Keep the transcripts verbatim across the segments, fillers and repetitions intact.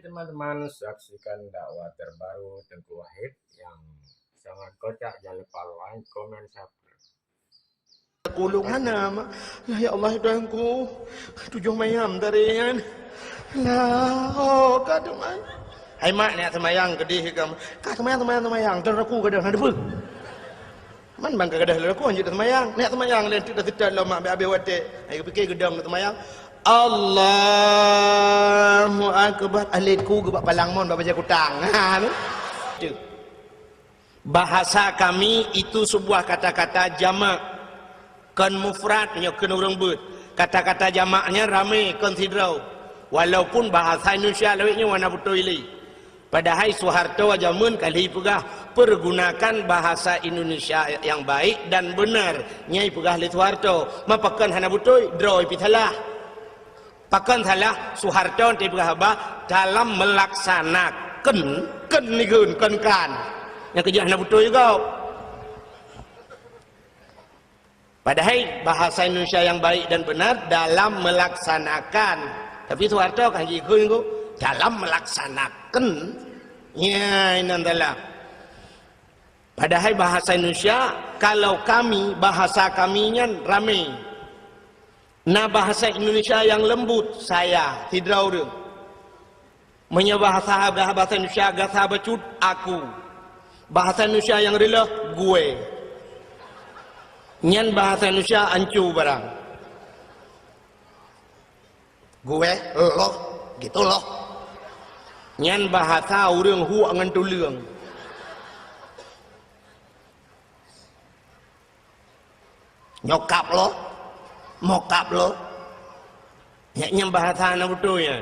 Teman-teman, saksikan dakwah terbaru Teungku Wahid yang sangat kocak. Jangan lupa like, komen, subscribe. Kulung hana, mak. Lah, ya Allah, Tuhanku. Tujoh mayam tadi, kan. Lah, oh, ka teuma. Hai, mak, nak seumayang keudeh kamoe. Ka seumayang, seumayang, seumayang. Terus aku kadang ada apa? Man bang ka gadoh lé lakoe hanjeuet seumayang. Nak seumayang lé, teuk dah seutôt lom, mak, abéh-abéh watèe. Ai, pikir geudong seumayang. Allahu Akbar. Alet ku geubak palang mon bak bajèe kutang. Ha, tu. Bahasa kami itu sebuah kata-kata jamak. Kon mufrad, nyoe kon ureueng beuet. Kata-kata jamaknya ramé, kon sidroe. Walaupun bahasa Indonesia lawét nyoe hana beutôi lé. Padahai Soeharto jameun ka lheueh peugah, "Pergunakan bahasa Indonesia yang baik dan benar." Nyan peugah lé Soeharto. Ma pakon hana beutôi, droe pih salah. Pakon salah, Soeharto teupeugah haba dalam melaksanakan, kon, kon nikeun, kon kan. Nyang keujeuet hana beutôi gob. Padahai bahasa Indonesia yang baik dan benar dalam melaksanakan. Tapi Soeharto kan jikheun ku, dalam melaksanakan. Ya, inan dalam. Padahai bahasa Indonesia, kalau kami, bahasa kami nyan ramé. Na bahasa Indonesia yang lembut, saya, sidroe ureueng. Meunyoe bahasa, bahasa Indonesia gasa bacut, aku. Bahasa Indonesia nyang reuloh, gue. Nyan bahasa Indonesia ancu barang. Gue, loh, gitu loh. Nyan bahasa ureueng huek ngon tuleueng. Nyokap lo, mokap lo. Nyan, nyan bahasa hana beutôi nyan.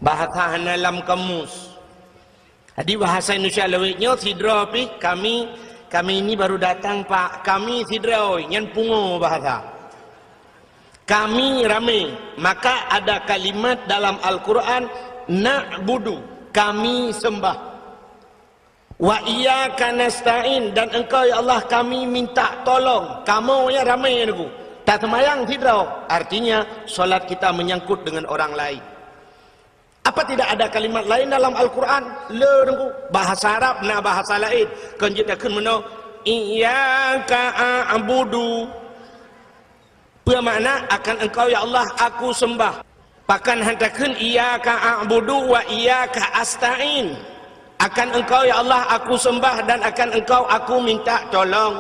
Bahasa hana lam kamus. Jadi bahasa Indonesia lawét nyoe sidroe pih kami, kami ini baru datang, Pak. Kami sidroe, nyan pungo bahasa. Kami ramé, maka ada kalimat dalam Al-Quran, "Na'budu", kami sembah. "Wa iyyaka nasta'in", dan Engkau, ya Allah, kami minta tolong. Kamoe nyang ramé, Teungku. Taseumayang sidroe, artinya salat kita menyangkut dengan orang lain. Apa tidak ada kalimat lain dalam Al-Quran? Le, Teungku. Bahasa Arab na bahasa laén. Kon jeuet takheun meunoe, "Iyyaka a'budu." Peue makna, "Akan Engkau, ya Allah, aku sembah"? Pakon han takheun, "Iyyaka a'budu wa iyyaka asta'in"? "Akan Engkau, ya Allah, aku sembah dan akan Engkau aku minta tolong."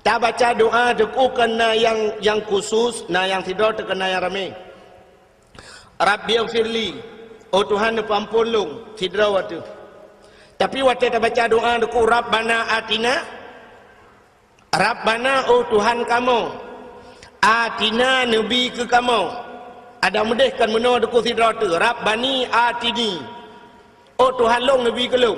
Tabaca doa, Teungku, keu na nyang, nyang khusus, na nyang sidroe, teuk keu na nyang ramé. "Rabbighfirli", oh Tuhan, neupeuamphon lôn, sidroe watèe. Tapi watèe tabaca doa, Teungku, "Rabbana atina", Rabbana, oh Tuhan kamoe, atina, neubi keu kamoe. Adak meudeh kon meunoe, Teungku, sidroe teuh, Rabbani atini. Oh Tuhan lôn, neubi keu lôn.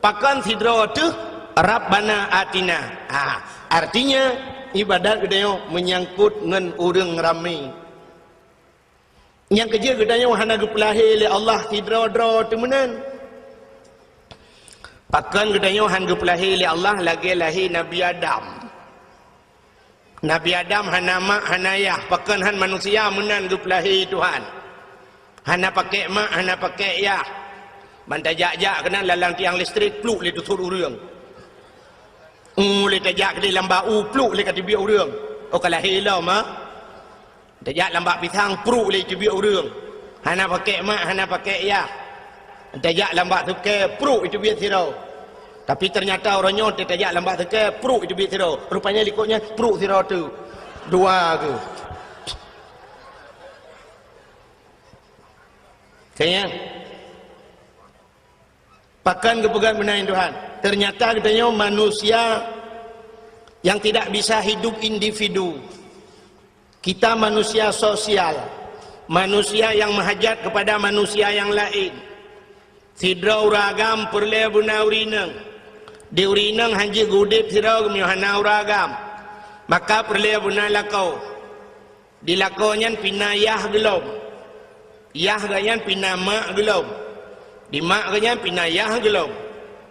Pakon sidroe teuh, Rabbana atina. Ha, artinya, ibadat geutanyoe menyangkut ngon ureueng ramé. Nyang keujeuet geutanyoe hana geupeulahé lé Allah sidroe-droe teuh meunan. Pakon geutanyoe han geupeulahé lé Allah lagèe lahé Nabi Adam. Nabi Adam hana mak, hana yah, pakon han manusia meunan geupeulahé Tuhan. Hana pakèk mak, hana pakèk yah. Ban tajak-jak keunan lalang tiang listrik, pluk lé teusut ureueng. Ulèe tajak keudéh lam bak u, pluk lé ka teubiet ureueng. Oh, ka lahé lom, ha? Tajak lam bak pisang, pruk lé teubiet ureueng. Hana pakèk mak, hana pakèk yah. Tajak lam bak sukée, pruk teubiet sidroe. Tapi ternyata uroe nyoe tajak lam bak sukée, pruk teubiet sidroe. Rupanya likot nyan pruk sidroe teuh. Dua keuh. Kayang. Pakon geupeugah meunan Tuhan? Ternyata geutanyoe manusia yang tidak bisa hidup individu. Kita manusia sosial, manusia yang meuhajat kepada manusia yang laén. Sidroe ureueng agam peureulée beuna ureueng inong. Di ureueng inong hanjeuet geuudeb sidroe geumeunyoe hana ureueng agam. Maka peureulée beuna lakoe. Di lakoe nyan pih na yah geulom. Yah geuh nyan pih na mak geulom. Di mak geuh nyan pih na yah geulom.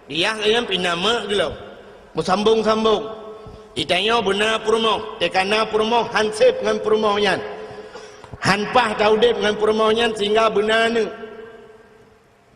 Di yah geuh nyan pih na mak geulom. Meusambong-sambong. Di tanyoe beuna peurumoh, teuka na peurumoh han seb ngon peurumoh nyan. Han paih taudeb ngon peurumoh nyan sehingga beuna aneuk.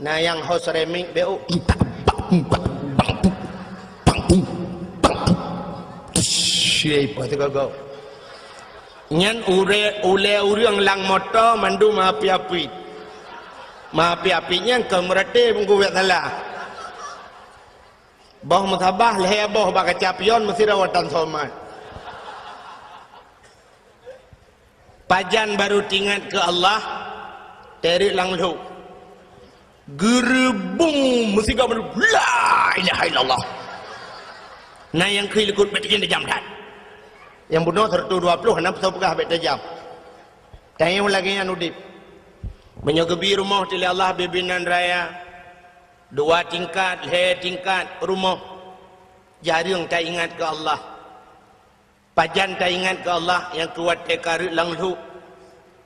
Na nyang ho ceramic beu. Syai pah teugogo. Nyan ure-, ulée ureuëng lam moto mandum api-api. Api-api nyan keu meurati meunggu wet salah. Boh musabah lhée boh bak kaca pion meusidroe tan somat. Pajan baru tingat keu Allah, teurik lam lhok. Geureubung meusigoe mandum, "La ilaha illallah." Na nyang keu likot beuteujam that. Nyang bunoe seratus dua puluh, hana peue peugah beuteujam. Tanyoe lagée nyan udeb. Meunyoe geubi rumoh teuh lé Allah bibinan raya, dua tingkat, lhée tingkat rumoh, jareueng taingat keu Allah. Pajan taingat keu Allah nyang kuat teuka reuek lam lhok,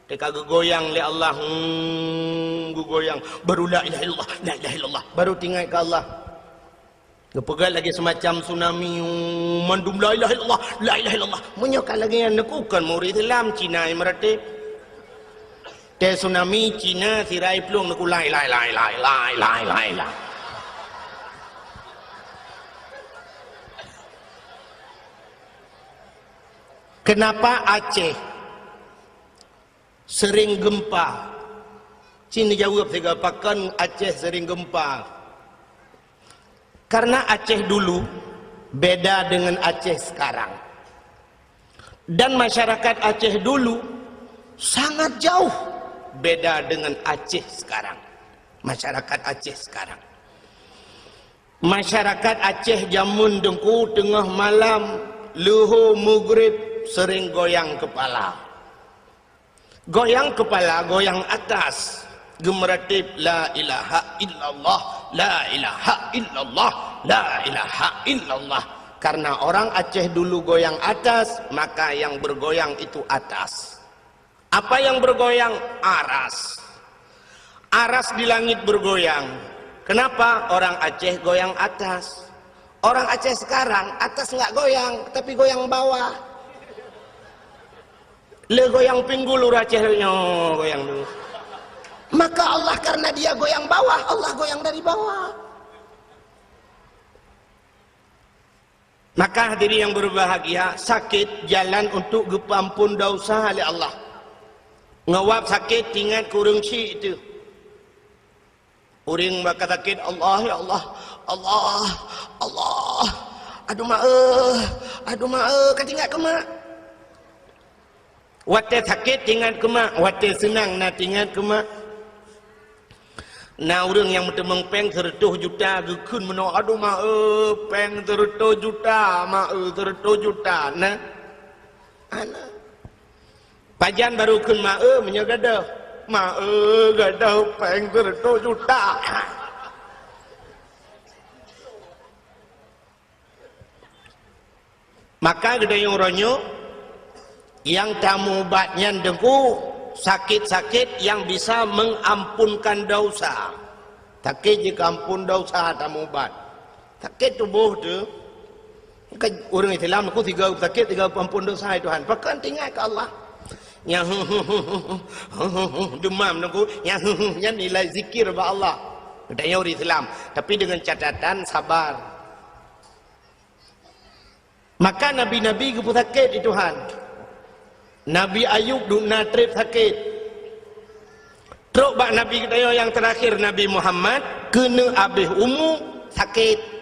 teuka geugoyang lé Allah, hmm, geugoyang, baru la ilaha illallah, la ilaha illallah, baru tingat keu Allah. Geupeugah lagée semacam tsunami, hmm, mandum la ilaha illallah, la ilaha illallah. Meunyoe ka lagée nyan neukukon murit Islam Cina nyang meuratéb. Teuh tsunami Cina sirai plueng neukulai, lai, lai, lai. Kenapa Aceh sering gempa? Ci neujaweueb sigoe pakon Aceh sering gempa. Karena Aceh dulu beda dengan Aceh sekarang. Dan masyarakat Aceh dulu sangat jauh beda dengan Aceh sekarang. Masyarakat Aceh sekarang. Masyarakat Aceh jameun teungku teungoh malam, leuhô meugrib sering goyang kepala. Goyang kepala, goyang atas. Geumeuratib, "La ilaha illallah, la ilaha illallah, la ilaha illallah." Karena orang Aceh dulu goyang atas, maka yang bergoyang itu atas. Apa yang bergoyang? Aras. Aras di langit bergoyang. Kenapa? Orang Aceh goyang atas. Orang Aceh sekarang, atas nggak goyang, tapi goyang bawah. Le goyang pinggul ureuëng Aceh nyoe goyang dulu. Maka Allah, karena dia goyang bawah, Allah goyang dari bawah. Maka hadirin yang berbahagia, sakét jalan untuk geupeuampon dosa lé Allah. Ngon wab sakét tingat keu ureuëng syik teuh. Ureuëng bak sakét, "Allah, ya Allah, Allah, Allah, aduh mak eh, aduh mak eh," ka tingat keu mak. Watée sakét tingat keu mak, watée seunang na tingat keu mak. Na ureuëng nyang meuteumong péng seureutôh juta geukheun meunoe, "Aduh mak eh, péng seureutôh juta, mak eh, seureutôh juta." Na? Ana. Pajan baru kheun mak eh meunyoe gadôh. "Mak eh, gadôh péng seureutôh juta." Maka geutanyoe uroe nyoe nyang tameuubat nyan teungku sakét-sakét nyang bisa mengampunkan dosa. Sakét jikeuampon dosa tameuubat. Sakét tuboh teuh. Kan ureuëng Islam aku tiga sakét, tiga ampon dosa, hai Tuhan. Pakon tingat keu Allah. Nyang demam nunggu, nyang nyan nilai zikir bak Allah. Geutanyoe ureuëng Islam, tapi dengan catatan sabar. Maka nabi-nabi geupeusakét di Tuhan. Nabi Ayub dum na treb sakét. Trok bak nabi geutanyoe nyang terakhir, Nabi Muhammad, keuneuk abéh umu sakét.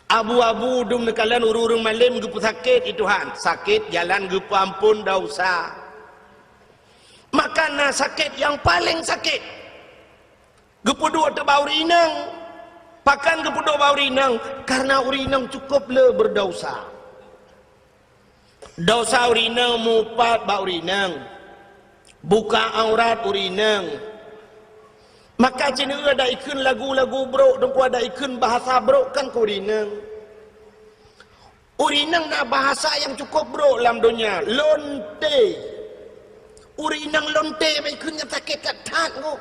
Abu-abu dum neukalon ureuëng-ureuëng malém geupeusakét di Tuhan. Sakét jalan geupeuamphon dosa. Maka na sakét nyang paleng sakét. Geupeuduek teuh bak ureuëng inong. Pakon geupeuduek bak ureuëng inong? Karena ureuëng inong cukup le berdosa. Dosa ureuëng inong mupat bak ureuëng inong. Buka aurat ureuëng inong. Maka ceuneue ada ikheun lagu-lagu brok, teungku ada ikheun bahasa brok kan keu ureuëng inong. Ureuëng inong na bahasa nyang cukup brok lam donya, lonte. Ureuëng inong lonte bak ikheun nyang sakét that-that nyoe.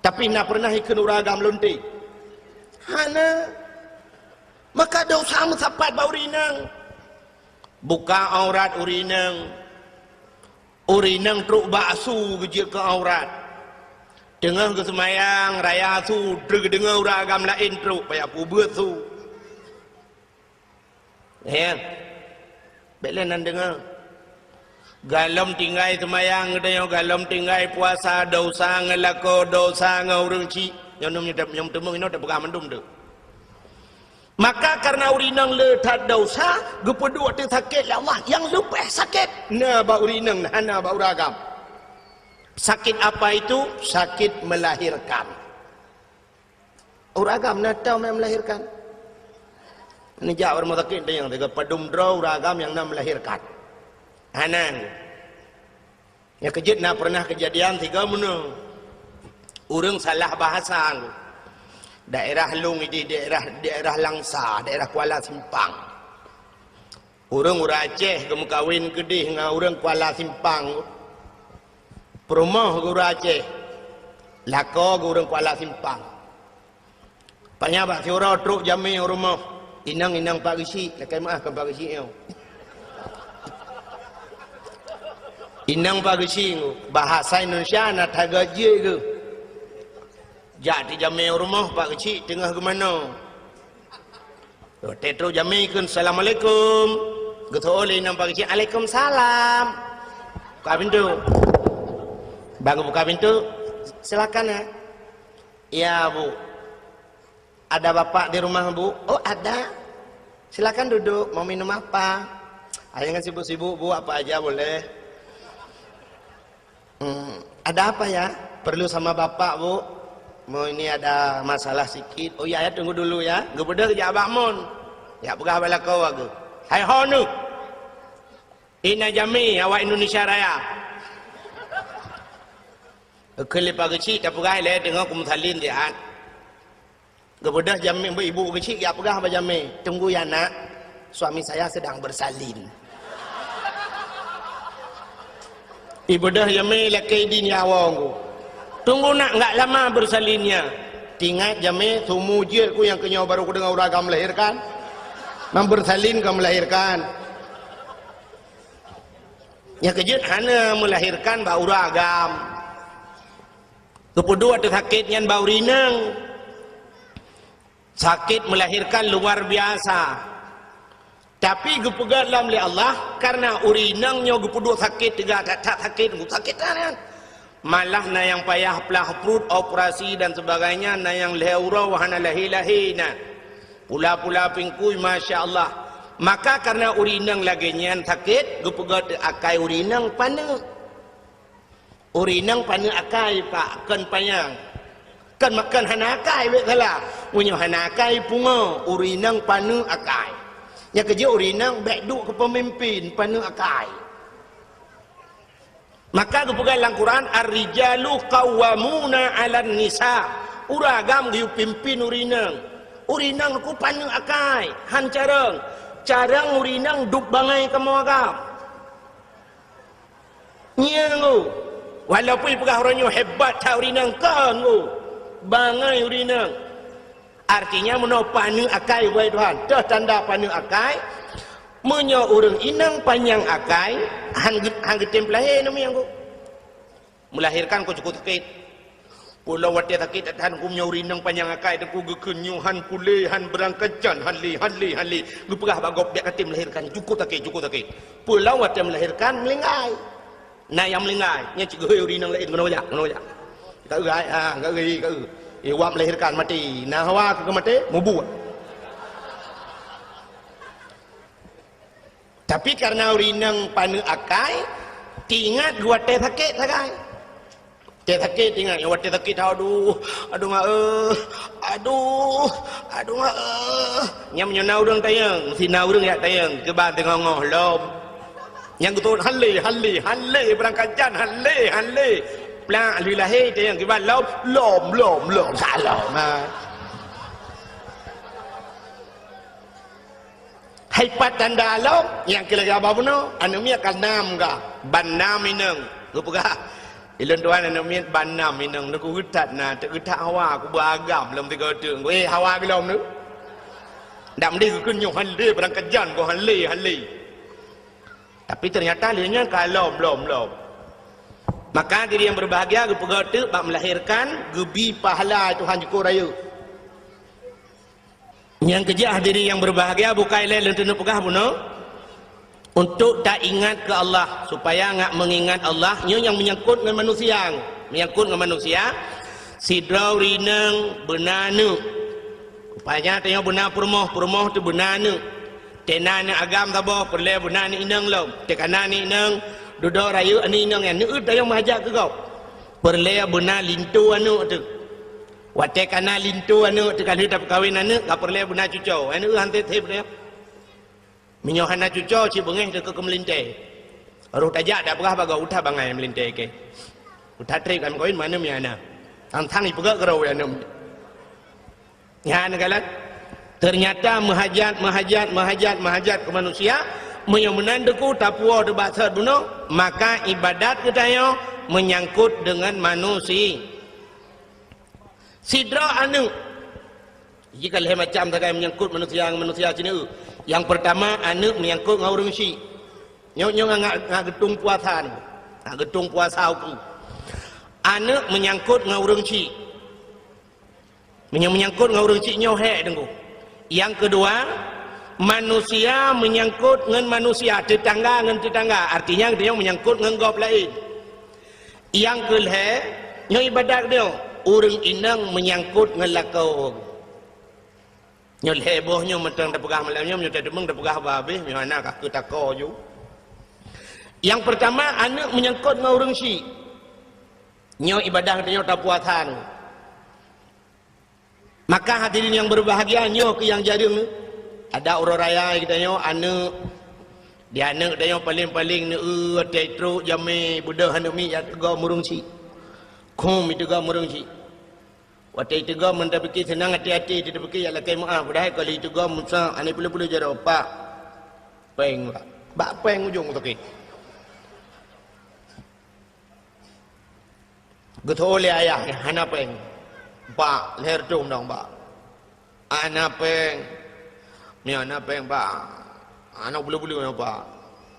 Tapi na pernah ikheun ureuëng agam lonte? Hana. Maka dosa meusapat bak ureuëng inong. Buka aurat ureuëng inong. Ureuëng inong trok bak asu geujeuet keu aurat. Teungoh geuseumayang raya asu, trok geudeungoe ureuëng agam laén trok, payah peubeuet su. Ya. Bék lé nan deungoe. Galom tinggai seumayang geutanyoe, galom tinggai puasa, dosa ngon lakoe, dosa ngon ureuëng chik. Nyoe nyoe nyoe teumeung inoe teupeugah mandum tu. Maka karena ureuëng inong le that dosa, geupeuduek teuh sakét lé Allah, nyang leubeh sakét na bak ureuëng inong, hana bak ureuëng agam. Sakit apa itu? Sakit melahirkan. Ureuëng agam na tau meumelahirkan. Neujak ureuëng sakét teunyang teuka padum droe ureuëng agam nyang na melahirkan. Hana. Nyang keujeuet na pernah keujadian tiga meunoe. Ureuëng salah bahasa. Daerah lôn ideh daerah, daerah Langsa, daerah Kuala Simpang. Ureuëng, ureuëng Aceh geumeukawen keudeh ngon ureuëng Kuala Simpang. Peurumoh geuh ureuëng Aceh, lakoe geuh ureuëng Kuala Simpang. Panya bak siuroe trok jamé u rumoh, "Inong, inong Pak Geuchik," lakée meuáh kon Pak Geuchik nyoe. "Inong Pak Geuchik," bahasa Indonesia na that geuh jeuet geuh. Jak tijamé u rumoh Pak Geuchik teungoh geumanoe. Watée trok jamé kheun, "Assalamualaikum." Geuteu'oh lé inong Pak Geuchik, "Alaikumsalam." Buka pintoe. Ban geubuka pintoe, "Silakan, ya." "Iya, Bu." "Ada Bapak di rumah, Bu?" "Oh, ada." "Silakan duduk, mau minum apa?" "Ah, jangan sibuk-sibuk, Bu, apa aja boleh." "Hmm, ada apa ya? Perlu sama Bapak, Bu? Mau ini ada masalah sikit." "Oh iya, ya, tunggu dulu ya." Geubeudôh jak bak mon. Jak peugah bak lakoe geuh, "Hai ho neuh! Ina jamé awak Indonesia Raya." Geukheun lé Pak Geuchik, tapeugah lé teungoh kumeusalin siat. Geubeudôh jamé, ibu Geuchik jak peugah bak jamé, "Tunggu ya, Nak, suami saya sedang bersalin." Ibeudôh jamé lakée idin ya awong ku. "Tunggu, Nak, enggak lama bersalinnya." Tingat jamé, "Sumu jeuet ku nyang keunyoe baru kudeungoe ureuëng agam melahirkan. Mang bersalin ka melahirkan." Nyang keujeuet hana melahirkan bak ureuëng agam. Geupeuduek teuh sakét nyan bak ureuëng inong. Sakét melahirkan luar biasa. Tapi geupeugét lom lé Allah, karena ureuëng inong nyoe geupeuduek sakét teuga that-that sakét, sakét that nyan. Malah na nyang payah plah pruet, operasi dan sebagainya, na nyang lhée uroe hana lahé-lahé na. Pula-pula pingkui, masya Allah. Maka karena ureuëng inong lagée nyan sakét, geupeugét akai ureuëng inong paneuk. Ureuëng inong paneuk akai, Pak, kon panyang. Kon makan hana akai, bék salah. Meunyoe hana akai, pungo, ureuëng inong paneuk akai. Nyang keujeuet ureuëng inong bék duek keu peumimpin, paneuk akai. Maka geupeugah lam Quran, "Ar-rijalu qawwamuna 'alan nisa." Ureuëng agam geuyue pimpin ureuëng inong. Ureuëng inong ku paneuk akai, han carông. Carông ureuëng inong duek bangai kamoe agam. Nyan ngu. Walaupun ipeugah uroe nyoe hebat that ureuëng inong, kon ngu. Bangai ureuëng inong. Artinya meunoe paneuk akai, wahai Tuhan. Toh tanda paneuk akai, Meunyoe ureuëng inong panyang akai, han geu-, han geutem peulahé aneuk miet nyan. Meulahérkan ka cukup sakét. Peue lom watée sakét that-that, meunyoe ureuëng inong panyang akai, teungku geukheun nyoe han kulé, han beurangkajan, han lé, han lé, han lé. Geupeugah bak gob, "Bék katem meulahérkan, cukup sakét, cukup sakét." Peue lom watée meulahérkan, meulinggai. Na nyang meulinggai, nyan cit geuhôi ureuëng inong laén, "Keunoe jak, keunoe jak." Ka eu, ha, ka eu, ka eu. Eh, wak meulahérkan maté. Na hawa keu maté, mubuet. Tapi kareuna ureuëng inong paneuk akai, teuingat geuwatée sakét sagai. Watée sakét teuingat, watée sakét, "Aduh, aduh mak, eh, aduh, aduh mak, eh." Nyan meunyoe na ureuëng tanyong, si na ureuëng jak tanyong, kiban teungoh-ngoh lom. Nyang geutot, "Han lé, han lé, han lé, beurangkajan, han lé, han lé." Plak lheueh lahé tanyong, "Kiban lom?" "Lom, lom, lom, ka lom." Ha. Hai pat tanda lom, nyang keu lagée haba bunoe, aneuk miet ka nam ka, ban nam inong. Geupeugah, "Ulôn tuan aneuk miet ban nam inong, neukeuh that na, teuk that hawa, kuba agam lom tiga teuk." Eh, hawa geulom tu. Dak meudeh geukheun nyoe han lé, beurangkajan, goh han lé, han lé. Tapi teunyata lé nyan ka lom, lom, lom. Maka diri nyang berbahagia geupeugah teuk bak melahirkan, geubi pahala Tuhan jukuk rayeuk. Nyang keujeuet hadirin nyang berbahagia, bukai lé lôn teuneuk peugah bunoe, untuk taingat keu Allah, supaya ngat meungingat Allah, nyoe nyang meunyangkot ngon manusia, meunyangkot ngon manusia, sidroe ureuëng inong beuna aneuk. Rupanya tanyoe beuna peurumoh, peurumoh teuh beuna aneuk. Teuh na aneuk agam saboh, peureulée beuna aneuk inong lom. Teuh ka na aneuk inong, dudoe rayeuk aneuk inong nyan, neueu tanyoe meuhajat keu gob. Peureulée beuna linto aneuk teuh. Watée ka na linto aneuk teuh ka lheueh tapeukawen aneuk, ka peureulée beuna cucoe. Aneuk han sép-sép teuh. Meunyoe hana cucoe, cit beungéh teuh keu meulintée. Roh tajak dak peugah bak gob, "Uta bangai meulintée keu. Uta treb kami kawin mana mi hana." Sang-sang ipeugah keudroe aneuk. Nyan galak. Teunyata meuhajat, meuhajat, meuhajat, meuhajat keu manusia, meunyoe meunan teuku tapuwoe teuh bak sot bunoe, maka ibadat geutanyoe meunyangkot deungon manusia. Sidroe aneuk. Jih ka lhée macam sagai meunyangkot manusia ngon manusia sineuk. Nyang peurtama, aneuk meunyangkot ngon ureuëng syik. Nyoe, nyoe ngat, ngat geutung puasa nyoe. Ngat geutung puasa uku. Aneuk meunyangkot ngon ureuëng syik. Meunyoe meunyangkot ngon ureuëng syik nyoe hék teungku. Nyang keudua, manusia meunyangkot ngon manusia, teutangga ngon teutangga. Artinya, geutanyoe meunyangkot ngon gob laén. Nyang keu lhée, nyoe ibadat geutanyoe, ureuëng inong meunyangkot ngon lakoe. Nyoe lhée boh nyoe mantong tapeugah malam nyoe, meunyoe tateumeung tapeugah bah habéh, meunyoe hana ka keu tako ju. Nyang peurtama, aneuk meunyangkot ngon ureuëng syik. Nyoe ibadat geutanyoe tapuasa nyoe. Maka hadirin nyang berbahagia, nyoe keuh nyang jareueng. Ada uroe raya geutanyoe aneuk, di aneuk geutanyoe paleng-paleng neueu watée trok jamé beudôh aneuk miet jak teugom ureuëng syik. Khum iteugom ureuëng syik. Watée iteugom meunan tapike seunang até-até, tapike jak lakée meuáh, padahai ka lheueh iteugom meusa aneuk peuleueh-peuleueh jaroe, "Pak, péng, Pak." Bak péng ujong sakét. Geutho lé ayah, "Hana péng, Pak, lhée reutôh mantong, Pak." "Hana péng, nyoe hana péng, Pak. Hana buleue-buleue nyoe, Pak.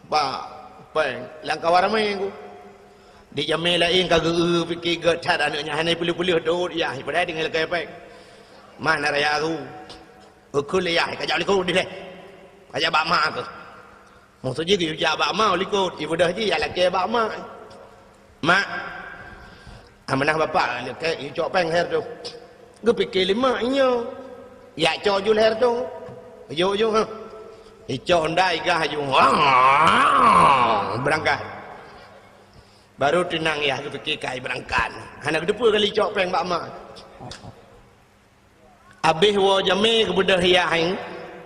Pak, péng." Lam kawan ramé ku. Di jamé laén ka geu-eu pike gét that aneuk nyan, hana peuleueh-peuleueh dot yah, padahai tinggai lakée péng. Mana raya su. Geukheun lé yah, "Kajak likot dilée. Kajak bak mak keuh." Maksud jih geuyue jak bak ma u likot, ibeudôh jih jak lakée bak ma. "Mak, amanah bapak lakée icok péng lhée reutôh." Geupike lé mak nyoe, "Jak cok ju lhée reutôh." Jok ju, ha. Icok honda igah ju. Beurangkat. Baru teunang yah geupike kai beurangkat. Hana geuteupeue kali icok péng bak ma. Abéh woe jamé geubeudôh yah nyan,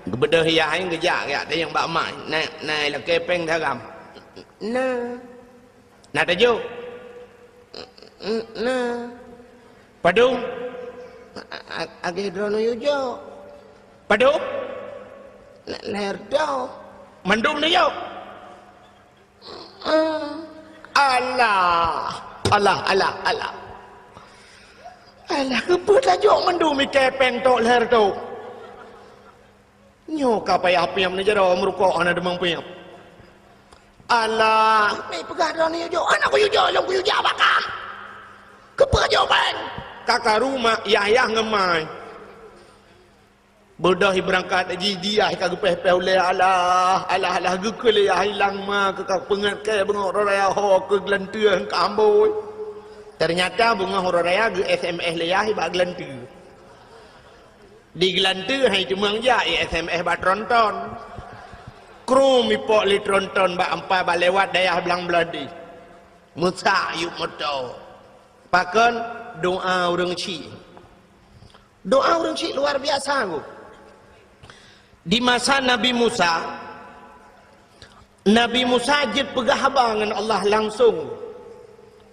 geubeudôh yah nyan geujak, jak tanyong bak mak, "Na, na lakée péng saram?" "Na." "Na tajok?" "Na." "Padum?" "A, a, agée droeneuh yue jok." "Padum?" "Na, lhée reutôh." "Mandum neujok?" Alah, alah, alah, alah. Alah, keupeue tajok mandum ikée péng tok lhée reutôh? Nyoe ka payah piep ni jaroe meurukok hana deungon piep. Alah, meupeugah droeneuh yue jok, hana kuyue jok, lôn kuyue jak bak kah. Keupeue jok ban? Ka karu mak, yah-yah ngon mai. Beudôh ibeurangkat jih, di yah ka geupéh-péh ulèe, alah, alah, alah, geukheun lé yah ilang ma keu ka peungeut kèe beungoh uroe raya ho keu geulanteue ka ambôi. Teunyata beungoh uroe raya geu-S M S lé yah bak geulanteue. Di geulanteue hai teumeung jak, i-S M S bak tronton. Krum ipok lé tronton bak ampai bak lewat dayah blang Bladeh. Meusak yup moto. Pakon? Doa ureueng chik. Doa ureueng chik luar biasa, Bu. Di masa Nabi Musa, Nabi Musa jeuet peugah haba ngon Allah langsong.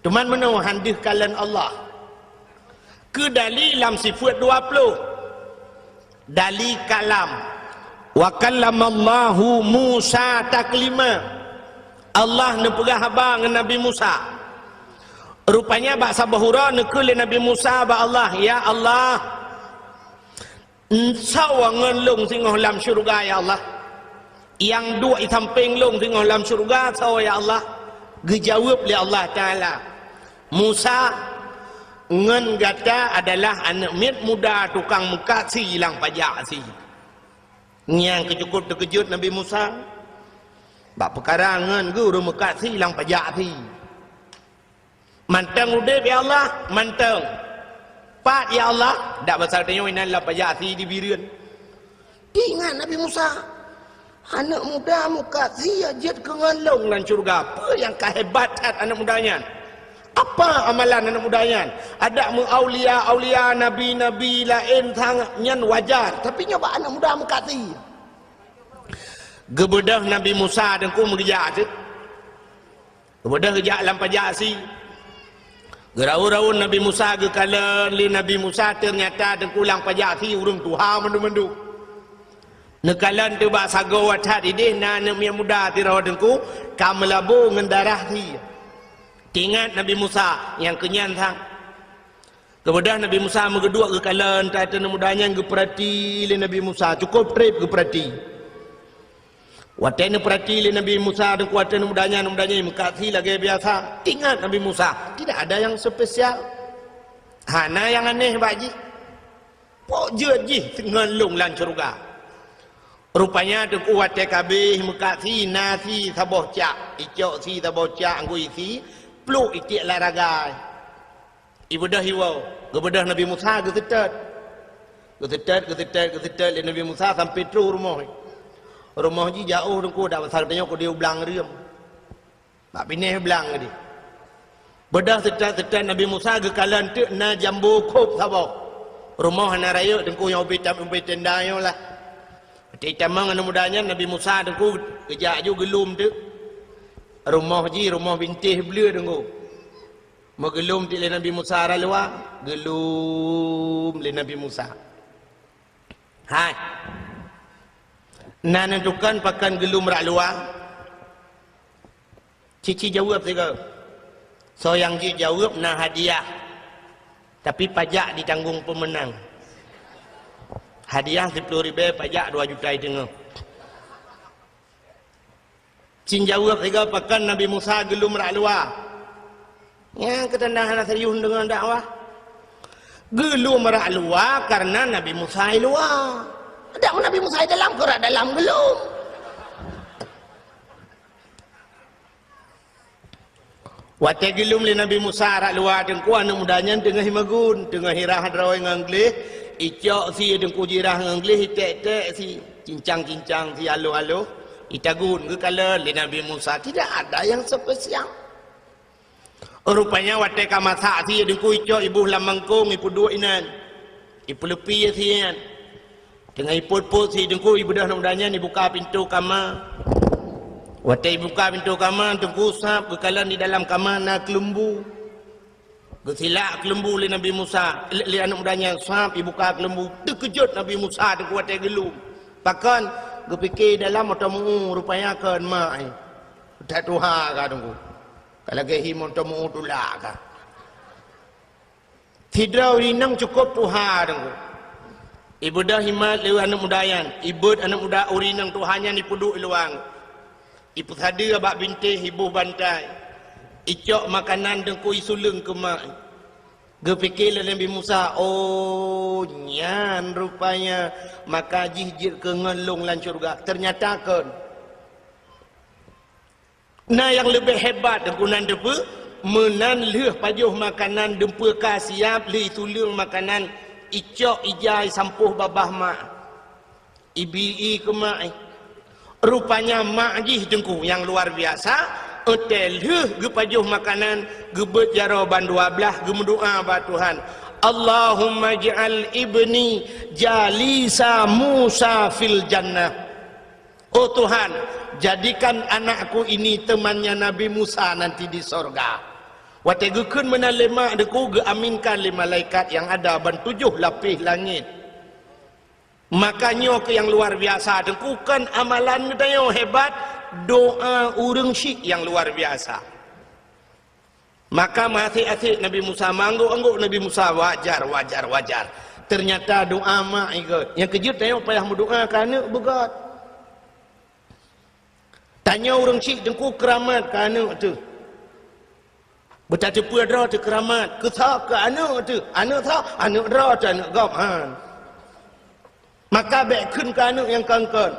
Teuma meunoe han deuh kalon Allah. Keu dali lam sifeuet dua ploh. Dali kalam. Wa kallamallahu Musa taklima. Allah neupeugah haba ngon Nabi Musa. Rupanya bak saboh uroe neukheun lé Nabi Musa bak Allah, "Ya Allah, soe ngon lôn singoh lam syeuruga, ya Allah? Nyang duek i sampéng lôn singoh lam syeuruga soe, ya Allah?" Geujaweueb lé Allah Taala, "Musa, ngon gata adalah aneuk miet muda tukang meukat sie lam pajak sie." Nyang keucukôp teukeujot Nabi Musa bak peukara ngon geuh ureueng meukat sie lam pajak sie. "Mantong udeb, ya Allah?" "Mantong." "Pat, ya Allah?" "Dak basa tanyoe inan lam pajak sie di Bireuen." Teuingat Nabi Musa, "Aneuk muda meukat sie jeuet keu ngon lôn lam syeuruga. Peue nyang ka hebat that aneuk muda nyan? Apa amalan aneuk muda nyan? Adak meu aulia-aulia, nabi-nabi laén sangat nyan wajar, tapi nyoe bak aneuk muda meukat sie." Geubeudôh Nabi Musa teungku meugeujak teuk. Geubeudôh geujak lam pajak sie. Geuraun-raun Nabi Musa geukalon lé Nabi Musa, teunyata teungku lam pajak sie ureueng tuha mandum-mandum. Neukalon teuk bak sagoe that ideh na aneuk miet muda sidroe teungku ka meulabô ngon darah sie. Teuingat Nabi Musa nyang keunyan sang. Geubeudôh Nabi Musa meugeuduek geukalon that aneuk muda nyan geupeurati lé Nabi Musa, cukôp trép geupeurati. Watée neupeurati lé Nabi Musa teungku aneuk muda nyan, aneuk muda nyan meukat sie lagée biasa. Teuingat Nabi Musa, tidak ada yang spesial. Hana nyang aneh bak jih. Pok jeuet jih ngon lôn lam syeuruga. Rupanya teungku watée ka abéh meukat sie na sie saboh cak, icok sie saboh cak anggô isi, pluek itiek lam ragai. Ibeudôh iwoe, geubeudôh Nabi Musa geuseutôt. Geuseutôt, geuseutôt, geuseutôt lé Nabi Musa sampoe troh rumoh. Rumoh jih jiôh teungku, dak basa tanyoe keudeh u blang reuem. Bak binéh blang keudeh. Beudôh seutôt-seutôt Nabi Musa geukalon teuk na jambo khôb saboh. Rumoh hana rayeuk teungku nyang ubé tam-, ubé tenda nyoe lah. Watée tamong aneuk muda nyan Nabi Musa teungku geujak aju geulom teuk. Rumoh jih rumoh bintéh bleue teungku. Meugeulom teuk lé Nabi Musa rot luwa, geulom lé Nabi Musa. Hai. Na neutukon pakon geulom rot luwa? Cici jaweueb sigoe. Soe nyang jeuet jaweueb na hadiah. Tapi pajak ditanggong peumeunang. Hadiah siploh ribée, pajak dua juta teungoh. Cit jaweueb sigoe pakon Nabi Musa geulom rot luwa. Nyang keutanda hana serius deungon dakwah. Geulom rot luwa kareuna Nabi Musa i luwa. Dak Nabi Musa i dalam, keu rot dalam geulom. Watée geulom lé Nabi Musa rot luwa teungku, aneuk muda nyan teungoh imagun, teungoh irah droe ngon gleh, icok sie teungku jirah ngon gleh, iték-ték sie, cincang-cincang sie aloh-aloh, itagun geukalon lé Nabi Musa, tidak ada yang spesial. Rupanya watée ka masak sie teungku, icok iboh lam mangkong, ipeuduek inan, ipeuleupie sie nyan. Teungoh ipot-pot sie teungku, ibeudôh aneuk muda nyan ibuka pintoe kama. Watée ibuka pintoe kama, teungku sab geukalon di dalam kama na keuleumbu. Geusilak keuleumbu lé Nabi Musa, lé, lé aneuk muda nyan sab ibuka keuleumbu. Teukeujot Nabi Musa teungku watée geulom. Pakon? Geupike dalam meuteumeu, rupanya kon mak, eh. That tuha ka teungku. Ka lagée hi meuteumeu tulak ka. Sidroe inong cukôp tuha teungku. Ibeudôh imat lé aneuk muda nyan, ibeuet aneuk muda ureueng inong tuha nyan ipeuduek i luwa. Ipeusadeue bak bintéh, iboh bantai. Icok makanan teungku isuleueng keu mak. Geupike lé Nabi Musa, "Oh, nyan rupanya maka jih jeuet keu ngon lôn lam syeuruga." Teunyata kon. Na nyang leubeh hebat, teungku, nan teupeue, meunan lheueh pajoh makanan, deumpeu ka siap, lheueh isuleueng makanan, icok ija isampoh babah mak. Ibi-i keu mak, eh. Rupanya mak jih, teungku, nyang luar biasa, watée lheueh geupajoh makanan, geubeuet jaroe bandua blaih, geumeudoá bak Tuhan, "Allahumma ij'al ibni jalisa Musa fil jannah." Oh Tuhan, jadikan anakku ini temannya Nabi Musa nanti di sorga. Watée geukheun meunan lé mak, teungku, geuaminkan lé malaikat nyang ada ban tujoh lapéh langét. Maka nyoe keuh nyang luar biasa, teungku, kon amalan geutanyoe hebat, doa ureueng syik nyang luar biasa. Maka meuasék-asék Nabi Musa, meuanggôk-anggôk Nabi Musa, wajar, wajar, wajar. Teunyata doa mak igot. Nyang keujeuet tanyoe payah meudoa keu aneuk beugét. Tanyoe ureueng syik, teungku, keuramat keu aneuk teuh. Beutateupeue droe teuh keuramat, keu soe? Keu aneuk teuh. Aneuk soe? Aneuk droe teuh, aneuk gob, han. Maka bék kheun keu aneuk nyang kon-kon.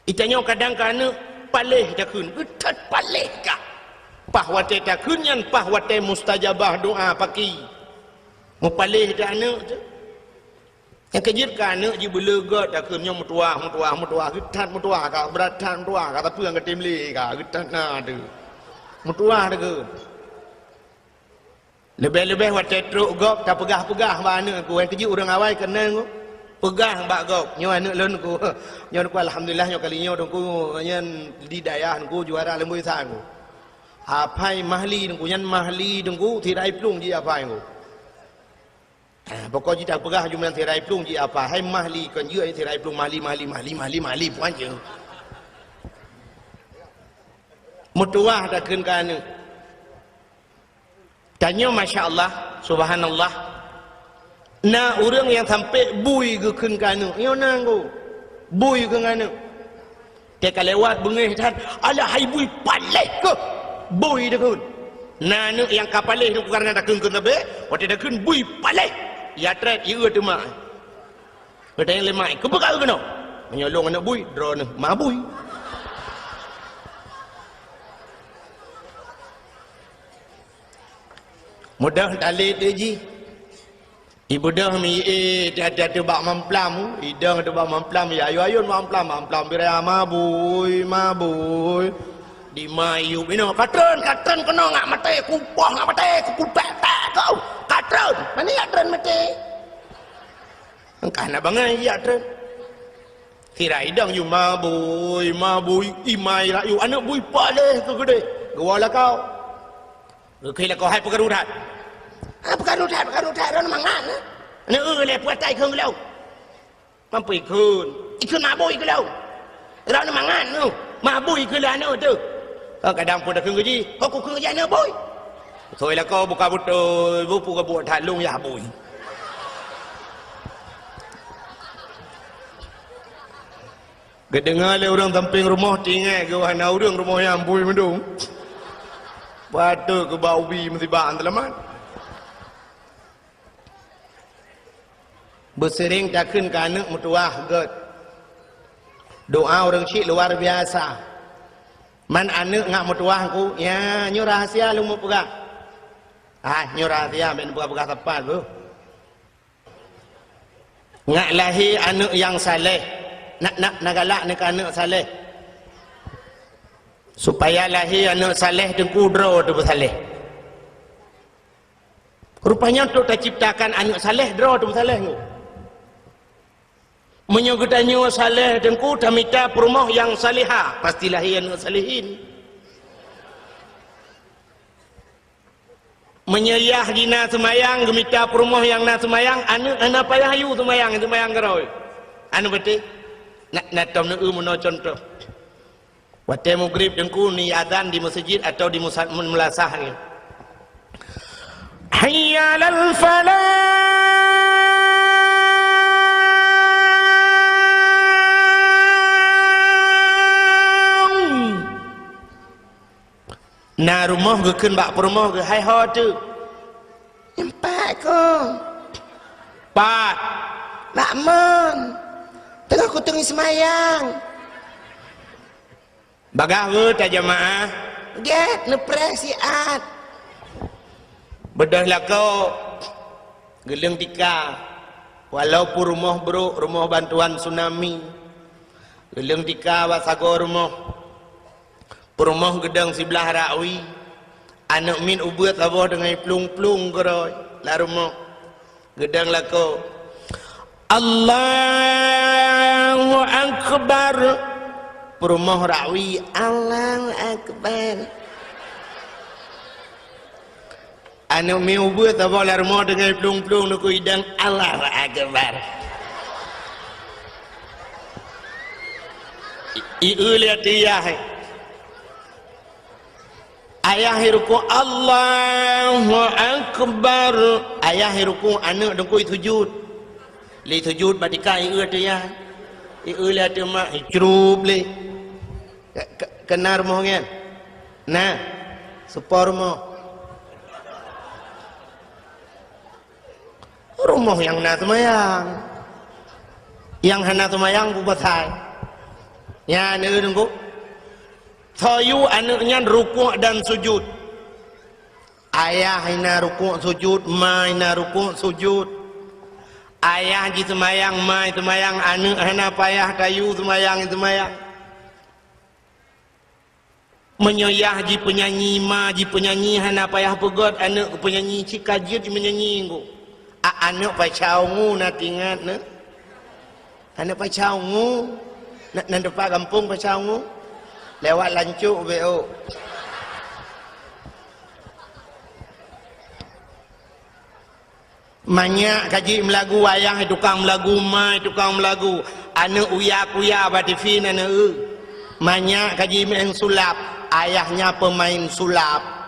Itanyoe kadang keu aneuk paléh takheun, geuthot paléh kah. Paih watée takheun nyan, paih watée mustajabah doa paki. Meupaléh teuh aneuk teuh. Nyang keujeuet keu aneuk jih beuleugot takheun nyoe meutuwah, meutuwah, meutuwah, geuthot meutuwah kah, brat that meutuwah kah, tapi nyang geutem lé kah, geuthot na teuh. Meutuwah takheun. Leubeh-leubeh watée trok gob tapeugah-peugah bak aneuk, "Ku nyang keujeuet ureueng awai keunan ku." Peugah bak gob, "Nyoe aneuk lôn ku. Nyoe ku, alhamdulillah, nyoe kali nyoe ku nyan di dayah ku juara leumboi sa ku. Apai Mahli ku, nyan Mahli ku, sirai plueng jih apai ku." Ah, pokok jih tapeugah jumlah sirai plueng jih apai. Hai Mahli, kon jeuet sirai plueng Mahli, Mahli, Mahli, Mahli, Mahli, puan je. Meutuwah takheun keu aneuk. Tanyoe, masya Allah, subhanallah. Na ureueng nyang sampai bui geukheun keu aneuk. Nyoe na ngku. Bui keu aneuk. Teuka lewat beungéh that, "Alah hai bui paléh keuh." Bui takheun. Na aneuk nyang ka paléh nyoe karena takheun keu sabe, watée takheun bui paléh. Ya treb, ya teuma. Geutanyong lé mak, "Keupeue ka keunoe?" "Meunyoe lôn aneuk bui, droeneuh ma bui." Mudah talét jih. Ibeudôh mi, eh, tiap-tiap bak mamplam, idong bak mamplam, ya ayun-ayun mamplam, mamplam biraya mabui, mabui. Di ma yub inoe, "Katreun, katreun keunoe ngak maté, kupoh ngak maté, kukutek-tek kau. Katreun, mana ya treun maté?" Engkah na bangai ya treun. Sira idong yub mabui, mabui, imai rayu, aneuk bui paléh keu keudeh. Geuwoe lakoe. Geukheun lakoe, "Hai peukaru that." "Ah, peukaru that, peukaru that, droeneuh mangat, eh?" "Aneuk, eh, lé puatai kheun lôn." "Mampu ikheun." "Ikheun mabui keu lôn." "Droeneuh mangat nyoe, mabui keu lôn aneuk teuh." "Oh, kadang pun takheun keu jih, ho kukheun keu jih aneuk bui." Soi lakoe buka beutôi, bupu ka buet that lôn yah bui. Geudeungoe lé ureuëng sampéng rumoh, tinggai geuh hana ureuëng rumoh nyan bui meudong. Patôt keu bak ubi meusibak seulamat. Beuseuring takheun keu aneuk meutuwah gét. Doa ureuëng syik luar biasa. Man aneuk ngak meutuwah ku, ya, nyoe rahasia lôn meupeugah. Ah, nyoe rahasia, bèk neupeugah-peugah sapat geuh. Ngak lahé aneuk nyang saleh. Nak, nak, na galak neu keu aneuk saleh. Supaya lahé aneuk saleh teungku droe teupeusaleh. Rupanya untuk taciptakan aneuk saleh, droe teupeusaleh nyoe. Meunyoe geutanyoe saleh teungku, tamita peurumoh nyang salehah, pasti lahé aneuk salehin. Meunyoe yah jih na seumayang, geumita peurumoh nyang na seumayang, aneuk hana payah yue seumayang, seumayang keudroe. Aneuk beutôi. Na, na tom neueu meunoe contoh. Watée mugrib teungku ni azan di meuseujid atau di musa-, meulasah ni. Hayya 'alal falah. Na rumoh geukheun bak peurumoh geuh, "Hai ho teuk?" "Nyan pat kong." "Pat?" "Bak mon. Teungoh kuteungi seumayang." Bagaih weueh tajamaah. Gét neupreh siat. Beudôh lakoe geuleueng tika, walaupun rumoh brôk, rumoh bantuan tsunami, geuleueng tika bak sagoe rumoh. Peurumoh geudong siblah rakui, aneuk miet ubeuet saboh deungon plueng-plueng keudroe lam rumoh. Geudong lakoe, "Allahu Akbar." Peurumoh rakui, "Allahu Akbar." Aneuk miet ubeuet saboh lam rumoh deungon plueng-plueng neukui dang, "Allahu Akbar." I, i, eu lé ateueh yah. Ayah i rukuk, "Allahu Akbar." Ayah i rukuk, aneuk teungku i sujud. Lé sujud bak tika, i eu ateueh yah. I eu lé ateueh mak, i crup lé. Ke, ke, keunan rumoh nyan? Na. Seupôt rumoh. Rumoh nyang na seumayang. Nyang hana seumayang peue pasai? Nyan, eu teungku. Soe yue aneuk nyan rukuk dan sujud. Ayah na rukuk sujud, ma na rukuk sujud. Ayah jiseumayang, ma seumayang, aneuk hana payah tayue seumayang, seumayang. Meunyoe yah jipeunyanyi, ma jipeunyanyi, hana payah peugét aneuk keu peunyanyi, cit ka jeuet jimeunyanyi teungku. A, aneuk Paca Ungu na teuingat neuh? Aneuk Paca Ungu? Na, na teumpat gampông Paca Ungu? Lewat Lancok beu. Manyak ka jeuet meulagu, ayah tukang meulagu, ma tukang meulagu. Aneuk uya-kuya bak tivi na neueu. Manyak ka jimeu'en sulap, ayahnya peumain sulap.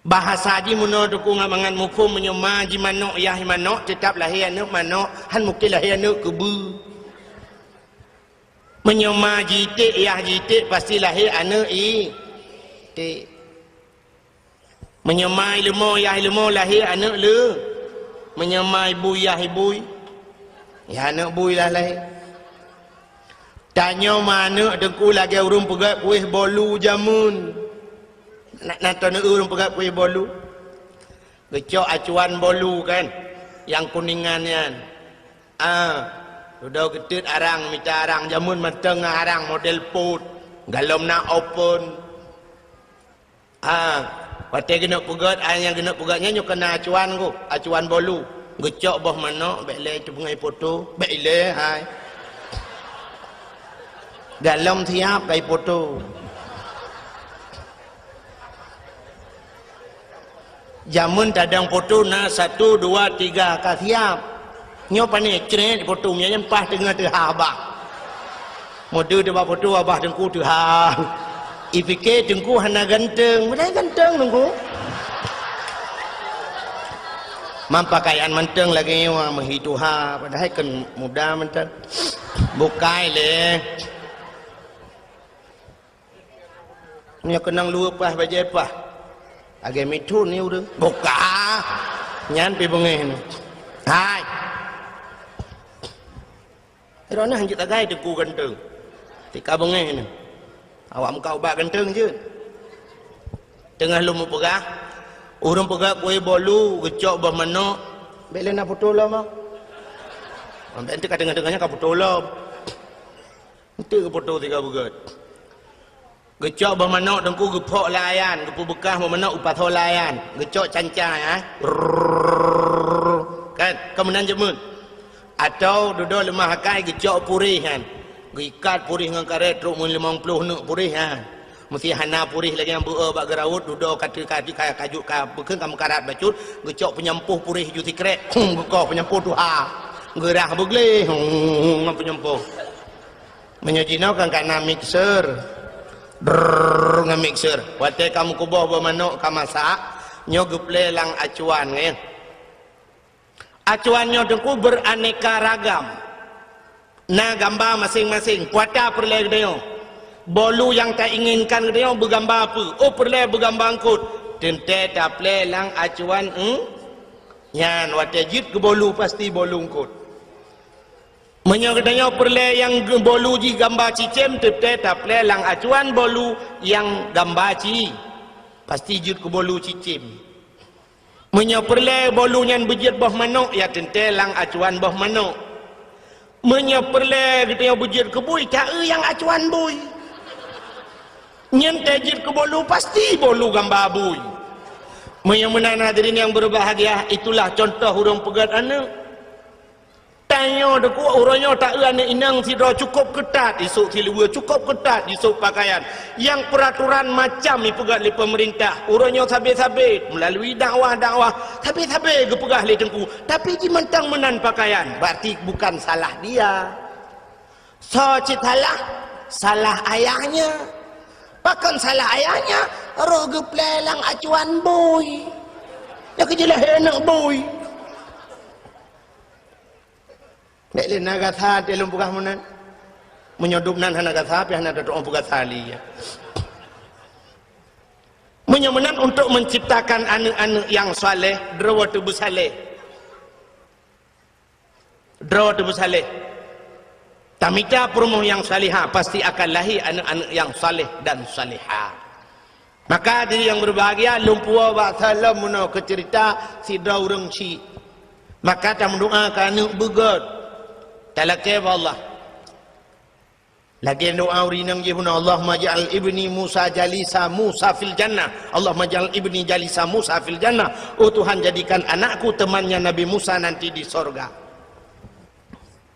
Bahasa jih meunoe teungku ngon mangat muphom, meunyoe ma jimanök, yah manök, teutab lahé aneuk manök, han mungken lahé aneuk keubeue. Meunyoe ma jiték, yah jiték, pasti lahé aneuk iték. Meunyoe ma ileumo, yah ileumo, lahé aneuk leu. Meunyoe ma ibui, yah ibui, yah aneuk bui lah lahé. Tanyoe ma aneuk teungku lagée ureuëng peugét kueh bolu jameun. Na, na teuneuk ureuëng peugét kueh bolu? Geucok acuan bolu kan, nyang kuningan nyan. Ah, dudoe geuteut arang, mita arang, jameun mantong ngon arang model pot, galom na open. Ha, watée geuneuk peugét, ai nyang geuneuk peugét nyan nyoe keunan acuan ku, acuan bolu. Geucok boh manök, bék lé teupeungai poto, bék ilée hai. Galom siab kai poto. Jameun tadong poto na satu, dua, tiga ka siab. Nyoe pane crét poto, meunyan paih teungoh teuhah abah. Meudeue teuh bak poto, abah teungku teuhah. Ipike teungku hana ganteng, padahai ganteng teungku. Mam pakaian mantong lagée nyoe meuhi tuha, padahai kan muda mantong. Bukai lé. Nyoe keunong luweue paih bajée paih. Lagée mithon ni ureuëng. Buka. Nyan pi beungéh ni. Hai. Droeneuh hanjeuet tagai teungku ganteng. Tika beungéh ni. Awak muka ubak ganteng jeuet. Teungoh lôn mupeugah, ureuëng peugah kueh bolu, geucok boh manök, bék lé na poto lom ah. Bék teuka teungoh-teungoh nyan ka poto lom. Enteuk geupoto sigoe beugét. Geucok boh manök teungku geuphok lam ayan, geupeubeukah boh manök geupasoe lam ayan, geucok canca, ya. Rrrr. Kan, kan meunan jameun. Atawa dudoe leumah akai geucok puréh nyan. Geuikat puréh ngon karét trok meulimong ploh neuk puréh nyan. Meusé hana puréh lagée nyang beu-e bak geuraut, dudoe ka teu-, ka teu-, ka, ka jeuet ka beukheun ka meukarat bacut, geucok peunyampôh puréh ju sikrek, hum, geukoh peunyampôh tuha. Geurah beugleh, hum, ngon peunyampôh. Meunyoe jinoe kan ka na mixer. Drrrr, ngon mixer. Watée ka meukuboh boh manök ka masak, nyoe geuplé lam acuan, nyan. Acuan nyoe teungku beraneka ragam. Na gamba maséng-maséng, kuata peureulée geutanyoe. Bolu nyang tainginkan geutanyoe beugamba peue? Oh, peureulée beugamba eungkot. Teuntée taplée lam acuan eung-, nyan watée jeuet keu bolu pasti bolu eungkot. Meunyoe geutanyoe peureulée nyang ge-, bolu jih gamba cicém, teuntée taplée lam acuan bolu nyang gamba ci, pasti jeuet keu bolu cicém. Meunyoe peureulée bolu nyan beujeuet boh manok, ya teuntée lam acuan boh manok. Meunyoe peureulée geutanyoe beujeuet keu bui, taeu nyang acuan bui. Nyan tée jeuet keu bolu, pasti bolu gamba bui. Meunyoe meunan hadirin nyang berbahagia, itulah contoh ureuëng peugét aneuëk. Tanyoe teuku uroe nyoe taeu aneuëk inong sidroe cukôp keutat, isôk siluweue cukôp keutat, isôk pakaian. Nyang peuraturan macam ipeugét lé peumeurintah. Uroe nyoe sabe-sabe, meulalu dakwah-dakwah, sabe-sabe geupeugah lé teungku. Tapi jimantong meunan pakaian, berarti bukan salah dia. Soe cit salah? Salah ayahnya. Pakon salah ayahnya? Roh geuplée lam acuan bui. Nyang keujeulaih aneuëk bui. Bék lé na gasa teuh lôn peugah meunan. Meunyoe dub nan hana gasa, pih hana tatu'oh peugasa lé, ya. Meunyoe meunan, untuk menciptakan aneuëk-aneuëk nyang saleh, droe teuh beusaleh. Droe teuh beusaleh. Tamita peurumoh nyang salihah, pasti akan lahé aneuëk-aneuëk nyang saleh dan salihah. Maka diri nyang berbahagia, lôn puwoe bak saleuem meunoe keu ceurita sidroe ureuëng chik. Maka tameudoá keu aneuëk beugét. Talakée bak Allah. Lagée doá ureuëng inong jih bunoe, "Allahumma ja'al ibni Musa jalisa Musa fil jannah. Allahumma ja'al ibni jalisa Musa fil jannah." Oh Tuhan, jadikan anakku temannya Nabi Musa nanti di sorga.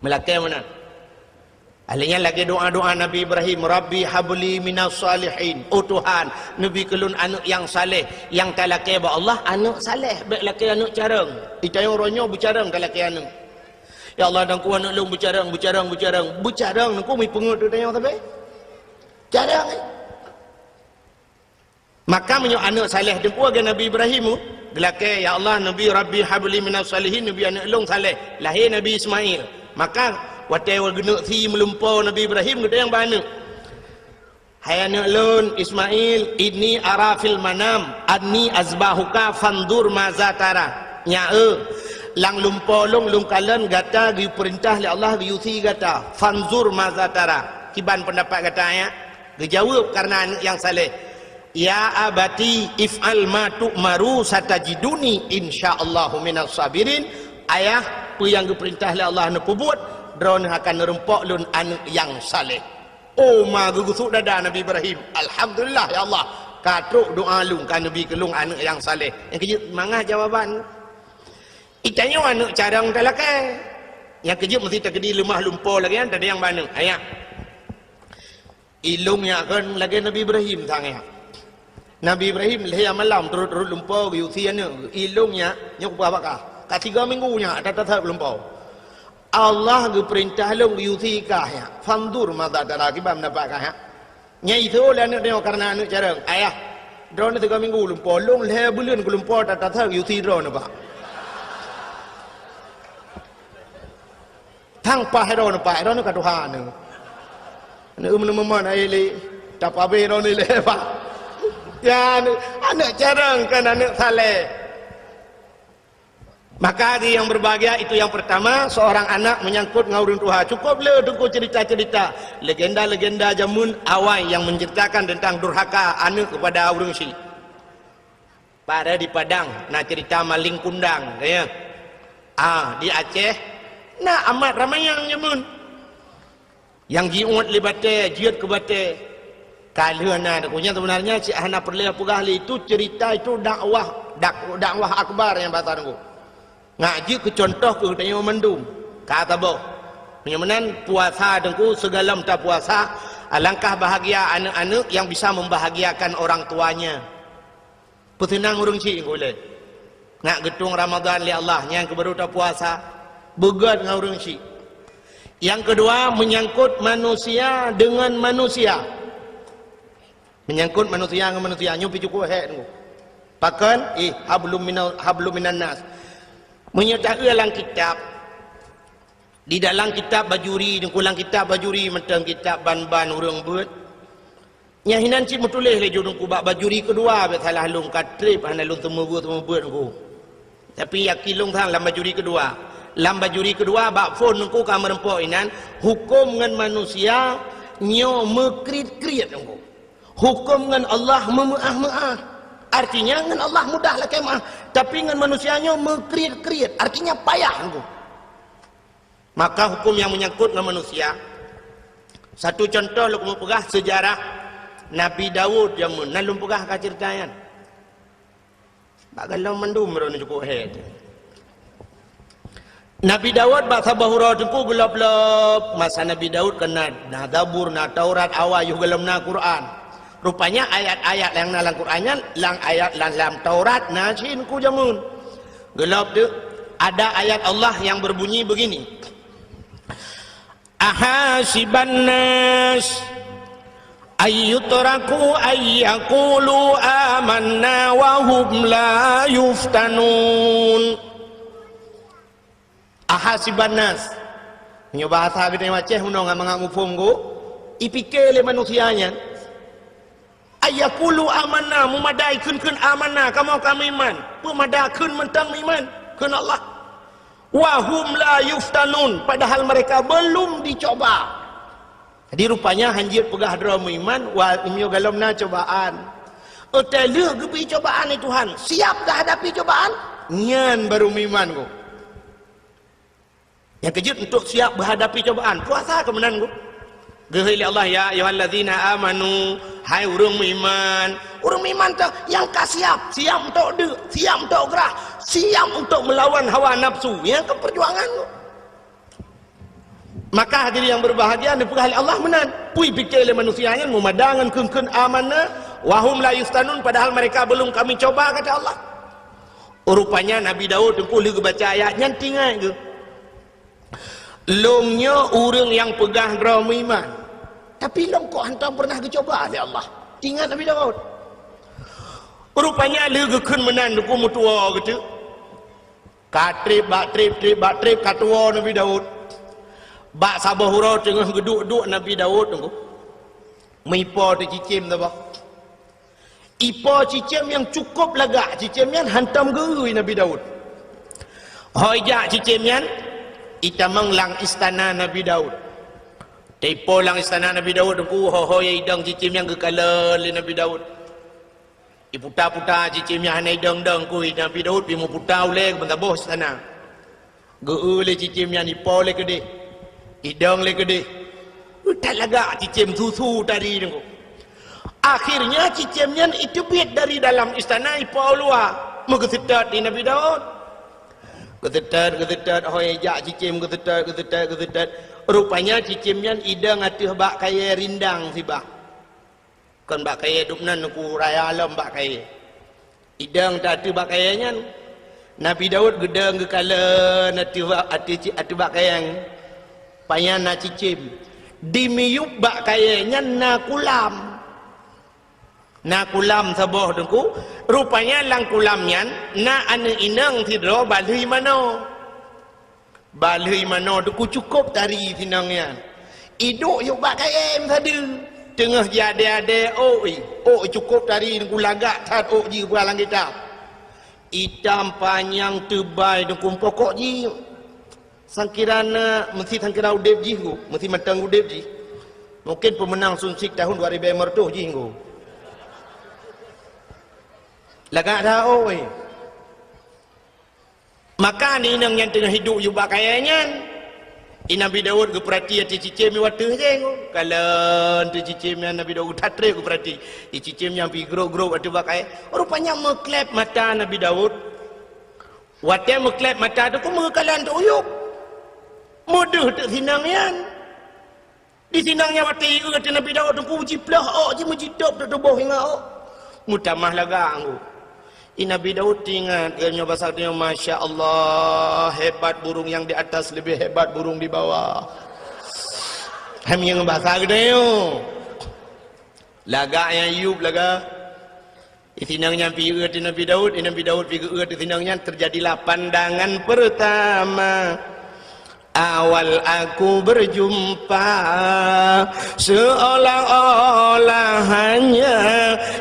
Meulakée meunan. Ahli nyan lagée doá-doá Nabi Ibrahim, "Rabbi habli minas salihin." Oh Tuhan, neubi keu lôn aneuëk nyang saleh. Nyang talakée bak Allah, aneuëk saleh, bék lakée aneuëk carông. Itanyong uroe nyoe beucarông talakée aneuëk. Ya Allah, dan ku aneuëk lôn beucarông, beucarông, beucarông. Beucarông, neuku mipeungeut teuh tanyoe sabe. Carông, eh. Maka meunyoe aneuëk saleh teungku lagée Nabi Ibrahim, geulakée, "Ya Allah, neubi Rabbi habli minas salihin, neubi aneuëk lôn saleh." Lahé Nabi Ismail. Maka watée geuneuk sie meulumpoe Nabi Ibrahim, geutanyong bak aneuëk. "Hai aneuëk lôn Ismail, inni ara fil manam anni azbahuka fanzur maza tara." Nyak eu, lam lumpoe lôn, lôn kalon gata geuyue peurintah lé Allah geuyue sie gata. Fanzur maza tara. Kiban peundapat gata, ya? Geujaweueb kareuna aneuëk nyang saleh, "Ya abati if'al ma tu'maru satajiduni insyaallahu minas sabirin." Ayah, peue nyang geupeurintah lé Allah neupeubuet, droeneuh akan neureumpok lôn aneuëk nyang saleh. Oh, ma geugusuek dada Nabi Ibrahim. "Alhamdulillah, ya Allah, ka trok doá lôn, ka neubi keu lôn aneuëk nyang saleh." Nyang keujeuet mangat jawaban. Itanyoe aneuëk carông talakée. Nyang keujeuet meusti takeudi leumah lumpoe lagée nyan, tadayang bak aneuëk. Ayah. Ilông nyak kon lagée Nabi Ibrahim sang nyak. Nabi Ibrahim lhée malam turot-turot lumpoe geuyue sie aneuëk. Ilông nyak, nyoe kupeugah bak kah. Ka tiga minggu nyak that-that lumpoe. Allah geupeurintah lôn geuyue sie kah nyak. Fanzur maza tara, kiban peundapat kah nyak. Nyan iseuôt lé aneuëk tanyoe kareuna aneuëk carông. Ayah, droeneuh tiga minggu lumpoe, lôn lhée buleuen geulumpoe that-that geuyue sie droeneuh bak. Tang paih droeneuh, paih droeneuh ka tuha neuh. Neuh meuneumeumon hai lé, tapabeh droeneuh lé, Pak. Ya, aneuëk, aneuëk carông kon aneuëk saleh. Maka di yang berbahagia itu yang pertama, seorang anak menyangkut ngon ureuëng tuha. Cukup le teungku cerita-cerita, legenda-legenda jameun awai yang menceritakan tentang durhaka aneuëk kepada ureuëng syik. Padahai di Padang na cerita maling kundang, ya. Ah, di Aceh na amat ramai nyang nyeubeuet. Nyang jiuet lé batée, jeuet keu batée. Ka lheueh na, nyan seubeunarnya cit hana peureulée peugah lé, itu cerita, itu dakwah, dak-, dakwah akbar nyang bahasa Teungku. Ngat jeuet keu contoh keu geutanyoe mandum. Ka saboh. Meunyoe meunan puasa Teungku, sigohlom tapuasa, alangkah bahagia aneuëk-aneuëk yang bisa membahagiakan orang tuanya. Peuseunang ureuëng syik ulée. Ngat geutueng Ramadhan lé Allah, nyan keuh baru tapuasa. Beugét ngon ureuëng syik. Yang kedua, menyangkut manusia dengan manusia. Menyangkut manusia ngon manusia, nyoe pih cukup hék Teungku. Pakon? Eh, hablum minal, hablum minan nas. Meunyoe taeu lam kitab, di dalam kitab Bajuri, Teungku, lam kitab Bajuri mantong kitab ban-ban ureuëng beuet. Nyang hinan cit meutuléh lé ju Teungku bak bajuri keudua, bèk salah lôn ka trép hana lôn teumeubuet-teumeubuet Teungku. Tapi yakin lôn sang lam bajuri keudua. Lam bajuri keudua bak phôn Teungku ka meureumpok inan, huköm ngon manusia nyoe meukriet-kriet Teungku. Huköm ngon Allah meumeuáh-meuáh. Artinya ngon Allah mudah lakèe meuáh, tapi ngon manusia nyoe meukriet-kriet, artinya payah Teungku. Maka huköm nyang meunyangkot ngon manusia, satu contoh lôn keumeung peugah seujarah Nabi Daud jameun, na lôn peugah ka ceurita nyan. Bak galom mandum droeneuh cukôp hèt. Nabi Daud bak saboh uroe Teungku geulop-lop, masa Nabi Daud kan na, na Zabur, na Taurat, awai yoh galom na Quran. Rupanya ayat-ayat nyang na lam Quran nyan, lam ayat lam, lam Taurat na cit Teungku jameun. Geulop tu, ada ayat Allah yang berbunyi begini, "Ahasiban nas ayyutraku ayyakulu amanna wa hum la yuftanun." Ahasiban nas. Nyoe bahasa geutanyoe Aceh meunoe ngon mangat muphom go, ipike lé manusia nyan. Ayyakulu amanna, meumada ikheun-kheun amanna, kamoe ka meuiman. Peumada kheun mantong meuiman kheun Allah. Wa hum la yuftanun, padahal mereka belum dicoba. Jadi rupanya hanjeuet peugah droe meuiman, wa meunyoe galom na cobaan. Watèe lheueh geubri cobaan lé Tuhan, siap geuhadapi cobaan, nyan baru meuiman gob. Nyang keujeuet untuk siap geuhadapi cobaan, puasa keu meunan gob. Geuhôi lé Allah, "Ya ayyuhallazina amanu," hai ureuëng meuiman. Ureuëng meuiman teuh nyang ka siap, siap untuk deuk, siap untuk grah, siap untuk melawan hawa nafsu. Nyang keu perjuangan gob. Maka hadirin yang berbahagia, neupeugah lé Allah meunan. Peue ipike lé manusia nyan meumada ngon kheun-kheun amanna, wa hum la yuftanun, padahal mereka belum kami coba, kata Allah. Rupanya Nabi Daud teungku lheueh geubaca ayat nyan teuingat geuh. Lôn nyoe ureuëng nyang peugah droe meuiman, tapi lôn kok hantom pernah geucoba lé Allah. Ingat Nabi Daud. Rupanya lheueh geukheun meunan teungku meutuwoe geuteuk. Ka treb bak treb, treb bak treb, ka tuwoe Nabi Daud. Bak saboh uroe teungoh geuduek-duek Nabi Daud teungku, meuipo teuh cicém saboh. Ipo cicém nyang cukup lagak, cicém nyan hantom geu-eu Nabi Daud. Ho ijak cicém nyan, itamong lam istana Nabi Daud. Teuipo lam istana Nabi Daud teungku, ho-ho idong cicém nyan geukalon lé Nabi Daud. Iputa-puta cicém nyan hana idong-dong kui, Nabi Daud pi meuputa ulèe keu meusaboh istana. Geu-eu lé cicém nyan, ipo lé keudeh, idong lé keudeh. That lagak cicém, su-su tari teungku. Akhirnya cicém nyan iteubiet dari dalam istana ipo u luwa, meugeuseutôt di Nabi Daud. Geuseutôt, geuseutôt, ho ijak cicém geuseutôt, geuseutôt, geuseutôt. Rupanya cicém nyan idong ateueh bak kayèe rindang sibah. Kon bak kayèe dum nan teungku, raya lom bak kayèe. Idong ateueh bak kayèe nyan. Nabi Daud geudong geukalon ateueh bak, ateueh ci-, ateueh bak kayèe nyan. Pajan na cicém. Di miyueb bak kayèe nyan na kulam. Na kulam saboh teungku. Rupanya lam kulam nyan na aneuk inong sidroe balheueh manoe. Balheueh manoe teungku cukup tari si inong nyan. Iduek yôh bak kayèe meusadeue. Teungoh jiadèe-adèe ôk i. Ôk i cukup tari teungku, lagak that ôk jih peugah lam kitab. Itam panyang teubai teungku, pokok jih sangkira na, meusi sangkira udép jih teungku, meusi mantong udép jih. Mungkin peumeunang Sunsik tahun dua ribèe lhèe reutôh jih teungku. Lagak that ôk i. Maka aneuk inong nyan teungoh iduek yôh bak kayèe nyan. I Nabi Daud geupeurati ateueh cicém i watèe jih. Kalon ateueh cicém nyan Nabi Daud that trép geupeurati. I cicém nyan pi grôp-grôp ateueh bak kayèe. Rupanya meuklep mata Nabi Daud. Watèe meuklep mata teungku meugeukalon teuk u yup. Meudeuh teuk si inong nyan. Di si inong nyan watèe ieu ateueh Nabi Daud teungku, jiplôh ôk jih, meujitôb teuk tuboh ingat ôk. Meutamah lagak teungku. I Nabi Daud teuingat, geutanyoe basa geutanyoe, "Masya Allah, hebat burung yang di atas lebih hebat burung di bawah." Hai meunyoe basa geutanyoe. Lagak nyang yup lagak. I si inong nyan pi eu ateueh Nabi Daud, i Nabi Daud pi geu-eu ateueh si inong nyan, terjadilah pandangan pertama. Awal aku berjumpa, seolah-olah hanya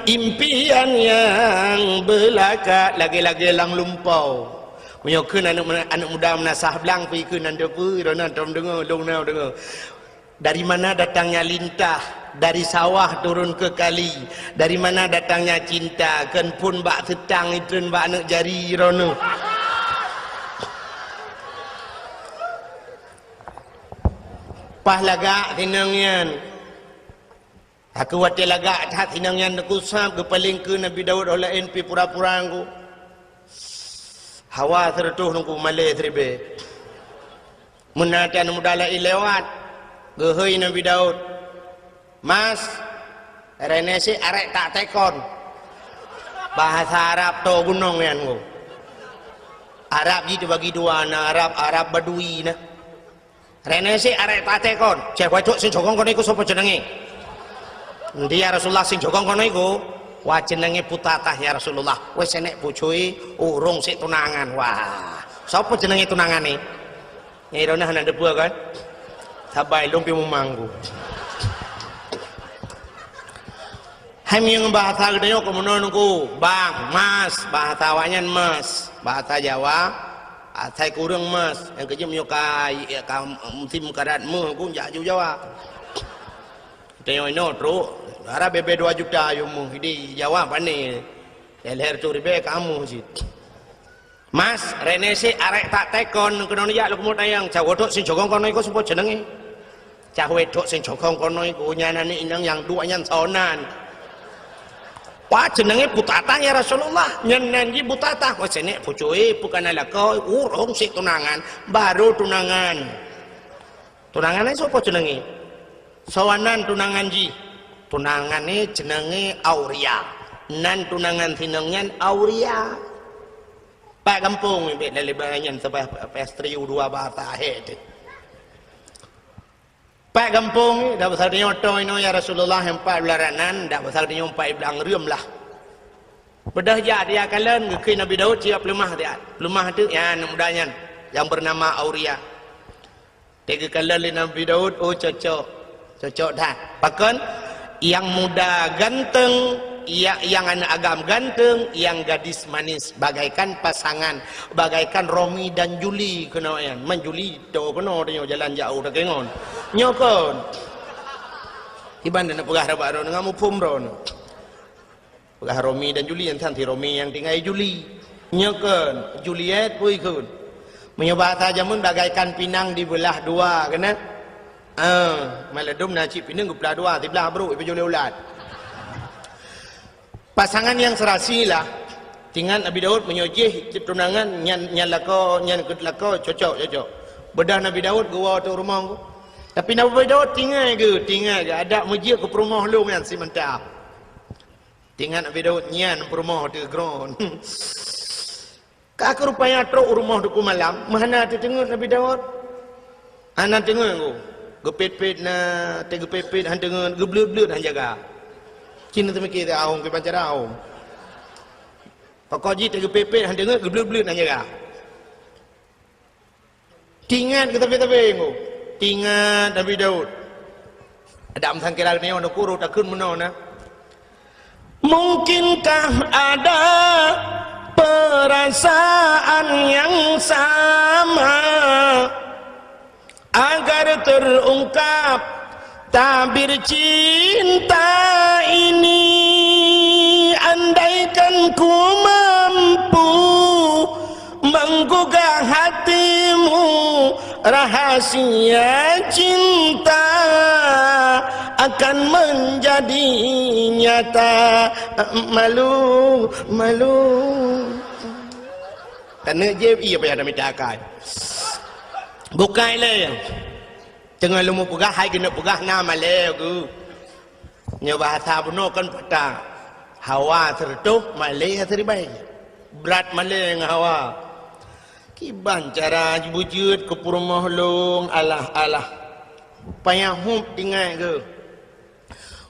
impian yang belaka, lagée-lagée lam lumpoe. Meunyoe kheun aneuk, aneuk muda meunasah blang, pi kheun nan teupeu, droeneuh tom deungoe, lôn na deungoe. Dari mana datangnya lintah, dari sawah turun ke kali, dari mana datangnya cinta, kheun phon bak seutang, itreun bak aneuk jari droeneuh. Paih lagak sinong nyan. Aku watée lagak that sinong nyan, Teungku, sab geupaleng keu Nabi Daud, óh laén pi pura-pura Teungku. Hawa sireutôh, Teungku, malée siribée. Meunan aneuk muda laén lewat, geuhôi Nabi Daud, "Mas, reuneuh sit arek tak tekon." Bahasa Arab toe gunong nyan, Teungku. Arab jih teubagi dua, na Arab, Arab Badui na. "Reuneuh sit arek tak tekon." "Ceh, wacok sing cokong kono iku sopo jenenge?" "Ndi ya Rasulullah, sing cokong kono iku?" "Wah, jenenge Putatah ya Rasulullah." "Weh, senek pucui, urong sit tunangan." "Wah, sopo jenenge tunangan ni?" Nyan droeneuh hana deupeu kan? Sabai lôn pi mumanggu. Hai meunyoe bahasa geutanyoe keu meunoe Teungku, bang, mas, bahasa awaknyan mas, bahasa Jawa, asai kureueng mas, nyang keujeuet meunyoe ka, ka musim karat meuh Teungku jak ju Jawa. Tanyoe inoe trok, dara bebe dua juta yue meuh, di Jawa pane, leher tu ribée ka meuh cit. "Mas, reuneuh sit arek tak tekon keunoe jak lôn keumut ayang." "Cah wacok sing cokong kono iku sopo jenenge?" "Cah wacok sing cokong kono iku nyan aneuk inong nyang duek nyan sonan." "Wah, jenenge Putatah ya Rasulullah." "Nyan nan jih Putatah." "Wah, senek pucui, peue kana lakoe, urong sit tunangan, baru tunangan." "Tunangan nyan sopo jenenge?" "Soe nan tunangan jih?" "Tunangan nyan jenenge Auria. Nan tunangan sinong nyan Auria." Pat gampông nyan, bék lalée bak nyan, sabab pastri u dua basa hé teuh. Pat gampông nyan, dak basa tanyoe toe inoe ya Rasulullah, empat belas ranan, dak basa tanyoe empat belas reuem lah. Beudôh jak dia kalon, geukheun Nabi Daud siap peuleumah dia. Peuleumah teuh nyan aneuk muda nyan, nyang beunama Auria. Teugeukheun lé Nabi Daud, oh, cocok. Cocok that. Pakon? Yang muda ganteng, ya, yang aneuk agam ganteng, yang gadis manis, bagaikan pasangan, bagaikan Romi dan Juli keunoe nyan. Man Juli toe keunoe tanyoe jalan jauh takeungon. Nyoe kon. Iban na peugah rabat droe ngon muphom droe. Peugah Romi dan Juli, nyan si Romi nyang tinggai Juli. Nyoe kon, Juliet pui kon. Meunyoe bahasa jameun bagaikan pinang dibeulah dua, keunan? Ah, maladum na cit pinang geupeulah dua, siblah brok ipeujulée ulat. Pasangan yang serasi lah. Tingat Nabi Daud meunyoe jih tunangan nyan, nyan lakoe, nyan keu lakoe, cocok, cocok. Beudôh Nabi Daud geuwoe teuh rumoh. Tapi Nabi Daud tingat geuh, tingat geuh, adak meujeuet keu peurumoh lôn nyan simanta. Tingat Nabi Daud nyan peurumoh teuh kron. Ka keu rupanya trok u rumoh Teungku malam, meuhana teuteungeut Nabi Daud. Hana teungeut Teungku. Geupet-pet na, teugeupet-pet han teungeut, geubleuet-bleuet han jaga. Cit na teumike teuahong kiban cara ahong. Pokok jih teugeupet-pet han teungeut, geubleuet-bleuet han jaga. Tingat keu sabe-sabe Teungku. Tingat Nabi Daud. Adak meusangkira geutanyoe Teungku rot takheun meunoe na. Mungkinkah ada perasaan yang sama agar terungkap tabir cinta ini, andaikan ku mampu menggugah hatimu, rahasia cinta akan menjadi nyata. Malu, malu. Taneuk jieb, iya payah tamita akai. Bukai lé. Teungoh lôn peugah, hai keuneuk peugah na malée geuh. Nyoe bahasa bunoe kon pata. Hawa sireutôh, malée siribée. Brat malée ngon hawa. Kiban cara beujeuet keu peurumoh lôn, alah, alah. Payah hub tingat geuh.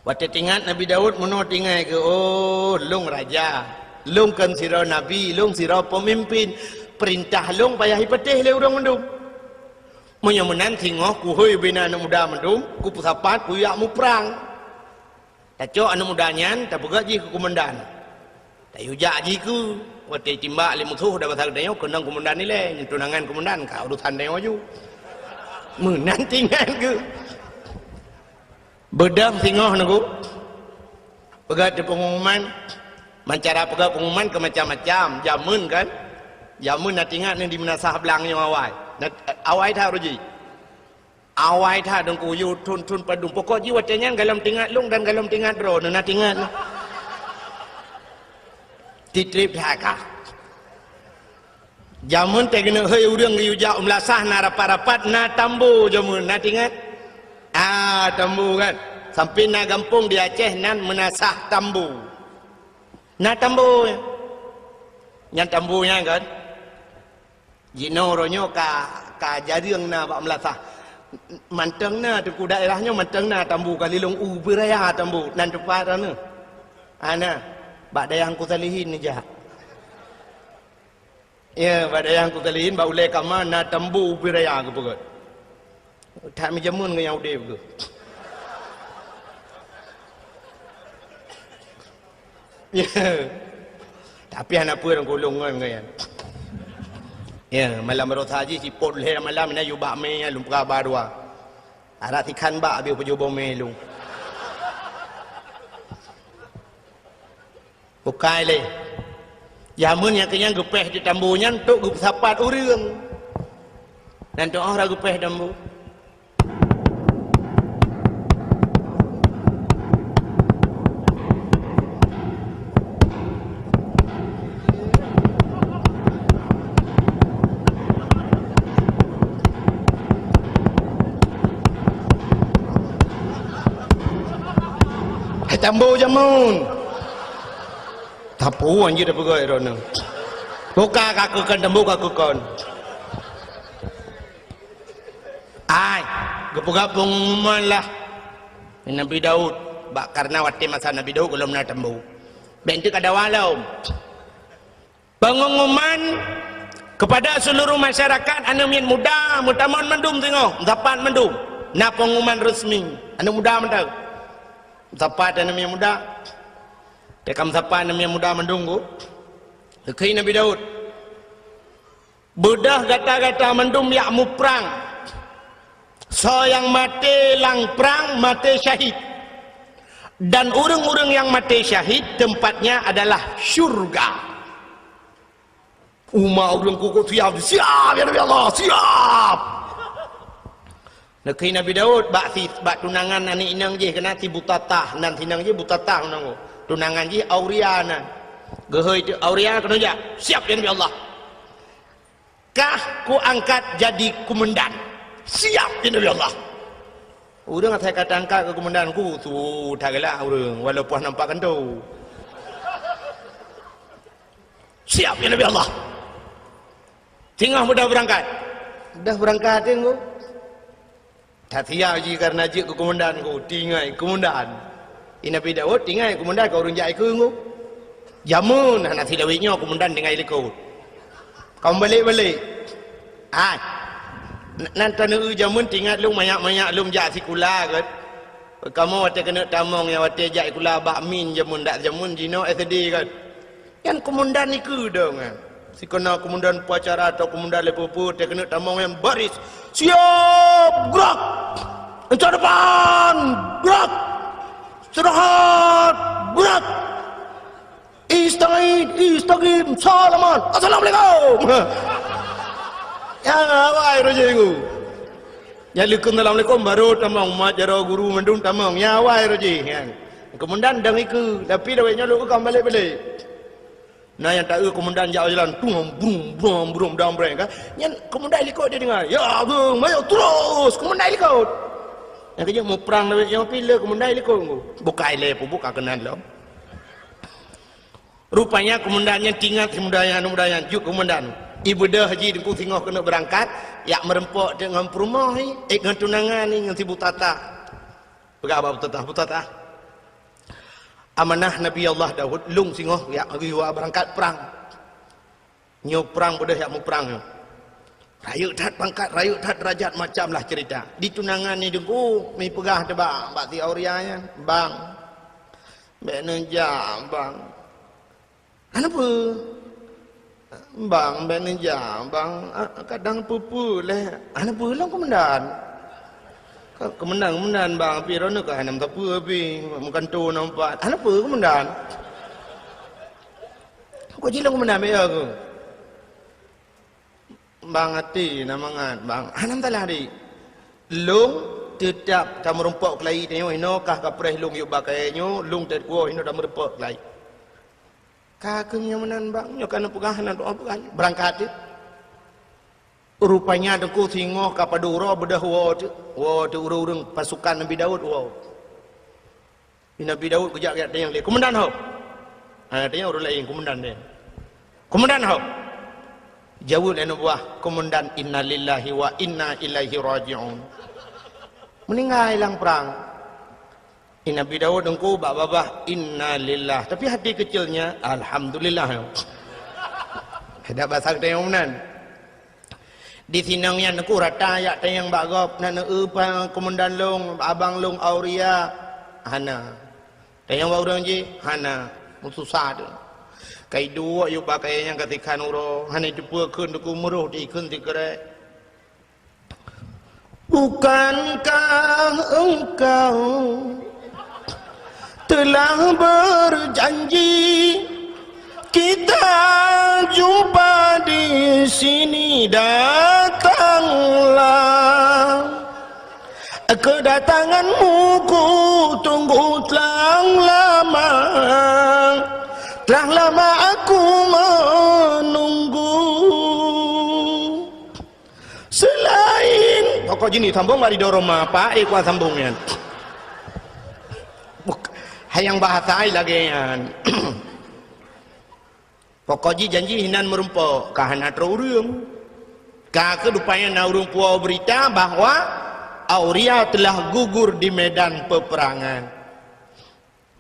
Watée tingat Nabi Daud, meunoe tingat geuh, oh, lôn raja. Lôn kon sidroe nabi, lôn sidroe peumimpén. Peurintah lôn payah ipatéh lé ureuëng mandum. Meunyoe meunan singoh kuhôi bina aneuk muda mandum, kupeusapat kuyue muprang. Tacok aneuk muda nyan, tapeugah jih keu komandan. Tayue jak jih keu, watée timbak lé musoh dan basa geutanyoe, keunong komandan ilée, nyoe tunangan komandan, ka urusan tanyoe aju. Meunan tingan keu. Beudôh singoh nunggu. Peugah teu pengumuman, mancara peugah pengumuman keu macam-macam. Jameun kan? Jameun na tingat ni di meunasah blang nyoe awai. Na, awai that uroe jih. Awai that deungku yue thon-thon padum. Pokok jih watée nyan galom tingat lôn dan galom tingat droe. Na tingat. Titrip that ka. Jameun teuh keuneuk hôi ureuëng geuyue jak u meulasah na rapat-rapat na tambo jameun, na tingat? Ah, tambo kan. Sampai na gampông di Aceh nan meunasah tambo. Na tambo. Nyan tambo nyan kan. Jinoe uroe nyoe ka, ka jareueng na bak meulasah. Mantong na teungku daerah nyoe mantong na tambo ka lilong u beuraya tambo nan teumpat na. Ana bak dayah Teungku Salihin neujak. Ya, bak dayah Teungku Salihin, bak ulée kama na tambo ubé raya geupeugét. That meujameun ngon nyang udeb geuh. Ya. Tapi hana peue ureuëng kulung ngon, ngon nyan. Ya, malam baroesa jih sipot lhée malam na yue bak mé lôn peugah ba dua. Arak sikhan bak habéh peujoh boh mé lôn. Bukai lé. Jameun nyang keunyan geupéh di tambo nyan untuk geupeusapat ureuëng. Dan tu'oh ra geupéh tambo. Hai tambo jameun. Tapu anjir dah peugah droeneuh. Buka ka keukon tambo ka keukon. Ai, geupeugah pengumuman lah. Nabi Daud, bak karena watée masa Nabi Daud gohlom na tambo. Bék teuk ada walau. Pengumuman kepada seluruh masyarakat, aneuk miet muda, meutamong mandum singoh, meusapat mandum. Na pengumuman resmi, aneuk muda mantong. Meusapat aneuk miet muda. Teuka meusapat aneuk miet muda mandum ku. Geukheun Nabi Daud. Beudôh gata-gata mandum jak muprang. Soe nyang maté lam prang, maté syahid. Dan ureuëng-ureuëng nyang maté syahid, tempatnya adalah syurga. Umat ureuëng kukuh siap, siap, ya Nabi Allah, siap. Neukheun Nabi Daud, bak si, bak tunangan aneuk inong jih, keunan si Butatah, nan si inong jih Butatah nan. Tunangan jih Auria nan. Geuhôi teu Auria keunoe jak, siap, ya Nabi Allah. Kah kuangkat jadi komandan. Siap, ya Nabi Allah. Ureuëng asai ka tangkat keu komandan ku, su that galak ureuëng, walaupun nampak kantô. Siap, ya Nabi Allah. Singoh mudah beurangkat. Dah beurangkat, ya, Teungku. That siap jih karena jeuet keu komandan ku, tinggai komandan. Di Nabi Daud tinggai komandan ka ureuëng jak ikeu ku. Jameun hana silawét nyoe komandan tinggai likot. Ka meubalek-balek. Hai. Nan taneuk jameun tingat lôn manyak-manyak lôn jak sikula kan. Kamoe watée keuneuk tamong nyang watée jak sikula bak min jameun dak jameun jinoe S D kan. Nyan komandan ikeu dong nyan. Sikeuna komandan upacara atau komandan leupeu-peu teuh keuneuk tamong nyan baris. Siap, gerak! Inca depan, gerak! Istirahat, gerak! Istagid, istagim, salaman, assalamualaikum! Ya, awai roh jih. Nyan leukeu assalamualaikum baru tamong, mat jaroe guru mandum tamong. Ya, awai roh jih nyan. Komandan dong ikeu, tapi lawét nyoe lôn ka balek-balek. Na nyang taeu komandan jak jalan, tung, brum, brum, brum, dang breng kan. Nyan komandan likot dia dengar. Ya, agung, mayo terus komandan likot. Nyang keuh muprang lawét nyang pih le komandan likot ngku. Bukai le pun buka keunan lom. Rupanya komandan nyan tingat si muda nyan, muda nyan jeuet komandan. Ibeudôh jih Teungku singoh keuneuk beurangkat, jak meureumpok teuk ngon peurumoh ni, eh, ngon tunangan ni, ngon si Butatah. Peugah bak Butatah, Butatah. Amanah Nabi Allah Daud, lôn singoh jak geuyue beurangkat prang. Nyoe prang beudôh jak muprang nyoe. Rayeuk that pangkat, rayeuk that deurajat, macam lah cerita. Di tunangan ni Teungku, mi peugah teuh bak, bak si Auria nyan, "Bang, bèk neujak, Bang." "Hana peue?" "Bang, bèk neujak, Bang. Ah, kadang peue-peue lé." "Hana peue lom, Komandan." "Ka-, Komandan, Komandan, Bang, pih droeneuh ka hana meusapeue pih, meukanto na umpat." "Hana peue, Komandan." "Kok jilong, Komandan, bèk ya keuh." "Bang, até na mangat, Bang." "Hana masalah, Dik. Lôn teutap tameurumpok keulayi tanyoe, inoe kah kapreh lôn yub bak kayèe nyoe, lôn teukuwoe inoe tameurumpok keulayi." "Ka keuh nyoe meunan, Bang, nyoe ka neupeugah, hana doa peugah, beurangkat teuh." Rupanya Teungku singoh ka padub uroe beudôh woe teuh, woe teuh ureueng-ureueng pasukan Nabi Daud woe. Nabi Daud geujak-jak tanyong lé, "Komandan ho?" Ha, tanyong ureueng laén, "Komandan deh." "Komandan ho?" Jaweueb lé aneuk buah, "Komandan, innalillahi wa inna ilaihi raji'un." Meuninggai lam prang. Nabi Daud Teungku bak babah, "Innalillah." Tapi hati kecilnya, "Alhamdulillah." Dak basa tanyong meunan. Di sinong nyan Teungku rata jak tanyong bak gob, "Na neueu pa komandan lôn, abang lôn Auria?" "Hana." Tanyong bak ureueng jih, "Hana." Meususah teuh. Ka iduek yub bak kayèe nyan ka sikhan uroe, hana iteupeue kheun Teungku, meuroh teuh ikheun sikrek. "Bukankah engkau telah berjanji kita jumpa di sini? Datanglah, kedatanganmu ku tunggu telah lama, telah lama aku menunggu." Selain, pokok jih ni sambong bak ridho Roma, Pak, eh, kuat sambong nyan. Buk-, hai nyang bahasa ai lagèe nyan. Pokok jih janji hinan meurumpok, ka hana troh ureueng. Ka keuh rupanya na ureueng puwoe beurita bahwa Auria telah gugur di medan peperangan.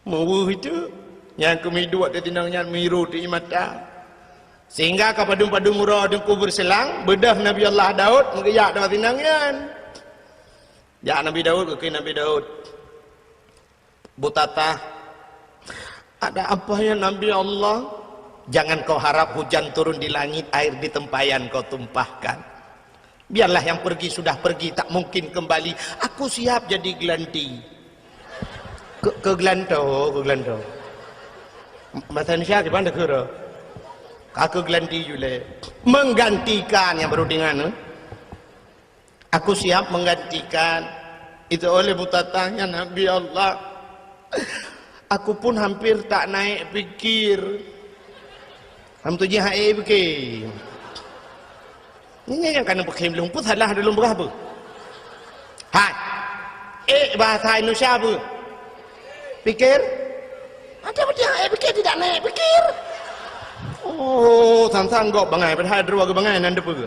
Meuweuh itu, nyang keumiduek di tinong nyan miru di mata. Sehingga ka padum-padum uroe Teungku beureuselang, beudôh Nabi Allah Daud meugeujak di tinong nyan. Jak Nabi Daud, geukheun Nabi Daud, "Butatah, ada apa ya Nabi Allah?" "Jangan kau harap hujan turun di langit, air di tempayan kau tumpahkan. Biarlah yang pergi sudah pergi, tak mungkin kembali. Aku siap jadi gelanti." Keu-, keugelanto, keugelanto. Bahasa Indonesia gimana kira? Ka keugelanti julai. Menggantikan nyang baru dengan, eh? "Aku siap menggantikan." Itu oleh Butatah nyan, "Nabi Allah, aku pun hampir tak naik pikir." Ham tu jih hai pikir. Nyan nyang kana peukhém lôn pun salah lôn peugah beuh. Hai. Eh, bahasa Indonesia beuh. Pikir. Ada betul eh pikir tidak naik pikir. Oh, sang-sang gob bangai padahai droe bangai nan depe.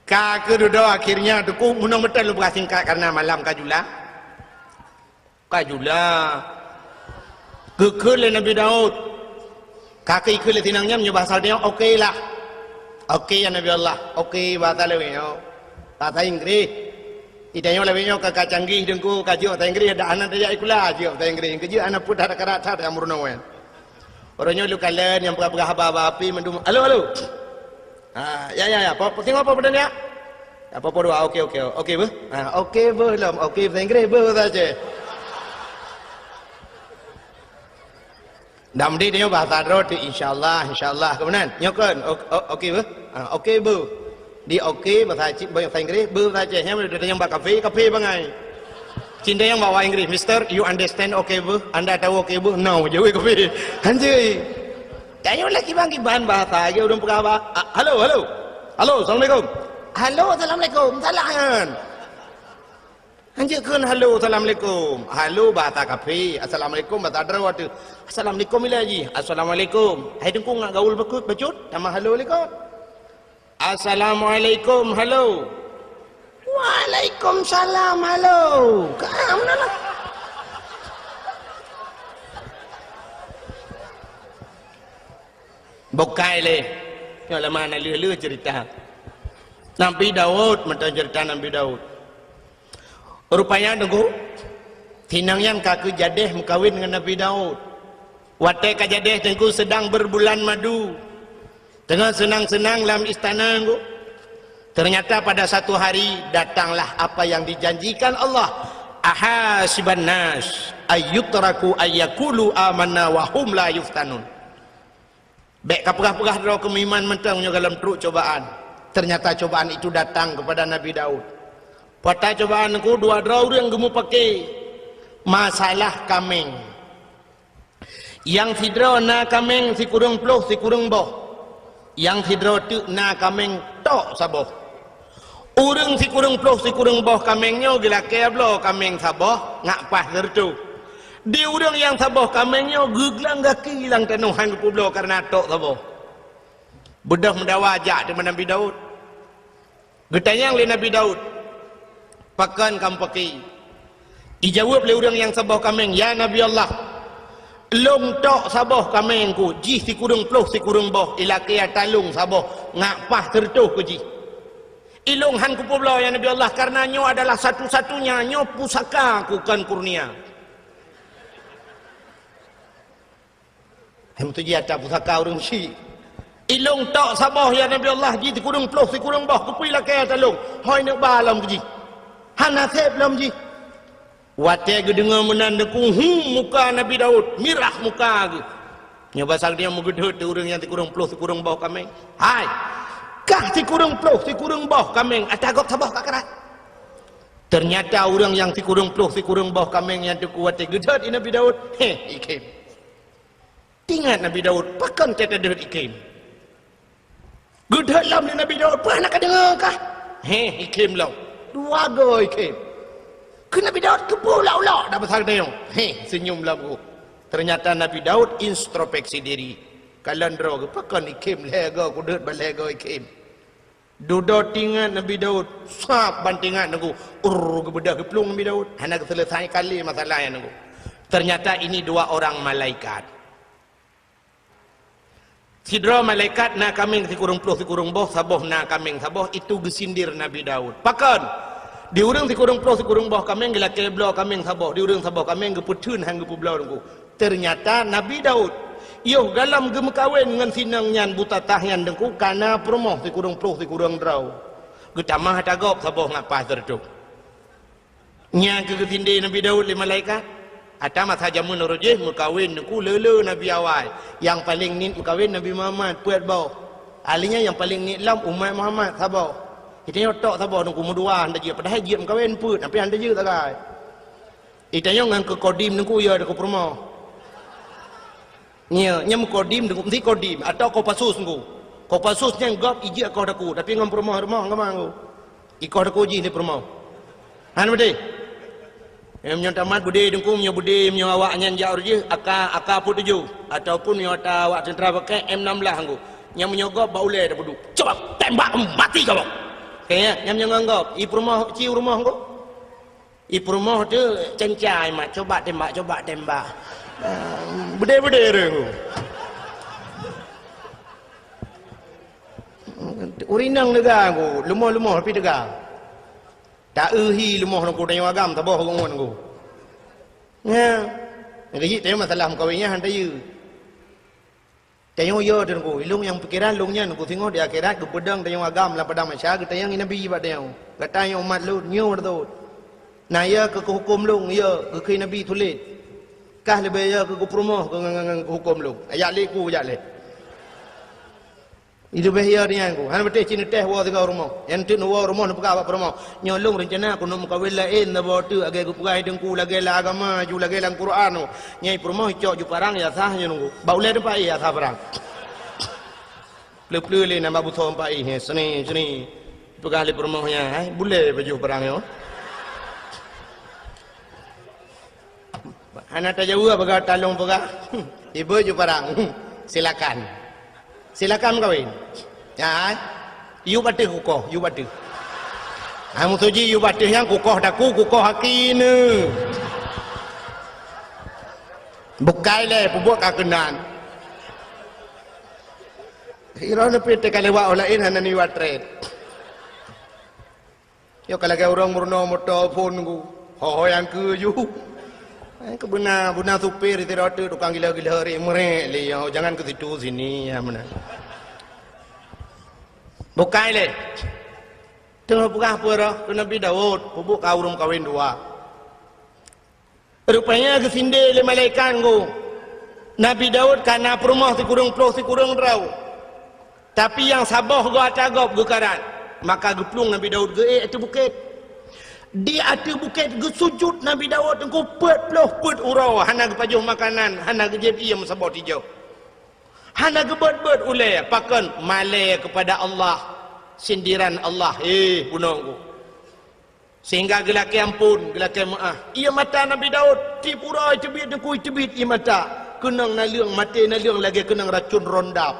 Ka keududoe akhirnya Teungku, meunong meuteun lôn peugah singkat karena malam ka jula. Ka jula. Geukheun lé Nabi Daud. Ka keuh ikheun lé tinong nyan meunyoe bahasa nyoe, "Oke lah." "Oke ya Nabi Allah." "Oke," bahasa lewat nyoe. Bahasa Inggris. Di tanyoe lawét nyoe ka, ka canggih Teungku, ka jeuet bahasa Inggris, dak hana tajak sikula, jeuet bahasa Inggris. Keujeuet hana peue that, karat that nyang meurunoe. Uroe nyoe lôn kalon nyang peugah-peugah haba-haba api mandum, "Halo, halo." Ha, ya, ya, ya. Po, po, singoh po, po, ya. Ya, po, po, dua. Oke, oke. Oke, beuh. Ha, oke, beuh lom. Oke, bahasa Inggris, beuh, bahasa Aceh. Dak meudeh nyoe bahasa droe tu, insyaallah, insyaallah. Keumudian, nyoe kan, o-, o-, oke, beuh. Ha, oke, beuh. Di oke, bahasa Aceh, bahasa Inggris, beuh, bahasa Aceh. Nyan, dia tanya bak kafe, kafe bangai. Cinta yang bawa Inggris, "Mister, you understand oke, beuh? Anda tahu oke, beuh?" "No," jaweueb kafe. Hanjeuet. Tanyoe lé kiban-kiban bahasa, lagèe ureueng peugah ba-, a, "Halo, halo. Halo, assalamualaikum." "Halo, assalamualaikum." Salah nyan. Hanjeuet kheun halo, assalamualaikum. Halo bahasa kafe, assalamualaikum bahasa droe tu. Assalamualaikum ilèe jih. Assalamualaikum. Hai Teungku ngat gaul beukeuet bacut, tamah halo likot. Assalamualaikum, halo. Waalaikumsalam, halo. Ka meunan lah. Bukai lé. Nyoe lama na lheueh-lheueh cerita. Nabi Daud, mantong cerita Nabi Daud. Rupanya Teungku, sinang nyan ka keu jadeh meukawen ngon Nabi Daud. Watée ka jadeh Teungku sedang berbulan madu. Teungoh seunang-seunang lam istana Teungku. Ternyata pada satu hari datanglah apa yang dijanjikan Allah. Ahasiban nas ayyutraku ayyakulu amanna wa hum la yuftanun. Bék kapeugah-peugah droe keu meuiman mantong nyoe gohlom trok cobaan. Ternyata cobaan itu datang kepada Nabi Daud. Pada cobaan Teungku dua droe ureuëng geumeupaké masalah kaméng. Nyang sidroe na kaméng sikureueng ploh sikureueng boh. Nyang sidroe teuk na kaméng tok saboh. Ureuëng sikureueng ploh sikureueng boh kaméng nyoe geulakée bloe kaméng saboh ngat paih sireutôh. Di ureuëng nyang saboh kaméng nyoe geuglang gaki lam tanoh hán geupeubloe kareuna tok saboh. Beudôh meudawa jak teuma Nabi Daud. Geutanyong lé Nabi Daud, "Pakon kamoe paké?" Ijaweueb lé ureuëng nyang saboh kaméng, "Ya Nabi Allah, lôn tok saboh kaméng ku, jih sikureueng ploh sikureueng boh, ilakée ata lôn saboh, ngat paih sireutôh keu jih. Ilôn hán kupeubloe, ya Nabi Allah, kareuna nyoe adalah satu-satunya, nyoe pusaka ku kon kurnia." Hai meutuji ata pusaka ureuëng syik. "Ilôn tok saboh, ya Nabi Allah, jih sikureueng ploh sikureueng boh, keupeue ilakée ata lôn? Hôi neuk ba lom keu jih. Hana seb lom jih." Watée geudeungoe meunan Teungku, hu, muka Nabi Daud mirah muka geuh. Nyoe basa geutanyoe meugeudeuet ureuëng nyang sikureueng ploh sikureueng boh kaméng. "Hai, kah sikureueng ploh sikureueng boh kaméng, ata gob saboh ka krat." Ternyata ureuëng nyang sikureueng ploh sikureueng boh kaméng nyan Teungku watée geudeuet i Nabi Daud, heh, ikhém. Teuingat Nabi Daud, pakon teudeungoe ikhém? Geudeuet lom lé Nabi Daud, peue hana kadeungoe kah? Heh, ikhém lom. Dua goe ikhém. Keu Nabi Daud keupeue ulok-ulok dak basa geutanyoe? Heh, seunyum lom geuh. Ternyata Nabi Daud introspeksi diri. Kalon droe geuh, pakon ikhém lhée goe, kudeuet ban lhée goe ikhém. Dudoe teuingat Nabi Daud, sab ban teuingat Teungku, urr, geubeudôh geuplueng Nabi Daud, hana geuseuleusai kali masalah nyan Teungku. Ternyata ini dua orang malaikat. Sidroe malaikat na kaméng sikureueng ploh sikureueng boh, saboh na kaméng saboh, itu geusindir Nabi Daud. Pakon? Di ureuëng sikureueng ploh sikureueng boh kaméng geulakée bloe kaméng saboh, di ureuëng saboh kaméng geupeutheun hán geupeubloe Teungku. Ternyata Nabi Daud, yoh gohlom geumeukawen ngon sinong nyan buta tah nyan Teungku, kana peurumoh sikureueng ploh sikureueng droe. Geutamah ata gob saboh ngat paih sireutôh. Nyan keuh geusindée Nabi Daud lé malaikat. Ata masa jameun uroe jih meukawen Teungku le-le nabi awai. Nyang paleng niet meukawen Nabi Muhammad, peuet boh. Ahli nyan nyang paleng niet lom umat Muhammad, saboh. Geutanyoe tok saboh Teungku, meudua hán tajeuet, padahai jeuet meukawen peuet, tapi hán tajeuet sagai. Geutanyoe ngon keu kodim Teungku, ya, keu peurumoh. Nyo, nyo meukodim Teungku, meusti kodim atau Kopassus Teungku. Kopassus nyan gob ijeuet koh daku, tapi ngon peurumoh-rumoh agama Teungku. Ikoh daku jih lé peurumoh. Hana beudé. Meunyoe tamat beudé Teungku, meunyoe beudé, meunyoe awak nyan jak uroe jih, AK, AK peuet tujoh, ataupun meunyoe ata awak teuntra pakai M enam belas Teungku. Nyan meunyoe gob bak ulée tapeuduek. Coba tembak mati kamoe. Oke, ya, nyan meunyoe ngon gob, i peurumoh, ci peurumoh Teungku. I peurumoh teuh cencai mat, coba tembak, coba tembak. Ah, beudé-beudé ureuëng. Ureuëng inong teuga Teungku, leumoh-leumoh tapi teuga. Ta-eu hi leumoh Teungku, tanyoe agam saboh ureuëng Teungku. Nya, geujik tanyoe masalah meukawen nyan han tayue. Tanyoe yo Teungku, ilong nyang pikeran lôn nyan Teungku, singoh di akhirat geupeudong tanyoe agam lam padang mahsyar, geutanyong Nabi bak tanyoe, "Gata nyoe umat lôn, nyoe beutôi. Na yo keu huköm lôn, yo keu Nabi tuléh. Kah leubeh yo keu peurumoh keu ngon, ngon, ngon huköm lôn." Ajak lé ku, jak lé. Leubeh yo nyan Teungku. Hana beuteh cit neuteh woe sigoe rumoh. Nyang teuk neuwoe rumoh neupeugah bak peurumoh, "Nyoe lôn reuncana keuneuk meukawen laén saboh teuk lagée geupeugah Teungku, lagée lam agama ju, lagée lam Quran." Nyang i peurumoh icok ju parang, ya sah nyoe Teungku. Bak ulée teumpat, ya sah parang. Pleu-pleu lé nambah busoe teumpat, eh, seni, seni. Peugah lé peurumoh nyan, "Hai, bulée baju parang nyoe." Hana tajaweueb, peugah talong peugah. Ibu ju parang. Silakan. Silakan meukawen. Ya, yub ateueh kukoh, yub ateueh. Ha, meutuji yub ateueh nyan kukoh daku, kukoh aki neu. Bukai lé, peubuet ka keunan. Sidroe neupie teuka lewat, oh laén hana niwat treb. Yo ka lagée ureuëng meurunoe moto phon ku. Ho-ho nyang keu ju. Eh, keu beuna, beuna supir sidroe teuk tukang gila-gila ri meurek lé yo, jangan ke situ sini ya meunan. Bukai lé. Teungoh peugah peue roh keu Nabi Daud, peubuet ka ureuëng kawen dua. Rupanya geusindé lé malaikat nggu. Nabi Daud ka na peurumoh sikureueng ploh sikureueng droe. Tapi nyang saboh goe ata gob geukarat. Maka geuplueng Nabi Daud geuék ateueh bukét. Di ateueh bukét geusujut Nabi Daud teungku peuet ploh peuet uroe, hana geupajoh makanan, hana geujieb ié meusaboh tijoh. Hana geubeuet-beuet ulée, pakon malée keupada Allah, sindiran Allah, eh, bunoe nggu. Sehingga geulakée amphon, geulakée meuáh. Ié mata Nabi Daud, tieb uroe teubiet teungku teubiet ié mata. Keunong naleueng, maté naleueng lagée keunong racun rondap.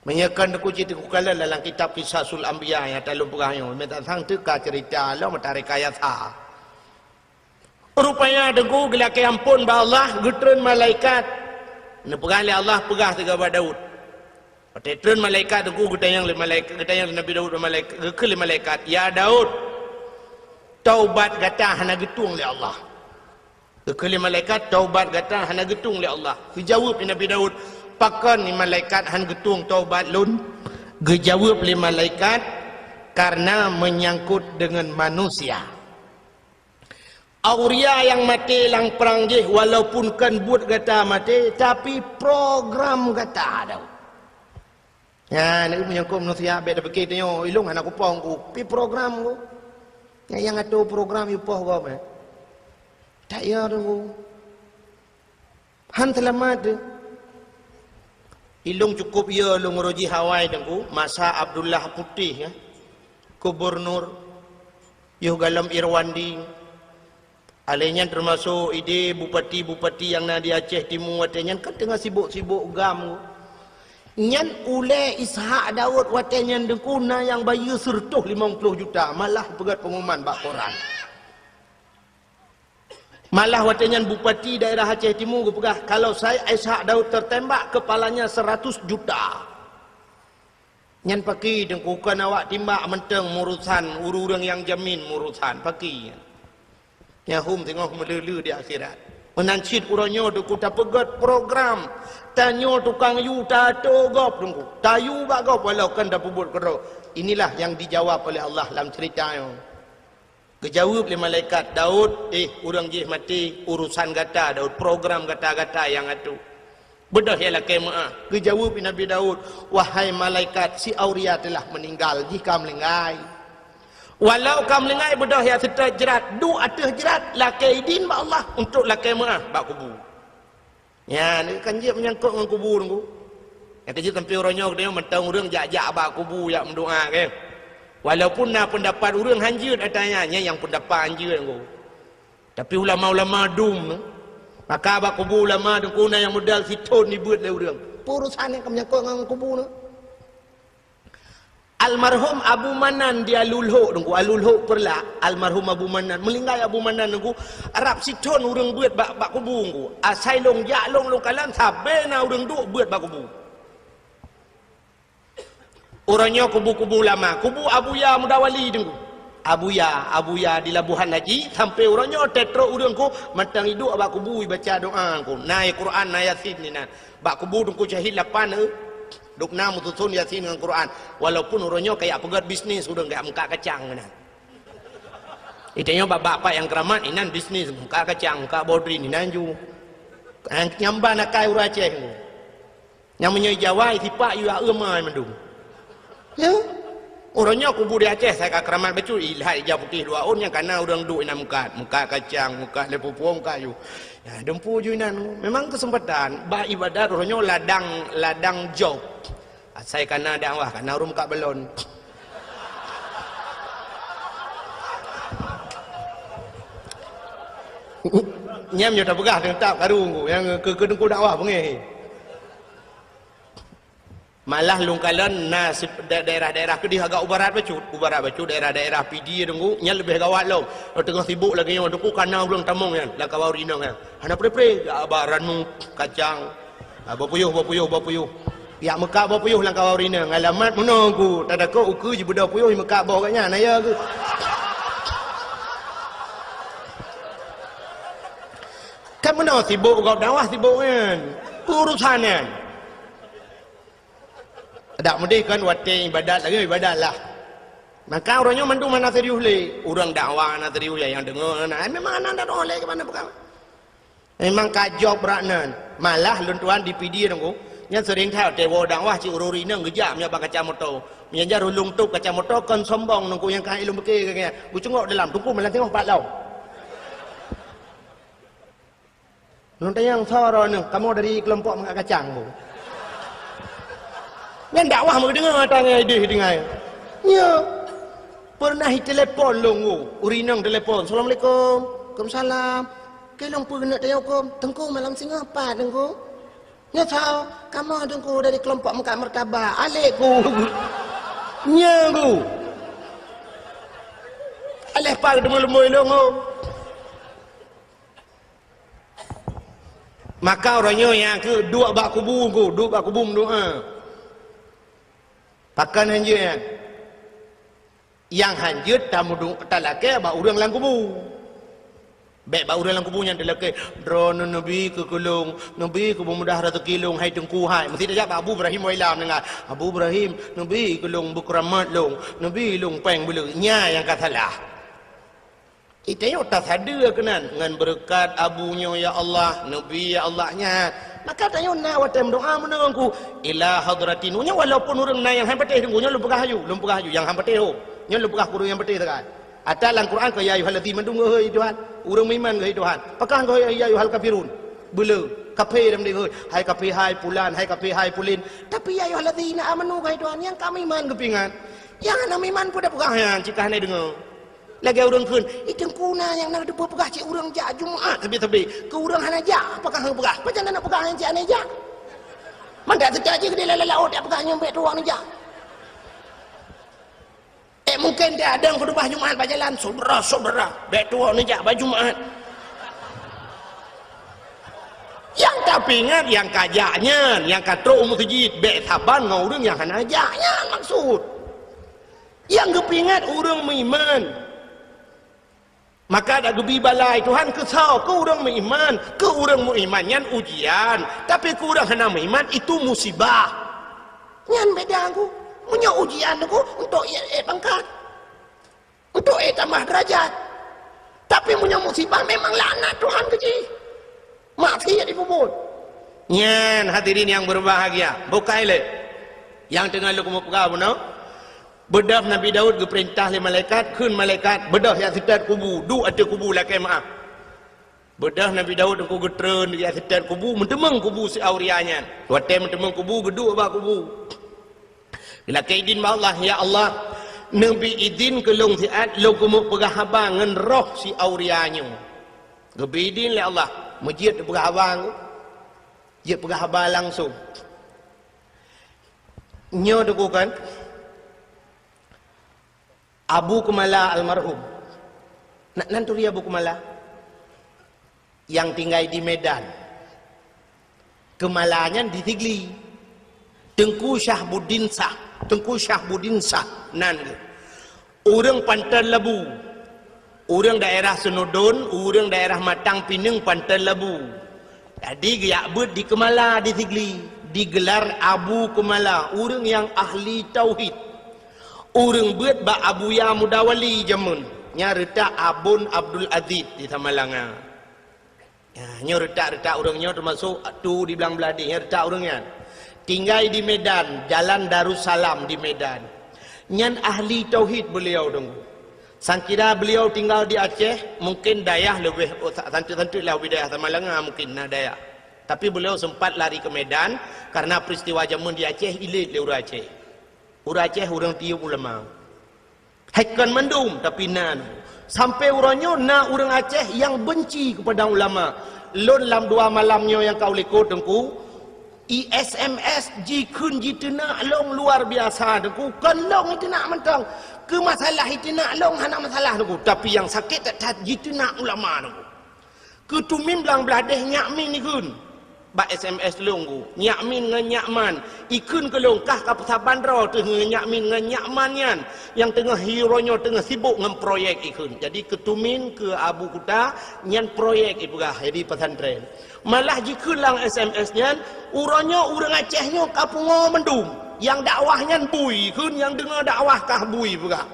Meunyoe kon teungku cit teungku kalon dalam kitab Qisasul Anbiya nyang talôn peugah nyoe, meutatang teuka ceurita lom meutareka yasa. Rupanya teungku geulakée amphon bak Allah, geutreun malaikat. Neupeugah lé Allah, peugah sigoe bak Daud. Watée treun malaikat teungku geutanyong lé malaikat, geutanyong lé Nabi Daud bak malaikat, geukheun lé malaikat, "Ya Daud, taubat gata hana geutueng lé Allah." Geukheun lé malaikat, "Taubat gata hana geutueng lé Allah." Geujaweueb lé Nabi Daud, "Pakon ni malaikat hana geutueng taubat lôn?" Geujaweueb lé malaikat, "Karena menyangkut dengan manusia." Auria nyang maté lam prang jih, walaupun kon buet gata maté, tapi program gata ada. Nyan, meunyoe keu manusia bék tapike tanyoe, ilong hana kupoh ku, pi program ku. Nyang, nyang atô program ipoh gob, eh. Tak ya tu. Han seulamat teuh. Ilong cukup ya lôn uroe jih awai teungku, masa Abdullah Putih, ya. Gubernur, yoh galom Irwandi. Alèh nyan teumasok idéh bupati-bupati nyang na di Aceh Timu watèe nyan kan teungoh sibok-sibok gam. Nyan ulèe Ishak Daud watèe nyan teungku na nyang bayeue seureutôh limong ploh juta, malah peugöt pengumuman bak koran. Malah watèe nyan bupati daerah Aceh Timu geupeugah, "Kalau saya Ishak Daud tertembak, kepalanya seratus juta." Nyan pakri teungku, kon awak timbak mantong meurusan, ureueng-ureueng nyang jamin meurusan, pakri nyan. Nyan hom teungoh meuleu-leu di akhirat. Meunan cit uroe nyoe teungku tapeugöt program, tanyoe tukang yue tatô gob teungku, tayue bak gob walau kon tapeubuet keudroe. Inilah yang dijawab oleh Allah lam cerita nyoe. Geujaweueb lé malaikat, "Daud, eh, ureueng jih maté, urusan gata, Daud, program gata-gata nyang atô. Beudôh ya lakèe meu'ah." Geujaweueb lé Nabi Daud, "Wahai malaikat, si Auria telah meninggal, jih ka meulinggai. Walau ka meulinggai, beudôh ya seutôt jrat, duek ateueh jrat, lakèe idin bak Allah untuk lakèe meu'ah bak kubu." Nyan, kan jeuet meunyangkot ngon kubu teungku. Nyang keujeuet sampoe uroe nyoe geutanyoe mantong ureueng jak-jak bak kubu jak meudoa, kan. Walaupun na peundapat ureueng hanjeuet ata nyan, nyan nyang peundapat hanjeuet teungku. Tapi ulama-ulama dum, maka bak kubu ulama teungku na nyang modal sithon dibeuet lé ureueng. Peue urusan nyang ka meunyangkot ngon kubu nyoe? Almarhum Abu Manan di Alulhok teungku, Alulhok Peureulak, almarhum Abu Manan, meulinggai Abu Manan teungku, rab sithon ureueng beuet bak, bak kubu teungku. Asai lôn jak lôn, lôn kalon sabe na ureueng duek beuet bak kubu. Uroe nyoe kubu-kubu ulama, kubu Abuya Mudawali teungku. Abuya, Abuya di Labuhan Haji, sampoe uroe nyoe teutrok ureueng teungku, mantong iduek bak kubu ibaca doa teungku. Na Quran, na Yasin inan. Bak kubu Teungku Syahid lapan, eh. Dubna meususon Yasin ngon Quran. Walaupun uroe nyoe kajak peugöt bisnis ureueng kajak meukat kacang keunan. Itanyoe bak-bak pat nyang keuramat inan bisnis, meukat kacang, meukat bodrin inan ju. Nyang ban akai ureueng Aceh. Nyang meunyoe Jawa sipak yue aeu mai mandum. Ya. Uroe nyoe kubu di Aceh sai ka keuramat bacut, ilhat ija putéh dua ôn nyang kana ureueng duek inan meukat, meukat kacang, meukat lé pupueng, meukat ju. Ya, dumpu ju inan. Memang keuseumpatan bak ibadat uroe nyoe ladang, ladang job. Asai kana dakwah, kana ureueng meukat balon. Nyan nyoe tapeugah teuntang karu nyang keu, keu teungku dakwah beungéh. Malah lôn kalon na sip-, da-, daerah-daerah keudéh agak u barat bacut, u barat bacut daerah-daerah Pidie teungku, nyan leubeh gawat lom. Teungoh sibok lagèe nyoe teungku kana ureueng tamong nyan, lam kawah rinong nyan. Hana pre-pre, jak ba ranup, kacang. Ah, bapuyuh, bapuyuh, bapuyuh. Yak meukak boh puyôh lam kawan ureueng inong, alamat meunoe ku, tadakot ukeue jibeudôh puyôh meukak boh gobnyan, na ya ku. Kan meunoe sibok gob dakwah sibok nyan. Urusan nyan. Dak meudeh kan watèe ibadat lagèe ibadat lah. Maka uroe nyoe mandum hana serius lé. Ureueng dakwah hana serius lé, nyang deungö hana. Ai memang hana dakwah lé keu mana peugah. Memang ka jok brat nan. Malah lôn tuan di Pidie nunggu. Nyan sering that watèe woe dakwah cit ureueng inong geujak meunyo bak kaca moto. Meunyo jar ulôn tôp kaca moto kon sombong nunggu nyang ka ilôn beuke keu nyan. Geucungok dalam tungku malam singoh pat lom. Lôn tanyong soe droeneuh, kamoe dari keulompok meungak kacang bu. Nyan dakwah meudeungoe ata ngon idéh tinggai. Nyo. Pernah itelepon lôn ku, ureueng inong telepon, "Assalamualaikum." "Waalaikumsalam." "Keu lôn peue keuneuk tanyong huköm?" "Teungku malam singoh pat, Teungku." "Nyo soe?" "Kamoe Teungku dari keulompok meungak martabak." Alek ku. Nyo ku. Aleh pat teumeuleumui lôn ku. Maka uroe nyoe nyang keu duek bak kubu ku, duek bak kubu meudoa. Pakon hanjeuet nyan? Nyang hanjeuet tameudu-, talakée bak ureuëng lam kubu. Bék bak ureuëng lam kubu nyan talakée, "Droeneuh neubi keu keu lôn, neubi keu beumudah raseuki lôn, hai Teungku hai." Meusti tajak bak Abu Ibrahim Wailam deungon, "Abu Ibrahim, neubi keu lôn beukeuramat lôn, neubi lôn péng beuleueh." Nyan nyang ka salah. Itanyoe tasadeue keunan ngon beureukat Abu nyoe, ya Allah, neubi, ya Allah, nyan. Maka tanyoe na watée meudoa meunan ku, ila hadratin. Nyoe walaupun ureuëng na nyang han patéh deungoe, nyoe lôn peugah aju, lôn peugah aju, nyang han patéh ho. Nyoe lôn peugah keu ureuëng nyang patéh sagai. Ata lam Quran keu ya ayyuhallazina mandum geuhôi Tuhan. Ureuëng meuiman geuhôi Tuhan. Pakon geuhôi ya ayyuhal kafirun. Beuleu, kafé lam deuhôi. Hai kafé hai pulan, hai kafé hai pulin. Tapi ya ayyuhallazina amanu geuhôi Tuhan, nyang ka meuiman geupingat. Nyang hana meuiman peue tapeugah nyan, cit ka hana deungoe. Lagée ureuëng kheun, "Ih, Teungku na nyang na teupeue peugah cit ureuëng jak Jumat sabe-sabe. Keu ureuëng hana jak, pakon hana peugah. Pajan na peugah nyang cit hana jak? Mandak teuka jih keudeh lam laôt jak peugah nyoe bék tuwoe neujak." Eh, mungken dia ada khutubah Jumat bak jalan, "Syedara-syedara, bék tuwoe neujak bak Jumat." Nyang tapeuingat nyang ka jak nyan, nyang ka trok u meuseujid, bék saban ngon ureuëng nyang hana jak nyan maksud. Nyang geupeuingat ureuëng meuiman. Maka dak geubi balai Tuhan keu soe? Keu ureuëng meuiman. Keu ureuëng meuiman nyan ujian, tapi keu ureuëng hana meuiman itu musibah. Nyan beda ku. Meunyoe ujian ku untuk ié pangkat, untuk ié tamah derajat. Tapi meunyoe musibah memang laknat Tuhan keu jih. Maksiat jipeubuet. Nyan hadirin yang berbahagia. Bukai lé. Nyang teungoh lôn keumeung peugah bunoe. Beudôh Nabi Daud geupeurintah lé malaikat, kheun malaikat, "Beudôh jak seutôt kubu, duek ateueh kubu lakée meuáh." Beudôh Nabi Daud teungku geutreun jak seutôt kubu, meuteumeung kubu si Auria nyan. Watée meuteumeung kubu, geuduek bak kubu. Geulakée idin bak Allah, "Ya Allah, neubi idin keu lôn siat lôn keumeung peugah haba ngon roh si Auria nyoe." Geubi idin lé Allah, meujeuet peugah haba, jeuet peugah haba langsong. Nyoe teungku kan, Abu Keumala almarhum. Na, nan turi Abu Keumala? Nyang tinggai di Medan. Keumala nyan di Sigli. Teungku Syahbuddin Syah. Teungku Syahbuddin Syah nan geuh. Ureuëng Panton Labu. Ureuëng daerah Seunudon, ureuëng daerah Matang Pineung Panton Labu. Jadi geujak beuet di Keumala di Sigli, digelar Abu Keumala, ureuëng nyang ahli tauhid. Ureuëng beuet bak Abuya Mudawali jameun, nyang reutak Abon Abdul Aziz di Samalanga. Ya, nyoe reutak-reutak ureuëng nyoe teumasok tu di Blang Bladeh, nyoe reutak ureuëng nyan. Tinggai di Medan, Jalan Darussalam di Medan. Nyan ahli tauhid beliau deungoe. Sangkira beliau tinggal di Aceh, mungkin dayah leubeh, oh, sa-, santeut-santeut lah ubé dayah Samalanga mungkin na dayah. Tapi beliau sempat lari ke Medan karena peristiwa jameun di Aceh ilét lé ureuëng Aceh. Ureuëng Aceh ureuëng tiyeub ulama. Hai kon mandum, tapi na. Sampai uroe nyoe na ureuëng Aceh nyang benci kepada ulama. Lôn lam dua malam nyoe nyang ka u likot teungku, I S M S jikheun jiteunak lôn luar biasa teungku. Kon lôn jiteunak mantong. Keu masalah jiteunak lôn hana masalah teungku. Tapi nyang sakét that-that jiteunak ulama teungku. Keu Tumin Blang Bladeh nyak min jikheun. Bak S M S lôn ku, Nyak Min ngon Nyak Man, ikheun keu lôn kah ka peusaban droe teuh ngon Nyak Min ngon Nyak Man nyan, nyang teungoh hi uroe nyoe teungoh sibok ngon proyek ikheun. Jadi keu Tumin, keu Abu Kuta, nyan proyek ipeugah di pesantren. Malah jikheun lam S M S nyan, uroe nyoe ureuëng Aceh nyoe ka pungoe mandum. Nyang dakwah nyan bui, kheun nyang deungoe dakwah kah bui peugah.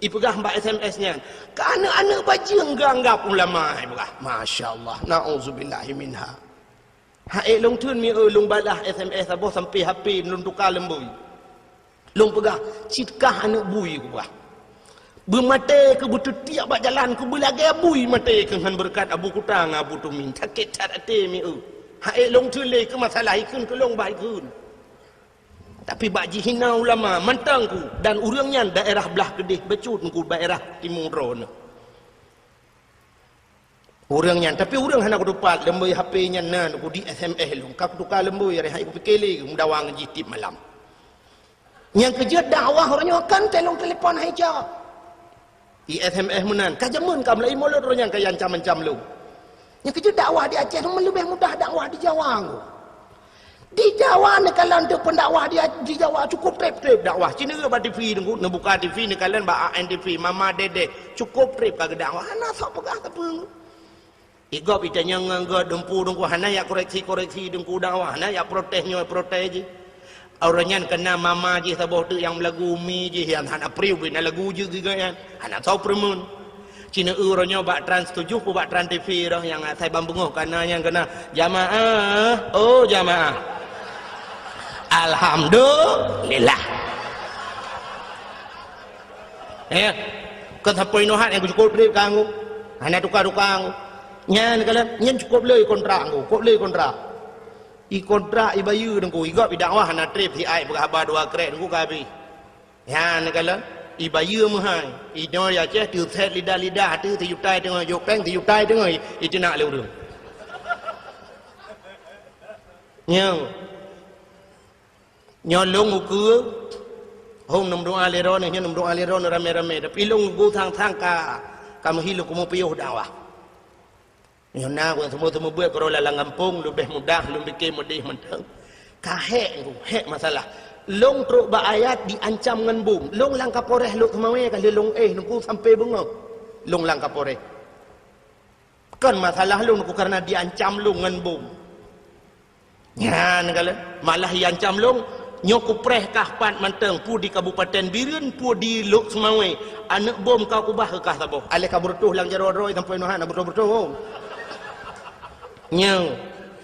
Ipeugah bak S M S nyan, ka aneuëk-aneuëk bajeueng geuanggab ulama, ipeugah. Masya Allah, na'udzubillahi minha. Hai lôn theun mi eu lôn balah S M S saboh sampai H P lôn tuka leumbôi. Lôn peugah, cit kah aneuëk bui kupeugah. Beumaté keu beuteutiek bak jalan keu beulagée bui maté keu ngon beureukat Abu Kuta ngon Abu Tumin. Sakét that até mi eu. Hai lôn theun lé keu masalah ikheun keu lôn bah ikheun. Tapi bak jihina ulama mantong ku dan ureuëng nyan daerah blah keudeh bacut ku daerah timu droeneuh. Ureuëng nyan, tapi ureuëng hana kutupat, leumbôi H P nyan na ku di S M S lôn. Ka kutuka leumbôi, hari hai kupike lé, meudawa ngon jih tiep malam. Nyang keujeuet dakwah uroe nyoe kan telong telepon hai cok. I S M S meunan, ka jameun ka mulai mulod uroe nyan ka iancam-ancam lôn. Nyang keujeuet dakwah di Aceh meuleubieh mudah dakwah di Jawa ngku. Di Jawa neukalon teuh peundakwah di, di Jawa cukup treb-treb dakwah. Ci neugeuek bak T V teungku, neubuka T V neukalon bak A N T V, Mama Dedeh, cukup treb ka geudakwah. Hana sok peugah sapeue. Igob itanyong ngon gob dumpu teungku, hana yak koreksi-koreksi teungku dakwah, hana yak protes nyoe protes jih. Uroe nyan keunan mama jih saboh teuk nyang meulagu, mi jih nyang hana priu bri na lagu jeuet geuh nyan. Hana soe peureumeun. Ci neue uroe nyoe bak Trans tujoh pu bak Trans T V roh nyang asai ban beungoh kana nyang keunan, "Jamaah, oh jamaah." Alhamdulillah. Eh, kon sapeue inoe hat nyang cukup treb kangku. Hana tuka-tuka kangku. Nyan kalon, nyan cukup le kontrak kangku, cukup le kontrak. I kontrak ibayeue teungku, igob idakwah hana treb, si ai peugah haba dua krek teungku ka habéh. Nyan kalon, ibayeue meuhai. Inoe di Aceh teuset lidah-lidah teuh sijuta teungoh jok péng, sijuta teungoh iteunak lé ureuëng. Nyoe. Nyoe lôn ukeue, hom neumeudoa lé droeneuh, nyoe neumeudoa lé droeneuh ramé-ramé, tapi lôn ukeue sang-sang ka, ka meuhi lôn keumeung piôh dakwah. Nyoe na ureuëng seumeubeuet keudroe lam gampông, leubeh mudah lôn pike meudeh mantong. Ka hék ngku, hék masalah. Lôn trok bak ayat diancam ngon bom. Lôn lam Kapolres Lhokseumawe ka lheueh lôn éh teungku sampai beungoh. Lôn lam Kapolres. Kon masalah lôn ku kareuna diancam lôn ngon bom. Nyan kalon, malah iancam lôn, nyoe kupreh kah pat mantong, peue di Kabupaten Bireuen, peue di Lhokseumawe, aneuëk bom ka kubah keu kah saboh. Aléh ka beureutoh lam jaroe droe sampoe nyoe hana beureutoh-beureutoh. Nyoe,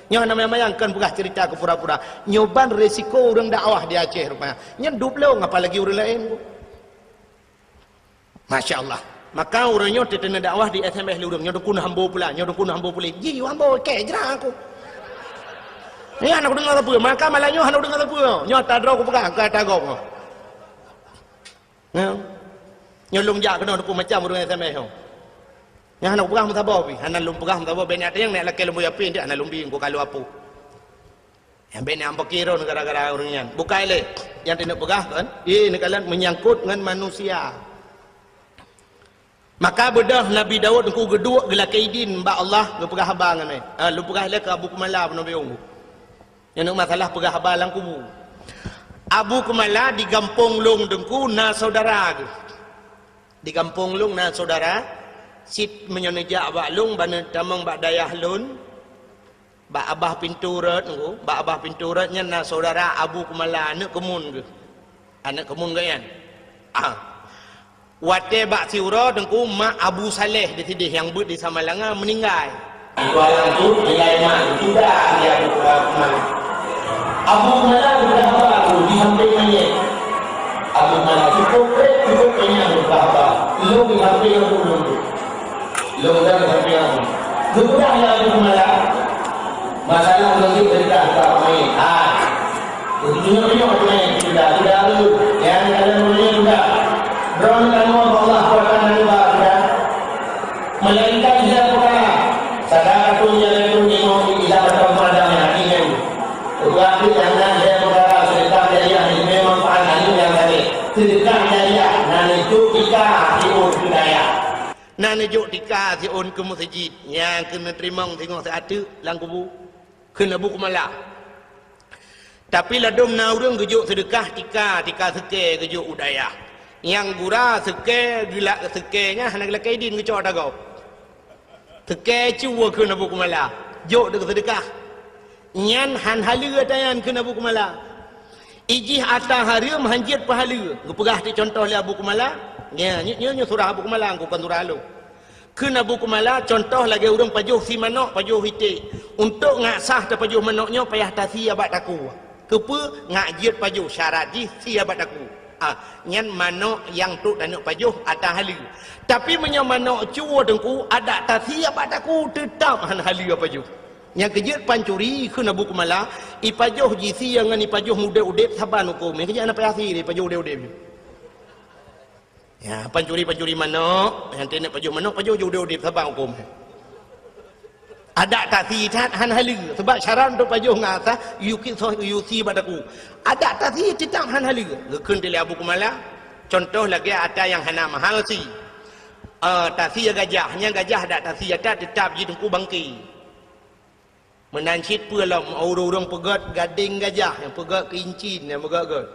nyoe hana mayang-mayang kon peugah ceurita keu pura-pura. Nyoe ban resiko ureuëng dakwah di Aceh rupanya. Nyan dub lôn apalagi ureuëng laén. Masya Allah. Maka uroe nyoe teuteuna dakwah di S M S lé ureuëng, nyoe dukun hambo pula, nyoe dukun hambo pula. Ji hambo kek jra aku. Nyoe hana kudeungoe sapeue, maka malam nyoe hana kudeungoe sapeue. Nyoe ata droe kupeugah, ka ata gob nyoe. Nyoe. Nyoe lôn jak keunoe dukun macam ureuëng S M S nyoe. Nyoe hana kupeugah meusaboh pih, hana lôn peugah meusaboh, bèk nyak teunyang nyak lakée lôn buya pih, hana lôn bi, engko ka lôn apui. Nyang bèk neuampoki droe gara-gara ureuëng nyan. Bukai lé nyang teuneuk peugah kan? Ié neukalon meunyangkot ngon manusia. Maka beudôh Nabi Daud teungku geuduek geulakée idin bak Allah geupeugah haba ngon nyan. Ah, lôn peugah lé keu Abu Keumala peunoh biong. Nyan masalah peugah haba lam kubu. Abu Keumala di gampông lôn teungku na syedara geuh. Di gampông lôn na syedara, cit meunyoe neujak bak lôn ban neutamong bak dayah lôn. Bak abah pintoe rot teungku, bak abah pintoe rot nyan na syedara Abu Keumala, aneuëk keumun geuh. Aneuëk keumun geuh nyan. Ah. Watée bak siuroe teungku mak Abu Saleh di sideh nyang beuet di Samalanga meuninggai. Itu alam tu nilai mak sudah dia Abu Keumala. Abu Keumala sudah apa tu di samping mayat. Abu Keumala cukup treb, cukup kenyang sudah apa. Lu di samping aku dulu. Lôn dan sampai lama. Geupeugah lé Abu Keumala, masalah lôn jeuet teuka ka peumaén. Ha. Beutôi nyoe nyoe peumaén sudah, sudah tu. Nyang dalam dunia sudah. Droeneuh tanoh Allah kuasa neuba sudah. Melainkan dia peukara. Sadaqatun jariyatul ilmu ila batang padang yang ingin. Tetapi jangan dia peukara sedekah jariah yang memang pahala yang tadi. Sedekah jariah nan itu tika tiur budaya. Na neujok tika siôn keu meuseujid nyang keuneuk teurimong singoh siat teuk lam kubu. Kheun Abu Kumala. Tapi ladôm na ureuëng geujok seudeukah tika, tika seukée geujok u dayah. Nyang gura seukée, geulak seukée nyan hana geulakée idin geucok ata gob. Seukée cue kheun Abu Kumala, jok deuk seudeukah. Nyan han haleue ata nyan kheun Abu Kumala. Ijih ata hareuem han jeuet peuhaleue. Geupeugah teuk contoh lé Abu Kumala. Nya, nyoe, nyoe, nyoe surah Abu Kumala, kon surah lôn. Kheun Abu Kumala, contoh lagée ureuëng pajoh sie manok, pajoh iték. Untuk ngat sah tapajoh manok nyoe payah tasie bak takue. Keupeue? Ngat jeuet pajoh, syarat jih sie bak takue. Ah, nyan manok nyang trok taneuk pajoh ata haleue. Tapi meunyoe manok cue Teungku, adak tasie bak takue, teutab han haleue pajoh. Nyang keujeuet pancuri kheun Abu Kumala, ipajoh jisie ngon ipajoh udeb-udeb saban hukôm. Nyang keujeuet hana payah sie lé pajoh udeb-udeb. Ya, pancuri-pancuri manok, nyang teuneuk pajoh manok, pajoh udeb-udeb saban hukôm. Adak tasie that han haleue, sabab syarat untuk pajoh ngat sah, yue sie bak takue. Adak tasie teutab han haleue. Geukheun lé Abu Kumala, contoh lagée ata nyang hana mahal sie. Eh, tasie gajah, nyang gajah adak tasie ata teutab jih Teungku bangke. Meunan cit peue lom, ureuëng-ureuëng peugét gadeng gajah, nyang peugét keu incin, nyang peugét-gét.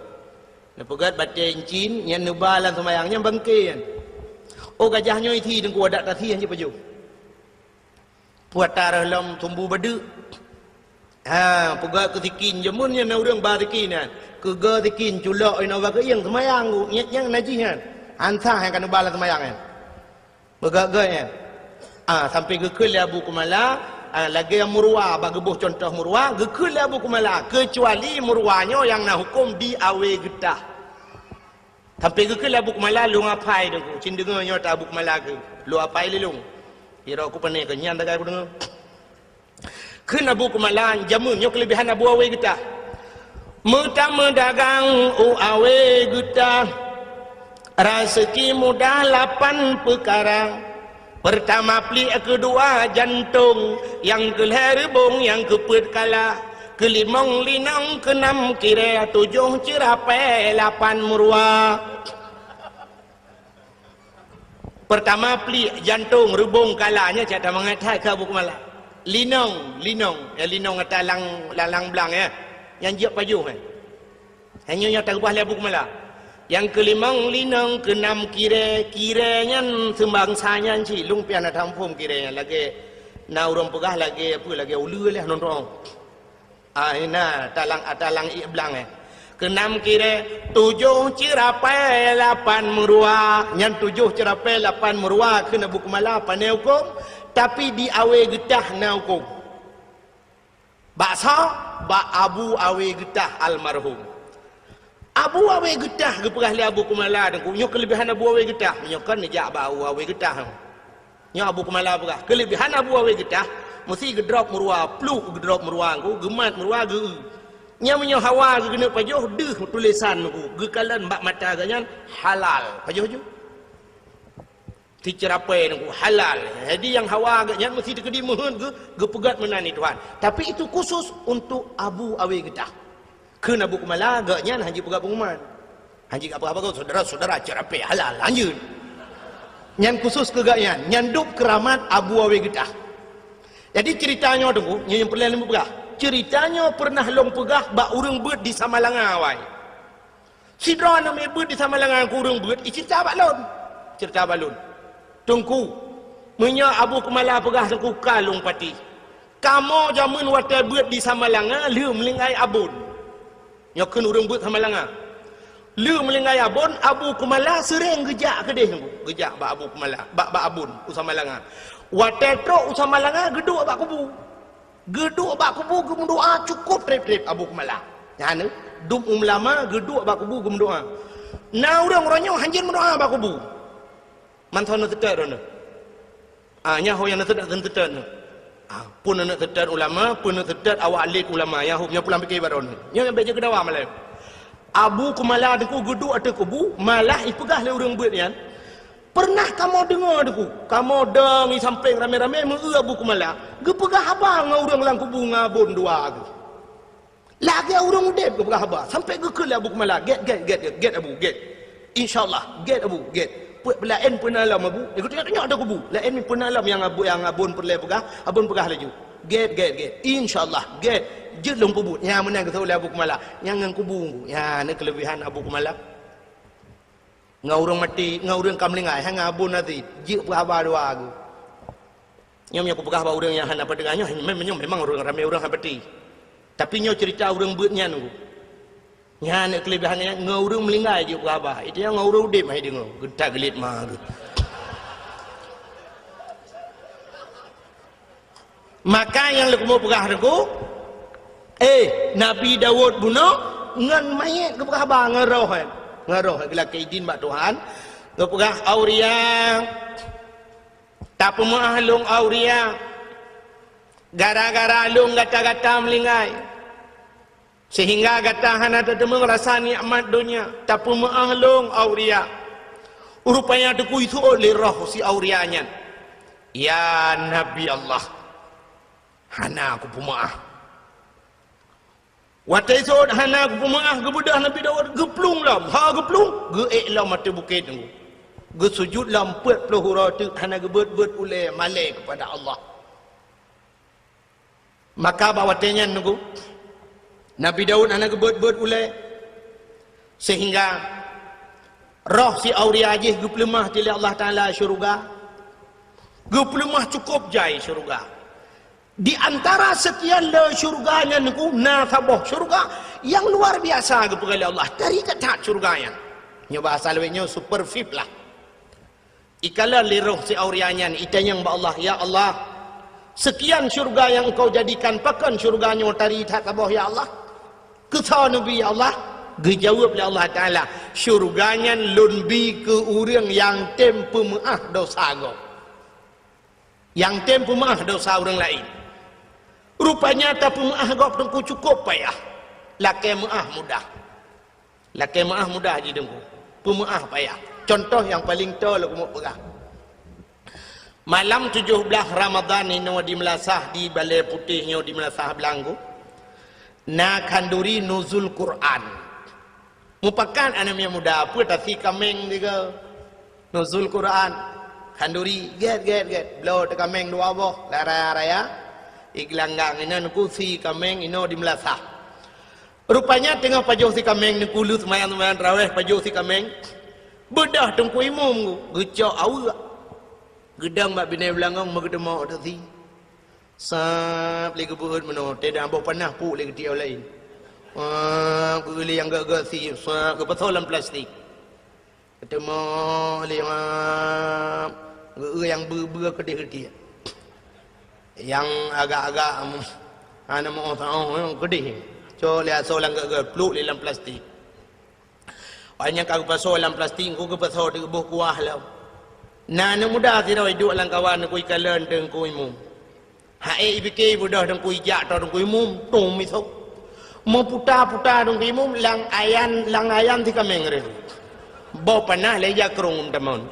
Nyang peugét batée incin, nyang neuba lam seumayang, nyang bangke nyan. Oh, gajah nyoe isie Teungku, adak tasie han jeuet pajoh. Peue ata rhot lom sumbu badeuk. Ha, peugét keu sikin, jameun nyan na ureuëng ba sikin nyan. Keu geu sikin, culok inoe bak keuieng seumayang, nyan, nyan najih nyan. Han sah nyang ka neuba lam seumayang nyan. Beugét-gét nyan. Ah, sampai geukheun lé Abu Kumala, ah, lagée murwa, bak geuboh contoh murwa, geukheun lé Abu Kumala, keucuali murwa nyoe nyang na hukôm di awe geutah. Sampai geukheun lé Abu Kumala, lôn apai Teungku, cit deungoe nyoe ata Abu Kumala kheun, lôn apai lé lôn. Piro ku pane keu nyan tagai ku deungoe. Kheun Abu Kumala, jameun nyoe keuleubehan Abu Awe Geutah. Meutameudagang u Awe Geutah, raseuki mudah lapan peukara. Peurtama pliek, keudua jantong, nyang keulhée reubong, nyang keupeuet kala, keulimong linong, keunam kirée, tujoh ceurapée, lapan meuruwa. Peurtama pliek, jantong, reubong, kala, nyan cit tamangat that keu Abu Kumala. Linong, linong, ya, linong ata lang, lang, lang blang, ya. Nyang jeuet pajoh, ya. Hanya nyang takeubah lé Abu Kumala. Nyang keulimong linong, keunam kirée, kirée nyan seumbangsa nyan cit, lôn pih hana taphom kirée nyan lagée na ureuëng peugah lagée peue, lagée uleue lé nonton. Ah, ina, talang, talang ié blang, eh. Keunam kirée, tujoh ceurapée, lapan meuruwa. Nyan tujoh ceurapée, lapan meuruwa kheun Abu Kumala pane hukôm, tapi di Awe Geutah na hukôm. Bak soe? Bak Abu Awe Geutah almarhum. Abu Awe Geutah geupeugah lé Abu Kumala Teungku, nyoe keuleubehan Abu Awe Geutah. Nyoe kan neujak bak Abu Awe Geutah. Nyoe Abu Kumala peugah, keuleubehan Abu Awe Geutah, meusi geudrop meuruwa, pluek geudrop meuruwa Teungku, geumat meuruwa geu-eu. Nyan meunyoe hawa geuneuk pajoh, deuh tulésan Teungku, geukalon bak mata geuh nyan halal. Pajoh ju. Siceurapée Teungku, halal. Jadi nyang hawa geuh nyan meusi teukeudi meuheuet geu-, geupeugét meunan di Tuhan. Tapi itu khusus untuk Abu Awe Geutah. Kheun Abu Kumala, geuh nyan han jipeugah pengumuman. Han jipeugah apa-apa, saudara-saudara, ceurapée halal, lanjut. Nyan khusus keu geuh nyan, nyan dub keuramat Abu Awe Geutah. Jadi ceurita nyoe Teungku, nyoe nyang peureulée lôn peugah. Ceurita nyoe peureunah lôn peugah bak ureuëng beuet di Samalanga awai. Sidroe aneuk miet beuet di Samalanga keu ureuëng beuet, iceurita bak lôn. Ceurita bak lôn. Teungku, meunyoe Abu Kumala peugah Teungku ka lôn patéh. Kamoe jameun watée beuet di Samalanga lheueh meulinggai abon. Nyoe kheun ureuëng beuet Samalanga. Lheueh meulinggai abon, Abu Kumala seuréng geujak keudeh Teungku. Geujak bak Abu Kumala, bak, bak abon u Samalanga. Watée trok u Samalanga, geuduek bak kubu. Geuduek bak kubu geumeudoá cukôp treb-treb Abu Kumala. Nyan, dum ulama geuduek bak kubu geumeudoá. Na ureuëng uroe nyoe hanjeuet meudoá bak kubu. Mantong na teutet droeneuh. Ah, nyan ho nyang na teutet, na teutet nyoe. Ah, pun na teutet ulama, pun na teutet awak lét ulama, nyan ho nyang pulang pike bak droeneuh. Nyoe nyang bék jeuet keu dawa malam. Abu Kumala Teungku geuduek ateueh kubu, malah ipeugah lé ureuëng beuet nyan, "Peureunah kamoe deungoe Teungku, kamoe dong i sampéng ramé-ramé meu-eu Abu Kumala geupeugah haba ngon ureuëng lam kubu ngon abon dua geuh. Lagée ureuëng udeb geupeugah haba, sampoe geukheun lé Abu Kumala, 'Gét, gét, gét, gét, gét Abu, gét. Insya Allah, gét Abu, gét. Peuet peulaén peue na lom Abu?' Geutunyok-tunyok ateueh kubu. Laén peue na lom nyang abu-, nyang abon peureulée peugah, abon peugah laju." Gét, gét, gét. Insya Allah, gét. Jeuet lôn peubuet. Nyan meunan geuseuôt lé Abu Keumala. Nyan ngon kubu. Nyan na keuleubihan Abu Keumala. Ngon ureuëng maté, ngon ureuëng ka meuninggai, hana Abu Nazid. Jeuet peuhaba dua geuh. Nyoe meunyoe kupeugah bak ureuëng nyang hana peudeueng nyoe, mem-, nyoe memang ureuëng ramé ureuëng hana peuti. Tapi nyoe ceurita ureuëng beuet nyan nyoe. Nyan keuleubihan nyan ngon ureuëng meuninggai jeuet peuhaba. Itu nyang ngon ureuëng udeb hai deungoe. Geutak geulit ma geuh. Maka nyang leukumu peugah teungku, eh, Nabi Daud bunoe ngon manyét geupeugah haba ngon roh, eh. Ngon roh, eh, geulakée idin bak Tuhan. Geupeugah auria, tapeumeuáh lôn auria. Gara-gara lôn gata-gata meuninggai. Sehingga gata hana tateumeung rasa nikmat donya, tapeumeuáh lôn auria. Rupanya teukui seuôt lé roh si auria nyan. Ya Nabi Allah, hana kupeumeuáh. Watée seuôt hana kupeumeuáh, geubeudôh Nabi Daud, geuplueng lom, ha geuplueng, geuék lom ateueh bukét nyoe. Geusujut lom peuet ploh uroe teuk hana geubeuet-beuet ulée malée keupada Allah. Maka bak watée nyan nunggu, Nabi Daud hana geubeuet-beuet ulée, sehingga roh si auria jih geupeuleumah lé Allah Taala syeuruga. Geupeuleumah cukôp jai syeuruga. Di antara seukian le syeuruga nyan nunggu, na saboh syeuruga nyang luar biasa geupeugah lé Allah. Tari that syeuruga nyan. Nyoe bahasa lawét nyoe super V I P lah. Ikalon lé roh si auria nyan, itanyong bak Allah, "Ya Allah, seukian syeuruga nyang Engkau jadikan, pakon syeuruga nyoe tari that saboh, ya Allah?" Keusoe Nabi, "Ya Allah," geujaweueb lé Allah Taala, "Syeuruga nyan Lôn bi keu ureuëng nyang tem peumeuáh dosa gob." Nyang tem peumeuáh dosa ureuëng laén. Rupanya tapeumeuáh gob teungku cukôp payah. Lakée meuáh mudah. Lakée meuáh mudah jih teungku. Peumeuáh payah. Cuntoh nyang paleng toe lôn keumeung peugah. Malam tujoh blaih Ramadhan inoe di Meulasah, di Balée Putéh nyoe di Meulasah Blang ku, na khanduri nuzul Quran. Mupakat aneuk miet muda, peue tasi kaméng tiga. Nuzul Quran. Khanduri, gét, gét, gét. Bloe teukaméng dua boh, lam raya-raya. Igeulanggang inan kusi kaméng inoe di Meulasah. Rupanya teungoh pajoh si kaméng, neukulu seumayang-seumayang tarawih pajoh si kaméng. Beudôh teungku imum geucok aweuek. Geudong bak binéh beulangong meugeuteumok teusi. Sab lé geubeuet meunoe, teudah boh panah puk lé geutiek laén. Wah, geueu lé nyang gét-gét si, sab geupasoe lam plastik. Geuteumok lé nyang geueu nyang beu-beu keudeh geutiek. Nyang agak-agak hana meu saoh nyang keudeh. Cok lé asoe lam gét-gét, pluek lé lam plastik. Awak nyan ka geupasoe lam plastik, engko geupasoe di boh kuah lom. Na aneuk muda sidroe iduek lam kawan teungku ikalon teungku imum. Hai ipike ibeudôh teungku ijak toe teungku imum, tum isok. Meuputa-puta teungku imum lam ayan, lam ayan si kaméng reh. Boh panah lé jakrong tamon.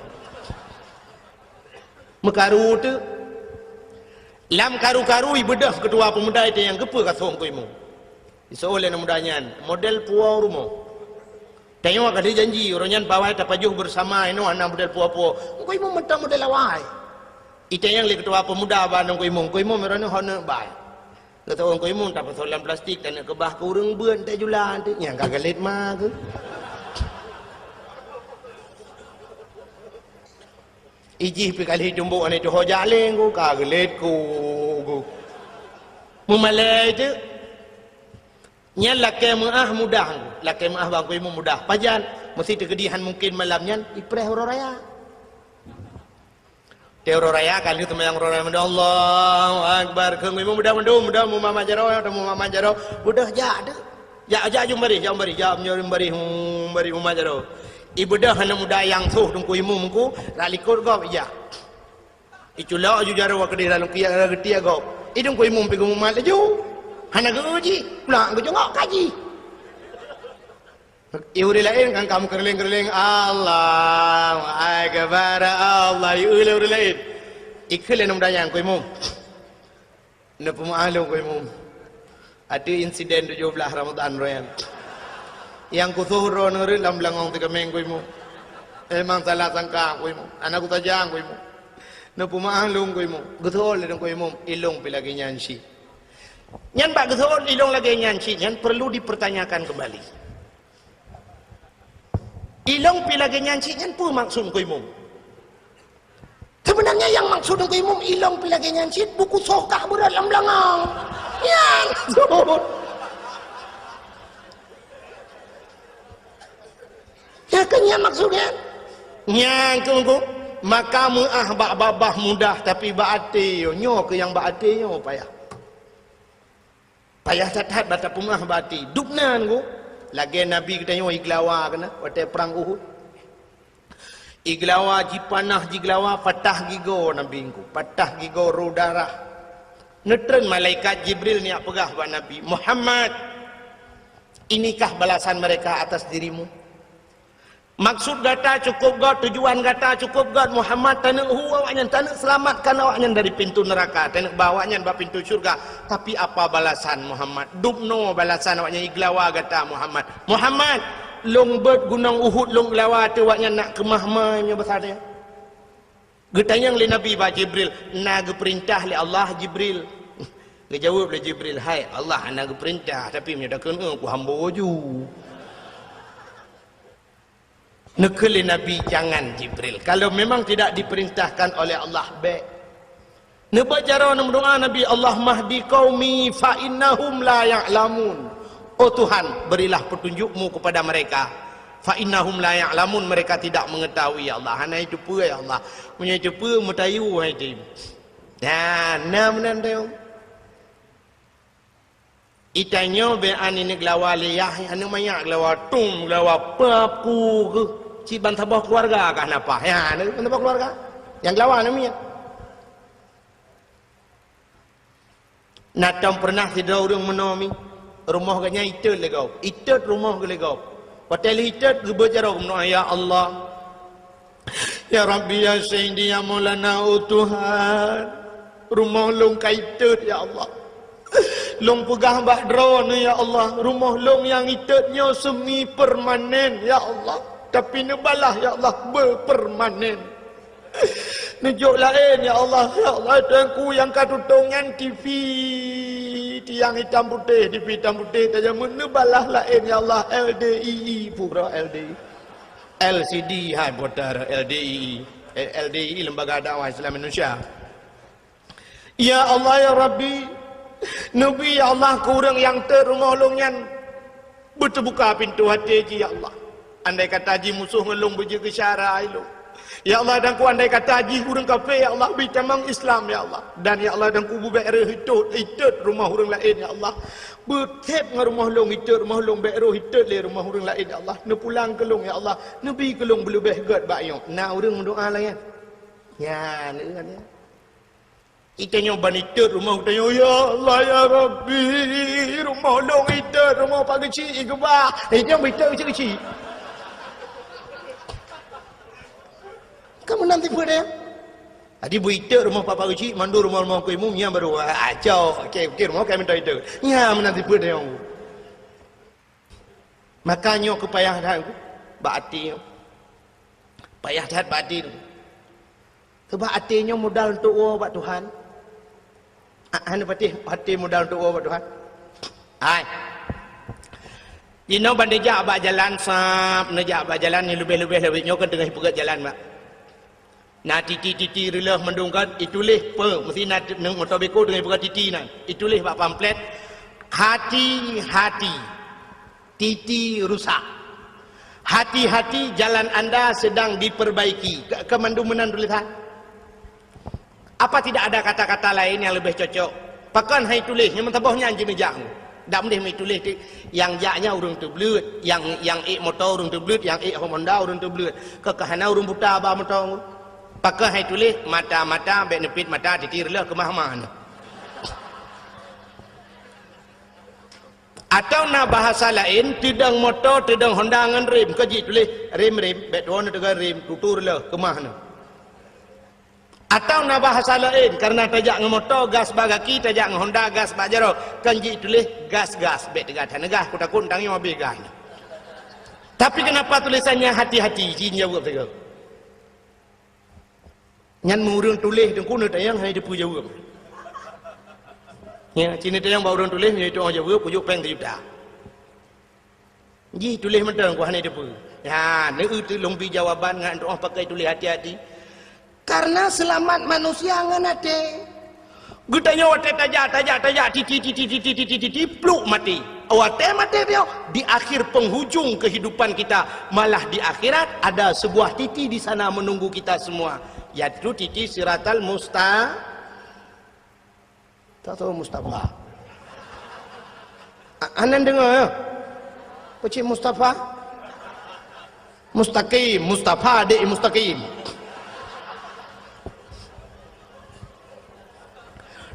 Meukaru teuk. Lam karu-karu ibeudôh keutua peumuda itu nyang geupeu ka soe teungku imum. Iseuôt lé aneuk muda nyan, model puwoe rumoh. Tanyoe ka lheueh janji, uroe nyan bawai tapajoh beusama inoe hana model puwoe-puwoe. Teungku imum mantong model awai. Itanyong lé keutua peumuda bak teungku imum, "Teungku imum, uroe nyoe ho neuk bai?" Geutanyong teungku imum, "Tapasoe lam plastik, taneuk keubah keu ureuëng beuet, tajula." Nyan ka geulet ma geuh. Ijih pi kali tumbok aneuk tuho jaleng ku, ka geulet ku, ku. Meumalée teuk. Nyan lakée meuáh mudah, lakée meuáh bak teungku imum mudah. Pajan, meusi teukeudi han mungken malam nyan, ipreh uroe raya. Teuh uroe raya ka lheueh seumayang uroe raya, Allahu Akbar. Keu teungku imum mudah mandum, mudah meumamat jaroe, mudah meumamat jaroe. Mudah jak teuk. Jak, jak jeuem baréh, jak jeuem baréh, jak jeuem baréh, hmm, baréh meumamat jaroe. Ibeudôh aneuk muda nyang soh teungku imum ku, rot likot gob ijak. Iculok aju jaroe keudeh lam kiyak geutiek gob. I teungku imum pi geumumat laju. Hana geu jih, pulak geujeungok kaji. I ureuëng laén kan ka meukeureuléng-keureuléng, "Allahu Akbar, Allah." I ureuëng laén. Ikheun lé aneuk muda nyan, "Teungku imum, neupeumeuáh lôn teungku imum. Ateueh insiden tujoh blaih Ramadhan uroe nyan. Nyang kusoh droeneuh rot lam beulangong si kaméng teungku imum. Memang salah sangka teungku imum. Hana kusaja teungku imum." Neupeumaáh lôn Teungku Imum. Geuseuôt lé Teungku Imum, ilông pih lagée nyan cit. Nyan bak geuseuôt ilông lagée nyan cit nyan perlu dipertanyakan kembali. Ilông pih lagée nyan cit nyan peue maksud Teungku Imum? Sebenarnya nyang maksud Teungku Imum ilông pih lagée nyan cit buku soh kah beurot lam beulangong. Nyan maksud. Ya kan nyan maksud nyan? Nyan Teungku, maka meuáh bak babah mudah, tapi bak até nyoe, nyoe keuh nyang bak até nyoe payah. Payah that-that bak tapeumaáh bak até. Dubna Teungku, lagée Nabi geutanyoe igeulawa keunan watée prang Uhud. Igeulawa, jipanah jigeulawa, patah gigoe Nabi Teungku, patah gigoe, rô darah. Neutreun malaikat Jibril neujak peugah bak Nabi, "Muhammad, inikah balasan mereka atas dirimu?" Maksud gata cukôp göt, tujuan gata cukôp göt, Muhammad, taneuk hu awaknyan, taneuk seulamatkan awaknyan dari pintoe neuraka, taneuk ba awaknyan bak pintoe syeuruga. Tapi apa balasan, Muhammad? Dubnoe balasan awaknyan igeulawa gata, Muhammad. Muhammad, lôn beuet gunong Uhud lôn geulawa ateueh awaknyan nak keumah ma nyoe basa nyan. Geutanyong lé Nabi bak Jibril, "Na geupeurintah lé Allah, Jibril?" Geujaweueb lé Jibril, "Hai Allah, hana geupeurintah, tapi meunyoe takheun, eh, kuhambo ju." Neukheun lé Nabi, "Jangan, Jibril. Kalau memang tidak diperintahkan oleh Allah, bék." Neubaca droe neumeudoá Nabi, "Allahumma hdi qaumi fa innahum la ya'lamun." Oh Tuhan, berilah petunjuk-Mu kepada mereka. "Fa innahum la ya'lamun," mereka tidak mengetahui, ya Allah. Hana jiteupeue, ya Allah. Meunyoe jiteupeue, meutayue hai tem. Nah, na meunan teuh. Itanyoe bèk aneuk geulawa lé yah, aneuk manyak geulawa tum, geulawa papu keuh. Cit ban saboh keuluwarga kah na paih. Ya, aneuk ban saboh keuluwarga. Nyang geulawa aneuk miet. Na tom peureunah sidroe ureueng meunoe mi, rumoh geuh nyan itot lé gob. Itot rumoh geuh lé gob. Watèe lheueh itot, geubeuet jaroe geumeudoa, "Ya Allah, ya Rabbi, ya Sayyidi, ya Maulana, oh Tuhan, rumoh lôn ka itot, ya Allah. Lôn peugah bak Droeneuh, ya Allah, rumoh lôn nyang itot nyoe semi permanen, ya Allah. Tapi neubalah, ya Allah, beupermanen. Neujok laén, ya Allah, ya Allah, Tuhanku, nyang ka tutong nyan TV, tiang itam putéh, TV itam putéh, tajamén neubalah laén, ya Allah, L D I I, pura L D I." L C D hai putar L D I I. Eh, L D I I, Lembaga Dakwah Islam Indonesia. Ya Allah, ya Rabbi, neubi, ya Allah, keu ureueng nyang tot rumoh lôn nyan beuteubuka pintoe até jih, ya Allah. Andai kata jih musoh ngon lôn beujeuet keu syara ilôn, ya Allah, dan ku andai kata jih ureueng kafé, ya Allah, bri tamong Islam, ya Allah. Dan, ya Allah, dan ku beubèk rhöh itot, itot rumoh ureueng laén, ya Allah. Beuthép ngon rumoh lôn itot rumoh lôn, bèk rôh itot lé rumoh ureueng laén, ya Allah. Neupulang keu lôn, ya Allah. Neubi keu lôn beuleubèh gèt bak nyoe. Na ureueng meudoa lagèe nyan? Nyan, ureueng nyan. Itanyoe ban itot rumoh geutanyoe, "Ya Allah, ya Rabbi, rumoh lôn itot, rumoh Pak Geuchik igeubah." Eh, nyan beuitot keuchik-keuchik. Ka meunan tipe deh. Jadi beuitot rumoh Pak, Pak Geuchik, mandum rumoh-rumoh Teungku Imum, nyan baru, ah, cok. Okey, okey, rumoh ka meunan itot. Nyan meunan tipe deh. Maka nyoe keu payah that bak até nyoe. Payah that bak até nyoe. Sabab até nyoe modal untuk woe bak Tuhan. Ah, hana patéh até modal untuk woe bak Tuhan. Hai. Jinoe ban neujak bak jalan, sab, neujak bak jalan nyang leubeh-leubeh lawét nyoe kan teungoh ipeugèt jalan, bak. Na titi-titi reuloh mandum kan, ituléh peue, meusti na t-, moto beko teungoh ipeugah titi nyan. Ituléh bak pamflet, "Hati-hati, titi rusak. Hati-hati, jalan anda sedang diperbaiki." Ka, ka mandum meunan tulésan. Apa tidak ada kata-kata lain yang lebih cocok? Pakon hai tuléh, nyang meusaboh nyan jineujak. Dak meudeh meutuléh ti, nyang jak nyan ureueng teubleuet, nyang, nyang ék moto ureueng teubleuet, nyang ék Honda ureueng teubleuet. Keu ka hana ureueng buta ba moto. Pakon hai tuléh, "Mata-mata, bèk neupit mata, titi reuloh keumah-mah nyoe." Atau na bahasa laén, teudong moto, teudong Honda ngon rem, kon jituléh, "Rem, rem, bèk tuwoe neuteugon rem, tutu reuloh keumah nyoe." Atau na bahasa laén, karena tajak ngon moto, gas bak gaki, tajak ngon Honda, gas bak jaroe, kon jituléh, "Gas, gas, bèk teugas, hana gas, kutakot tangieng habéh gas." Tapi kenapa tulisannya hati-hati, jin jaweueb sigoe. Nyan meu ureuëng tuléh teungku neutanyong hana teupeu jaweueb. Ya, ci neutanyong bak ureuëng tuléh, nyoe tuoh jaweueb, kujok péng sijuta. Jih tuléh mantong ku hana teupeu. Ya, neueu teulông bi jawaban ngon tuoh pakai tuléh hati-hati. Karena seulamat manusia ngon até. Geutanyoe watée tajak, tajak, tajak, titi, titi, titi, titi, titi, pluk mati. Watée maté dia, di akhir penghujung kehidupan kita, malah di akhirat ada sebuah titi di sana menunggu kita semua, yaitu titi Siratal Musta-, tak tahu Mustafa. A-, anan dengar ya? Pecik Mustafa? Mustaqim, Mustafa dek Mustaqim.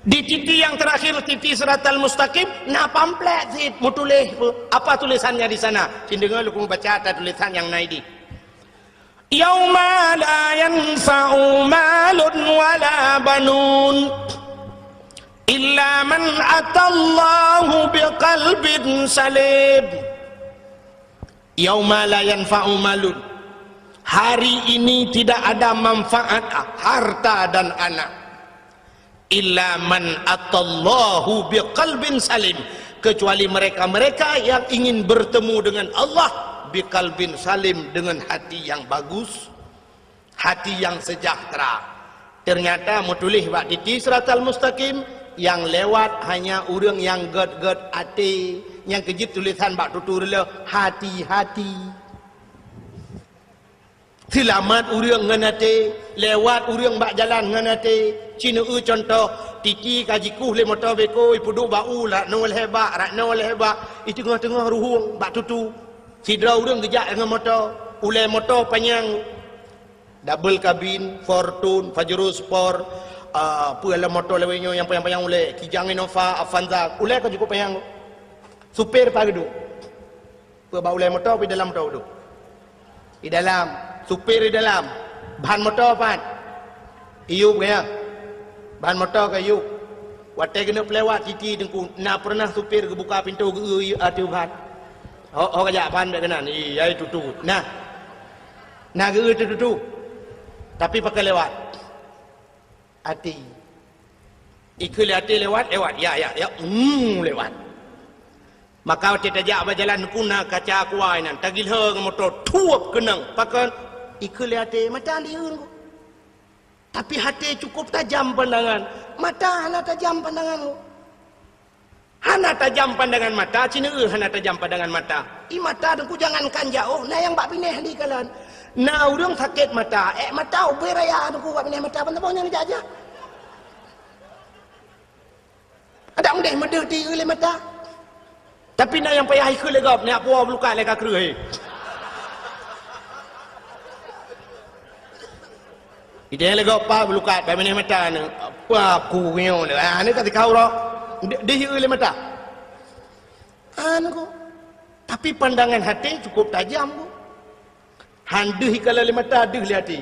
Di titi nyang terakhir, titi Siratal Mustaqim, na pamflet cit meutuléh. Apa tulisannya di sana? Cit deungoe lôn baca ata tulisan nyang na idéh. Yauma la yanfa'u malun wala banun illa man atallaha biqalbin salim. Yauma la yanfa'u malun. Hari ini tidak ada manfaat harta dan anak. Illa man atallaha biqalbin salim. Kecuali mereka-mereka yang ingin bertemu dengan Allah biqalbin salim, dengan hati yang bagus, hati yang sejahtera. Ternyata meutuléh bak titi Siratal Mustaqim, nyang lewat hanya ureuëng nyang gét-gét até, nyang keujeuet tulisan bak tutu reuloh, hati-hati. Seulamat ureuëng ngon até, lewat ureuëng bak jalan ngon até. Ci neueu cuntoh, titi ka jikueh lé moto beko, ipeuduek bak u, rak noe lhée bak, rak noe lhée bak, i teungoh-teungoh ruhueng bak tutu. Sidroe ureuëng geujak ngon moto, ulée moto panyang. Double cabin, Fortuner, Pajero Sport, ah, peue lom moto lawét nyoe nyang panyang-panyang ulée, Kijang Innova, Avanza, ulée ka cukup panyang. Supir pat geuduek? Peue bak ulée moto, peue dalam moto geuduek? Di dalam. Supir di dalam. Ban moto pat? Iyup gaya. Ban moto ka iyup. Watée geuneuk peulewat titi teungku, na peureunah supir geubuka pintoe geu-eu ateueh ban? Ho, ho kajak ban bék keunan, iya tutu. Nah. Na geu-eu teututu. Tapi pakon lewat? Até. Ikheun lé até lewat, lewat. Ya, ya, ya. Hmm, lewat. Maka watée tajak bak jalan teungku na kaca kuai nan, tagilhée ngon moto, thuep keunong. Pakon? Ikheun lé até, mata liyeuen ku. Tapi até cukup tajam pandangan, mata hana tajam pandangan. Hana tajam pandangan mata, ci neueu hana tajam pandangan mata. I mata teungku jangankan jaoh, na nyang bak binéh di kalon. Na ureuëng sakét mata, ék mata ubé raya teungku bak binéh mata, ban saboh nyang jak-jak. Adak meudeh meudeh ti lé mata. Tapi na nyang payah ikheun lé gob, nyak puwoe bulukat lé ka kreueh. Ideh lé gob pa bulukat, bak binéh mata ni. Apa ku nyoe ni? Ah, ni ka tikau roh. Di, di lé mata. Anu ku. Tapi pandangan hati cukup tajam ku. Han deuh ikala lé mata, deuh lé hati.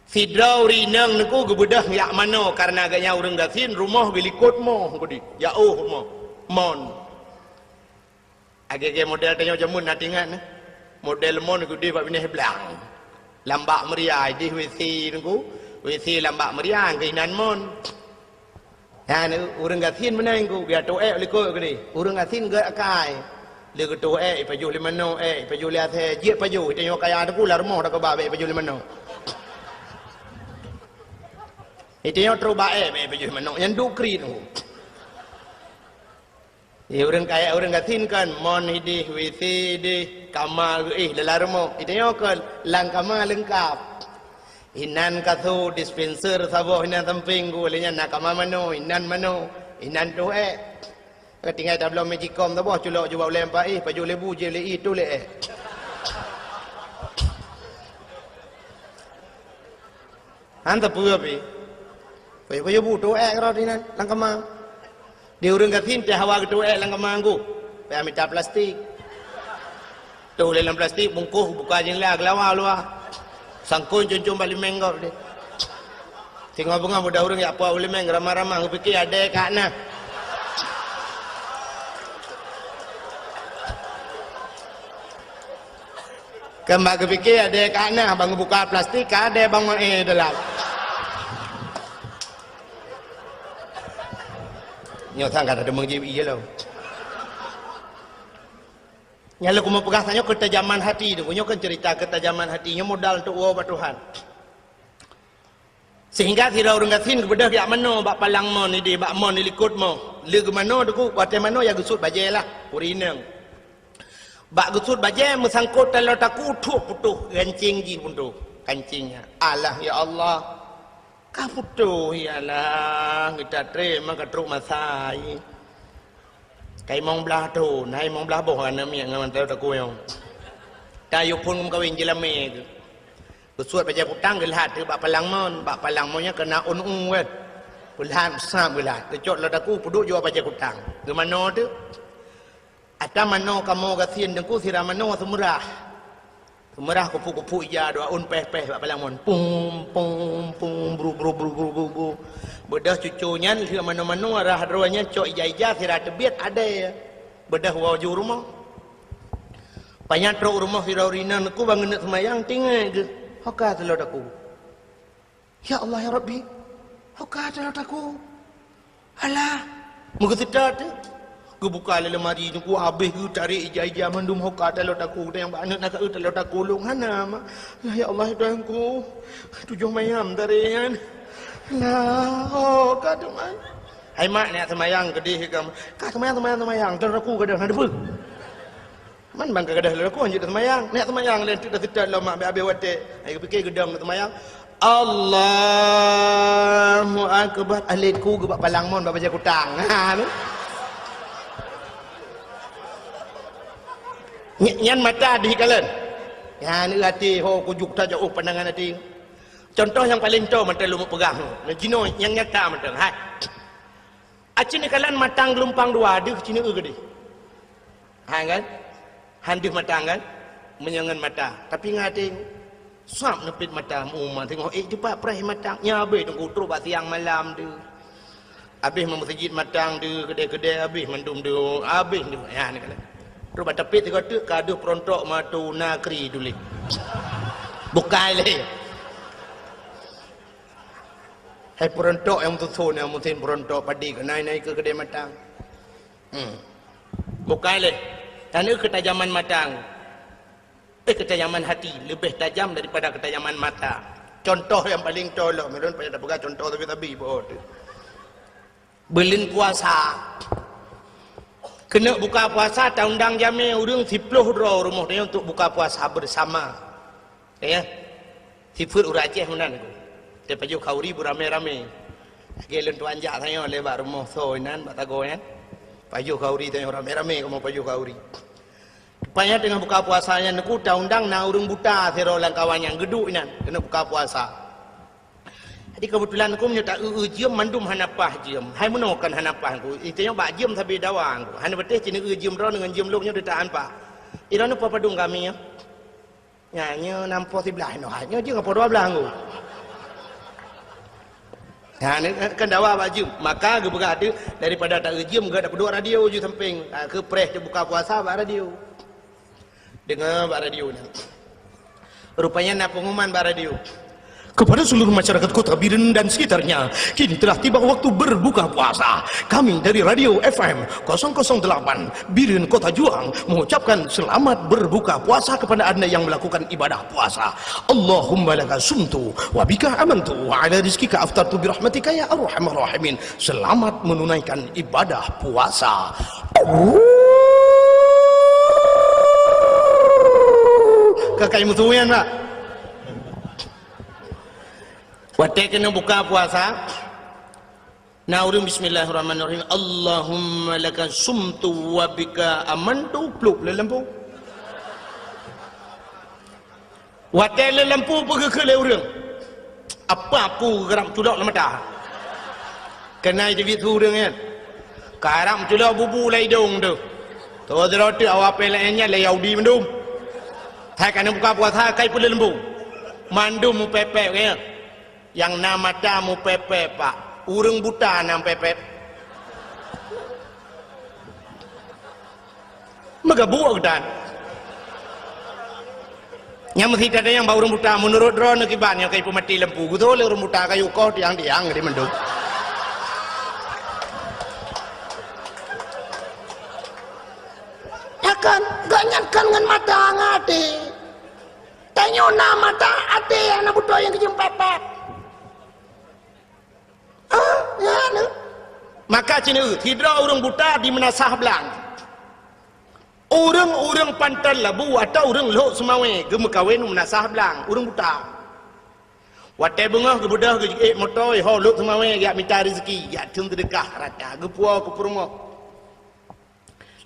Sidroe ureuëng inong teungku geubeudôh jak manoe, kareuna gobnyan ureuëng gasien, rumoh geulikot moh keudeh, jaoh rumoh. Mon. Lagée-lagée model tanyoe jameun na teuingat, nah. Model mon keudeh bak binéh blang. Lam bak meuria, ideh WC teungku. WC lam bak meuria, keuinan mon. Nyan, ureuëng gasien meunan ku, geutôh ék likot keudeh. Ureuëng gasien gét akai. Lé geutôh ék, ipajoh lé manoe ék, ipajoh lé asèe, jeuet pajoh, tanyoe kaya teungku lam rumoh dak keuba bék ipajoh lé manoe. Itanyoe trok ba ék bék ipajoh lé manoe, nyan duek kriet teungku. Di ureuëng kaya, ureuëng gasien kan, mon ideh, WC ideh, kama geuéh dalam rumoh. Itanyoe kan, lam kama leungkap. Inan kasô, dispenser saboh inan sampéng ku, lé nyan na kama manoe, inan manoe, inan tôh ék. Ka tinggai tabloe magicom saboh, culok jubah ulée empat éh, pajoh lé bu, jieb lé ié, tôh lé ék. Han sapeue pih. Pajoh-pajoh bu, tôh ék rot inan, lam kama. Di ureuëng gasien teuh hawa geutôh ék lam kama teungku. Payah mita plastik. Tôh lé lam plastik, bungkôh, buka jendela, geulawa luwa. Sangkon cun-cun bak limeng gob deh. Singoh beungoh muda ureuëng jak puwoe limeng, ramah-ramah, geupike adé ka na. Kan bak geupike adé ka na bang buka plastik, ka adé bang, eh, dalam. Nyoe sang ka teumeuji ie lom. Nyang lôn keumeung peugah tanyoe keutajaman hati tu. Nyoe kan cerita keutajaman hati. Nyoe modal untuk woe bak Tuhan. Sehingga sidroe ureuëng gasien geubeudôh jak manoe bak palang mon idéh, bak mon di likot mon. Lé geumanoe teungku, watée manoe ya geusuet bajée lah, ureuëng inong. Bak geusuet bajée meusangkot taloe takue, thok putôh gancéng jih putôh. Gancéng nyan. Alah ya Allah. Ka putôh ya Allah, geuta treb maka trok masa. Ka limong blaih thon, hai limong blaih boh aneuk miet ngon taloe takue nyoe. Tayue phon meukawen jilamé keuh. Geusuet bajée kutang geulhat teuk bak palang mon, bak palang mon nyan keunan ôn-ôn kan. Peulhat sab geulhat, geucok lam takue peuduek jua bajée kutang. Geumanoe teuk. Ata manoe kamoe gasien teungku sira manoe seumeurah. Seumeurah kupu-kupu ija dua ôn péh-péh bak palang mon. Pum, pum, pum, bru, bru, bru, bru, bru, bru. Beudôh cucu nyan lheueh manoe-manoe rhah droe nyan cok ija-ija sira teubiet adé. Beudôh woe ju rumoh. Panyang trok rumoh sidroe ureuëng inong teungku bang geuneuk seumayang tinggai geuh. Ho ka taloe takue. Ya Allah ya Rabbi. Ho ka taloe takue. Alah. Meugeuseuta teuk. Geubuka lé lemari teungku habéh geutarek ija-ija mandum ho ka taloe takue. Nyang bak aneuk na ka eu taloe takue lôn hana mak. Lah ya Allah ya Tuhanku. Tujoh mayam tarek nyan. Lah ho ka teuma. Hai mak, neuk seumayang keudeh ka. Ka seumayang, seumayang, seumayang. Taloe takue ka deuh na deupeu. Man bang ka gadôh lôn lakoe hanjeuet seumayang. Neuk seumayang lé teuk dah seutôt lom mak, abéh watée. Ai geupike geudong seumayang. Allahu Akbar. Alé ku geubak palang mon bak bajée kutang. Ha, tu. Ny-, nyan mata dih kalon. Nyan até ho kujuk tajak oh pandangan até. Contoh nyang paleng toe mantong lôn peugah. Nah, jinoe nyang nyata mantong. Hai. Aci neukalon matang geulumpang dua deuh ci neueu keudeh. Ha kan? Han deuh matang kan? Meunyoe ngon mata. Tapi ngon até sab neupit mata meu uma teungoh ék teupat preh matang. Nya abéh teungku trok bak siang malam deuh. Abéh meumeuseujid matang deuh, keudè-keudè abéh mandum deuh, abéh deuh. Ya neukalon. Trok bak teupit sigoe teuk ka deuh peurontok matu nakri tuléh. Bukai lé. Hai peurontok nyang meususon nyang musim peurontok padi keuh nai-nai keu keudè matang. Hmm. Bukai lé. Tanoh keutajaman matang. Eh, keutajaman hati lebih tajam daripada keutajaman mata. Contoh nyang paleng toe lom, ulôn payah tapeugah contoh sabe-sabe beuh teuh. Buleuen puasa. Keuneuk buka puasa, taundang jamé ureuëng siploh droe rumoh tanyoe untuk buka puasa bersama. Ya. Sifeuet ureuëng Aceh meunan ku. Tapajoh khauri beuramé-ramé. Lagée lôn tuan jak tanyoe lé bak rumoh soe inan bak sagoe nyan. Pajoh khauri tanyoe ramé-ramé kamoe pajoh khauri. Teupanya teungoh buka puasa nyan ku taundang na ureuëng buta sidroe lam kawan nyang geuduek inan keuneuk buka puasa. Jadi keubeutulan ku meunyoe ta-eu-eu jeuem mandum hana paih jeuem. Hai meunoe kan hana paih ku. Itanyoe bak jeuem sabe dawa ku. Hana beuteh ci neueu jeuem droe deungon jeuem lôn nyoe deutaan paih. Iroe nyoe padum kami nyoe. Nyan nyoe nampo siblaih noh. Nyoe jeuem apo dua blaih ku. Nyan kan dawa bak jeuem. Maka geupeugah teuh daripada ta-eu jeuem geuh tapeuduek radio ju sampéng. Ha, keu preh teubuka puasa bak radio. Deungoe bak radio nyan. Rupanya na pengumuman bak radio. Kepada seluruh masyarakat Kota Biren dan sekitarnya, kini telah tiba waktu berbuka puasa. Kami dari Radio F M kosong kosong delapan Biren Kota Juang mengucapkan selamat berbuka puasa kepada Anda yang melakukan ibadah puasa. Allahumma laka sumtu wa bika amantu wa ala rizkika aftartu birahmatika ya arhamar rahimin. Selamat menunaikan ibadah puasa. Ka kai meusuyan, Pak. Watée keuneuk buka puasa, na ureuëng bismillahirrahmanirrahim, Allahumma laka sumtu wa bika amantu, plup lé lampu. Watée lé lampu peugeukeue lé ureuëng. Apa aku geurab culok lam mata? Keunan teubiet su ureuëng nyan. Karab culok bubu lam idong tu. Toh sidroe teuk awak pih laén nyan lé Yahudi mandum. Hai ka na buka puasa kai peuleumbong. Mandum mupepek nyan. Nyang na mata mupepek, Pak. Ureuëng buta na mupepek. Meugabuk geutan. Nyang meusi tanyong bak ureuëng buta, meunurot droeneuh kiban nyang ka ipeumaté lampu, geuthô lé ureuëng buta kayue koh tiang-tiang di mandum. Ya kan, gobnyan kan ngon mata ngon até. Tanyoe na mata, até nyang na beutôi nyang keujeuem pat-pat. Ah, ya, na. Maka cit nyoe, sidroe ureuëng buta di Meunasah Blang. Ureuëng-ureuëng Panton Labu atau ureuëng Lhok Seumawé geumeukawen u Meunasah Blang, ureuëng buta. Watée beungoh geubeudôh geujiék moto, ho Lhok Seumawé jak mita rezeki, jak thon seudeukah rata, geupuwoe keu peurumoh.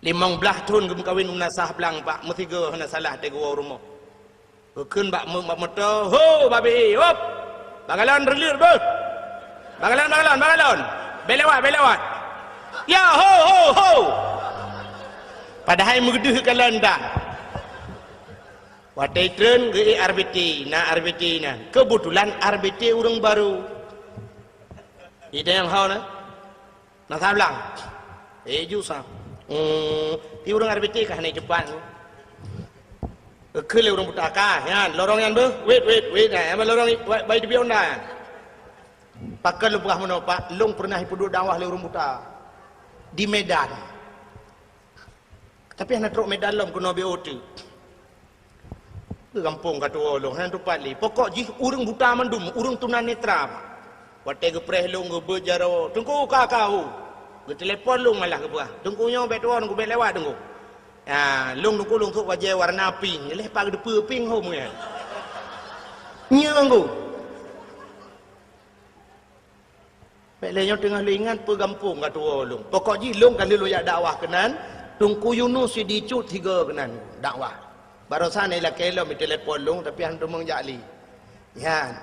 Limong blaih thon geumeukawen u Meunasah Blang, bak meusigoe hana salah teuh geuwoe u rumoh. Geukheun bak meu-, bak moto, "Ho, babi, hop! Bagalon reuleuet beuh! Bagalon, bagalon, bagalon! Bèk lewat, bèk lewat! Ya, ho, ho, ho!" Padahai meugeudeuh kalon dah. Watée treun geuék R B T, na R B T na. Keubeutulan R B T ureuëng barô. Idéh nyang ho na. Na sablang. Eh, ju sa. Hmm, ti ureuëng R B T kah na cepat. Keu lé ureuëng buta kah, nyan, lorong nyan beuh. Wait, wait, wait, nyan, lorong i-, bai, bai teubiet Honda nyan. Pakon lôn peugah meunoe, Pak, lôn peureunah ipeuduek dakwah lé ureuëng buta. Di Medan. Tapi hana trok Medan lom keunoe B O T. Keu gampông ka tuwoe lôn, hana tupat lé. Pokok jih ureuëng buta mandum, ureuëng tunanetra. Watée geupreh lôn geubeuet jaroe, "Teungku ka ka ho." Geutelepon lôn malah geupeugah, "Teungku nyoe bèk tuwoe, Teungku bèk lewat, Teungku." Ya, lôn Teungku lôn sôk bajée warna pink, lheueh pat geuteupeue pink hom nyan. Nyoe Teungku. Bèk lé nyoe teungoh lôn ingat peue gampông ka tuwoe lôn. Pokok jih lôn ka lheueh lôn jak dakwah keunan, Teungku Yunus Sidicut sigoe keunan dakwah. Barosan ilakée lom itelepon lôn, tapi han teumeung jak lé. Nyan,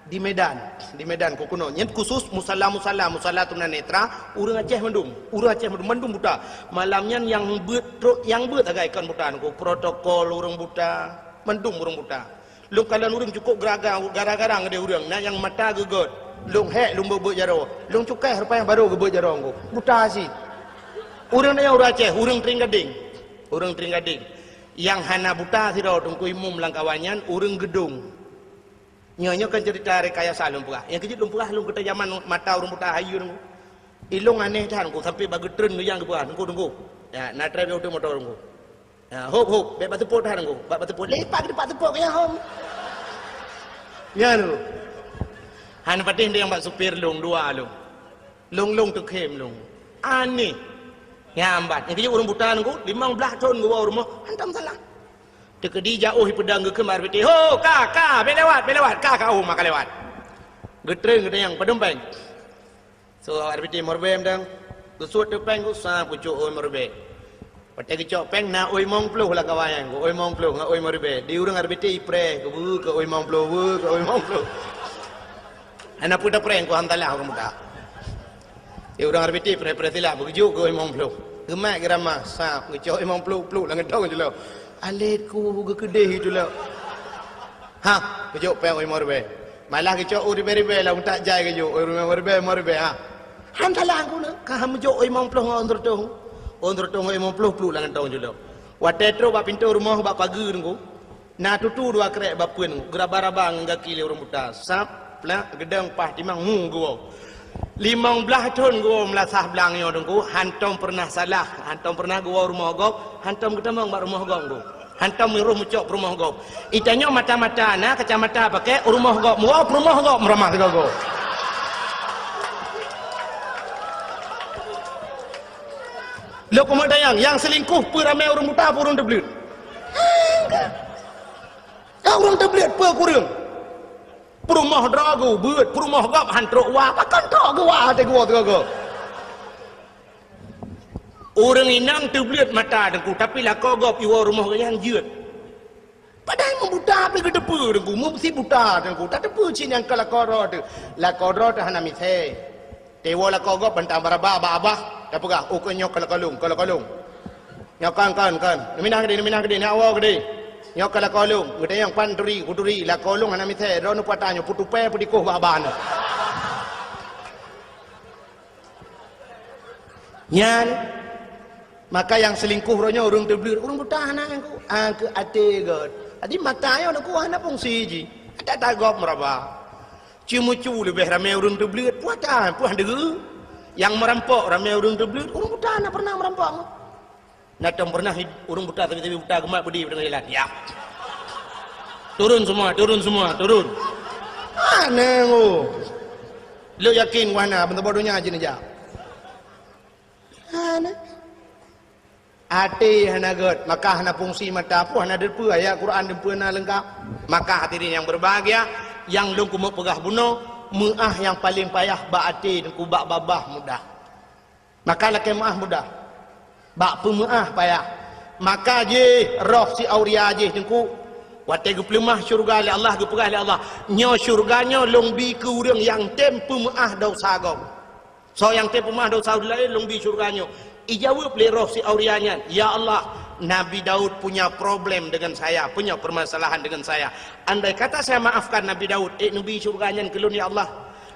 di Medan, di Medan keu keunoe. Nyan khusus musala-musala, musala tunanetra, ureuëng Aceh mandum, ureuëng Aceh mandum, mandum buta. Malam nyan nyang beuet trok, nyang beuet sagai kon buta nyan, protokol ureuëng buta, mandum ureuëng buta. Lôn kalon ureuëng cukôp geraga-, gara-gara ngon deh ureuëng, na nyang mata geugöt. Lôn hék lôn beuet-beuet jaroe. Lôn cukai rupanya barô geubeuet jaroe ngon. Buta cit. Ureuëng nyan ureuëng Aceh, ureuëng Tring Gading. Ureuëng Tring Gading. Nyang hana buta sidroe Teungku Imum lam kawan nyan, ureuëng Geudong. Nyoe, nyoe kan cerita rekayasa lôn peugah. Nyang keujeuet lôn peugah lôn keuta jaman mata ureuëng buta hayeue ngon. Ilôn aneh that ngon sampai bak geutreun geuyang geupeugah, "Teungku, Teungku." Ya, na trép nyang uteuk moto Teungku. Ha, hop, hop, bèk bak teupot that Teungku. Bak, bak teupot. Lepak di bak teupot keu nyang hom. Nyan tu. Hana patéh nyang bak supir lôn, dua lôn. Lôn-lôn teukhém lôn. Aneh. Nyang bat. Nyang keujeuet ureuëng buta Teungku, limong blaih thon geuwoe u rumoh, hantom salah. Teukeudi jak u peudong geukheun bak R B T. "Ho, ka, ka, bèk lewat, bèk lewat, ka, ka, oh, maka lewat." Geutreun geutanyong, "Padum péng?" So, awak R B T meuribèe mantong. Geusuet teuk péng geuh sa pucôk ôi meuribèe. Watèe geucok péng na ôi limong ploh lam kawan nyan, ôi limong ploh ngon ôi meuribèe. Di ureueng R B T ipreh, keu beu keu ôi limong ploh, beu keu ôi limong ploh. Hana peue tapreh, keu han salah ureueng buta. Di ureueng R B T preh-preh silah, beugeujuk keu ôi limong ploh. Geumat geuramah, sab, geucok limong ploh, pluek lam gantong jilok. Alèh ku geukeudeh jilok. Ha, geujok péng ôi limong ribèe. Malah geucok ôi ribèe-ribèe lam utak jai geujok, ôi ribèe-ribèe, limong ribèe, ha. Han salah ku na, ka han meujok ôi limong ploh ngon ôi seureutôh. Ôi seureutôh ngon limong ploh pluek lam gantong jilok. Watèe trôk bak pintoe rumoh bak pageue Teungku, na tutu dua krèk bak peuen, geuraba-raba ngon gaki lé ureueng buta. Sab, plak, geudong, paih timang, mu geuwoe. Limong blaih thon geuwoe meulasah blang nyoe Teungku, hantom peureunah salah, hantom peureunah geuwoe rumoh gob, hantom geutamong bak rumoh gob Teungku. Hantom rôh meucok peurumoh gob. Itanyoe mata-mata na kacamata pakèk, rumoh gob meuwoe, peurumoh gob meuramah sigoe-goe. Lôn keumeung tanyong, nyang seulingkoh peue ramè ureueng buta, peue ureueng teubleuet? Ka ureueng teubleuet peue kureueng? Peurumoh droe geuh beuet, peurumoh gob han trok wa, pakon trok geuh wa watèe geuwoe sigoe-goe? Ureueng inong teubleuet mata Teungku, tapi lakoe gob iwoe rumoh geuh nyan jeuet. Padahai meubuta pih geuteupeue Teungku, meusi buta Teungku, tateupeue cit nyang keu lakoe droe teuh. Lakoe droe teuh hana misè. Teuwoe lakoe gob bantang baraba bak abah, tapeugah, "Oh, keu nyoe keu lakoe lôn, keu lakoe lôn." Nyoe kon, kon, kon. Neuminah keudeh, neuminah keudeh, neuwoe keudeh. Nyoe keu lakoe lôn. Geutanyong, "Pan turi, peue turi?" "Lakoe lôn hana misè, droeneuh peue ata nyoe, peue tupèe, peue dikoh bak abah nyoe." Nyan, maka nyang seulingkoh uroe nyoe ureueng teubleuet, ureueng buta hana nyang ku, ah, keu até göt. Jadi mata nyoe Teungku hana fungsi jih. Ata tagop meuraba. Ceumeucue leubeh ramé ureuëng teubleuet, peue ata, peue deuh. Nyang meurampok ramé ureuëng teubleuet, ureuëng buta na pernah meurampok. Na tom pernah ureuëng buta, tapi-tapi buta geumat beudé teungoh jalan. Ya. Turun semua, turun semua, turun. Aneuëk. Lôn yakin wahana, beuntoboh donya jih neujak. Hana. Até hana gét, maka hana fungsi mata pun hana deupeu ayat Quran deupeu na leungkap. Maka hadirin yang berbahagia, yang lôn keumeung peugah bunoe, meuáh nyang paleng payah bak até Teungku, bak babah mudah. Maka lakée meuáh mudah. Bak peumeuáh payah. Maka jih roh si Auria jih Teungku, watée geupeuleumah syeuruga lé Allah, geupeugah lé Allah, "Nyoe syeuruga nyoe lôn bi keu ureuëng nyang tem peumeuáh desya gob." Soe nyang tem peumeuáh desya ureuëng laén lôn bi syeuruga nyoe. Ijaweueb lé roh si Auria nyan, "Ya Allah, Nabi Daud punya problem dengan saya, punya permasalahan dengan saya. Andai kata saya maafkan Nabi Daud, ék neubi syeuruga nyan keu lôn, ya Allah?"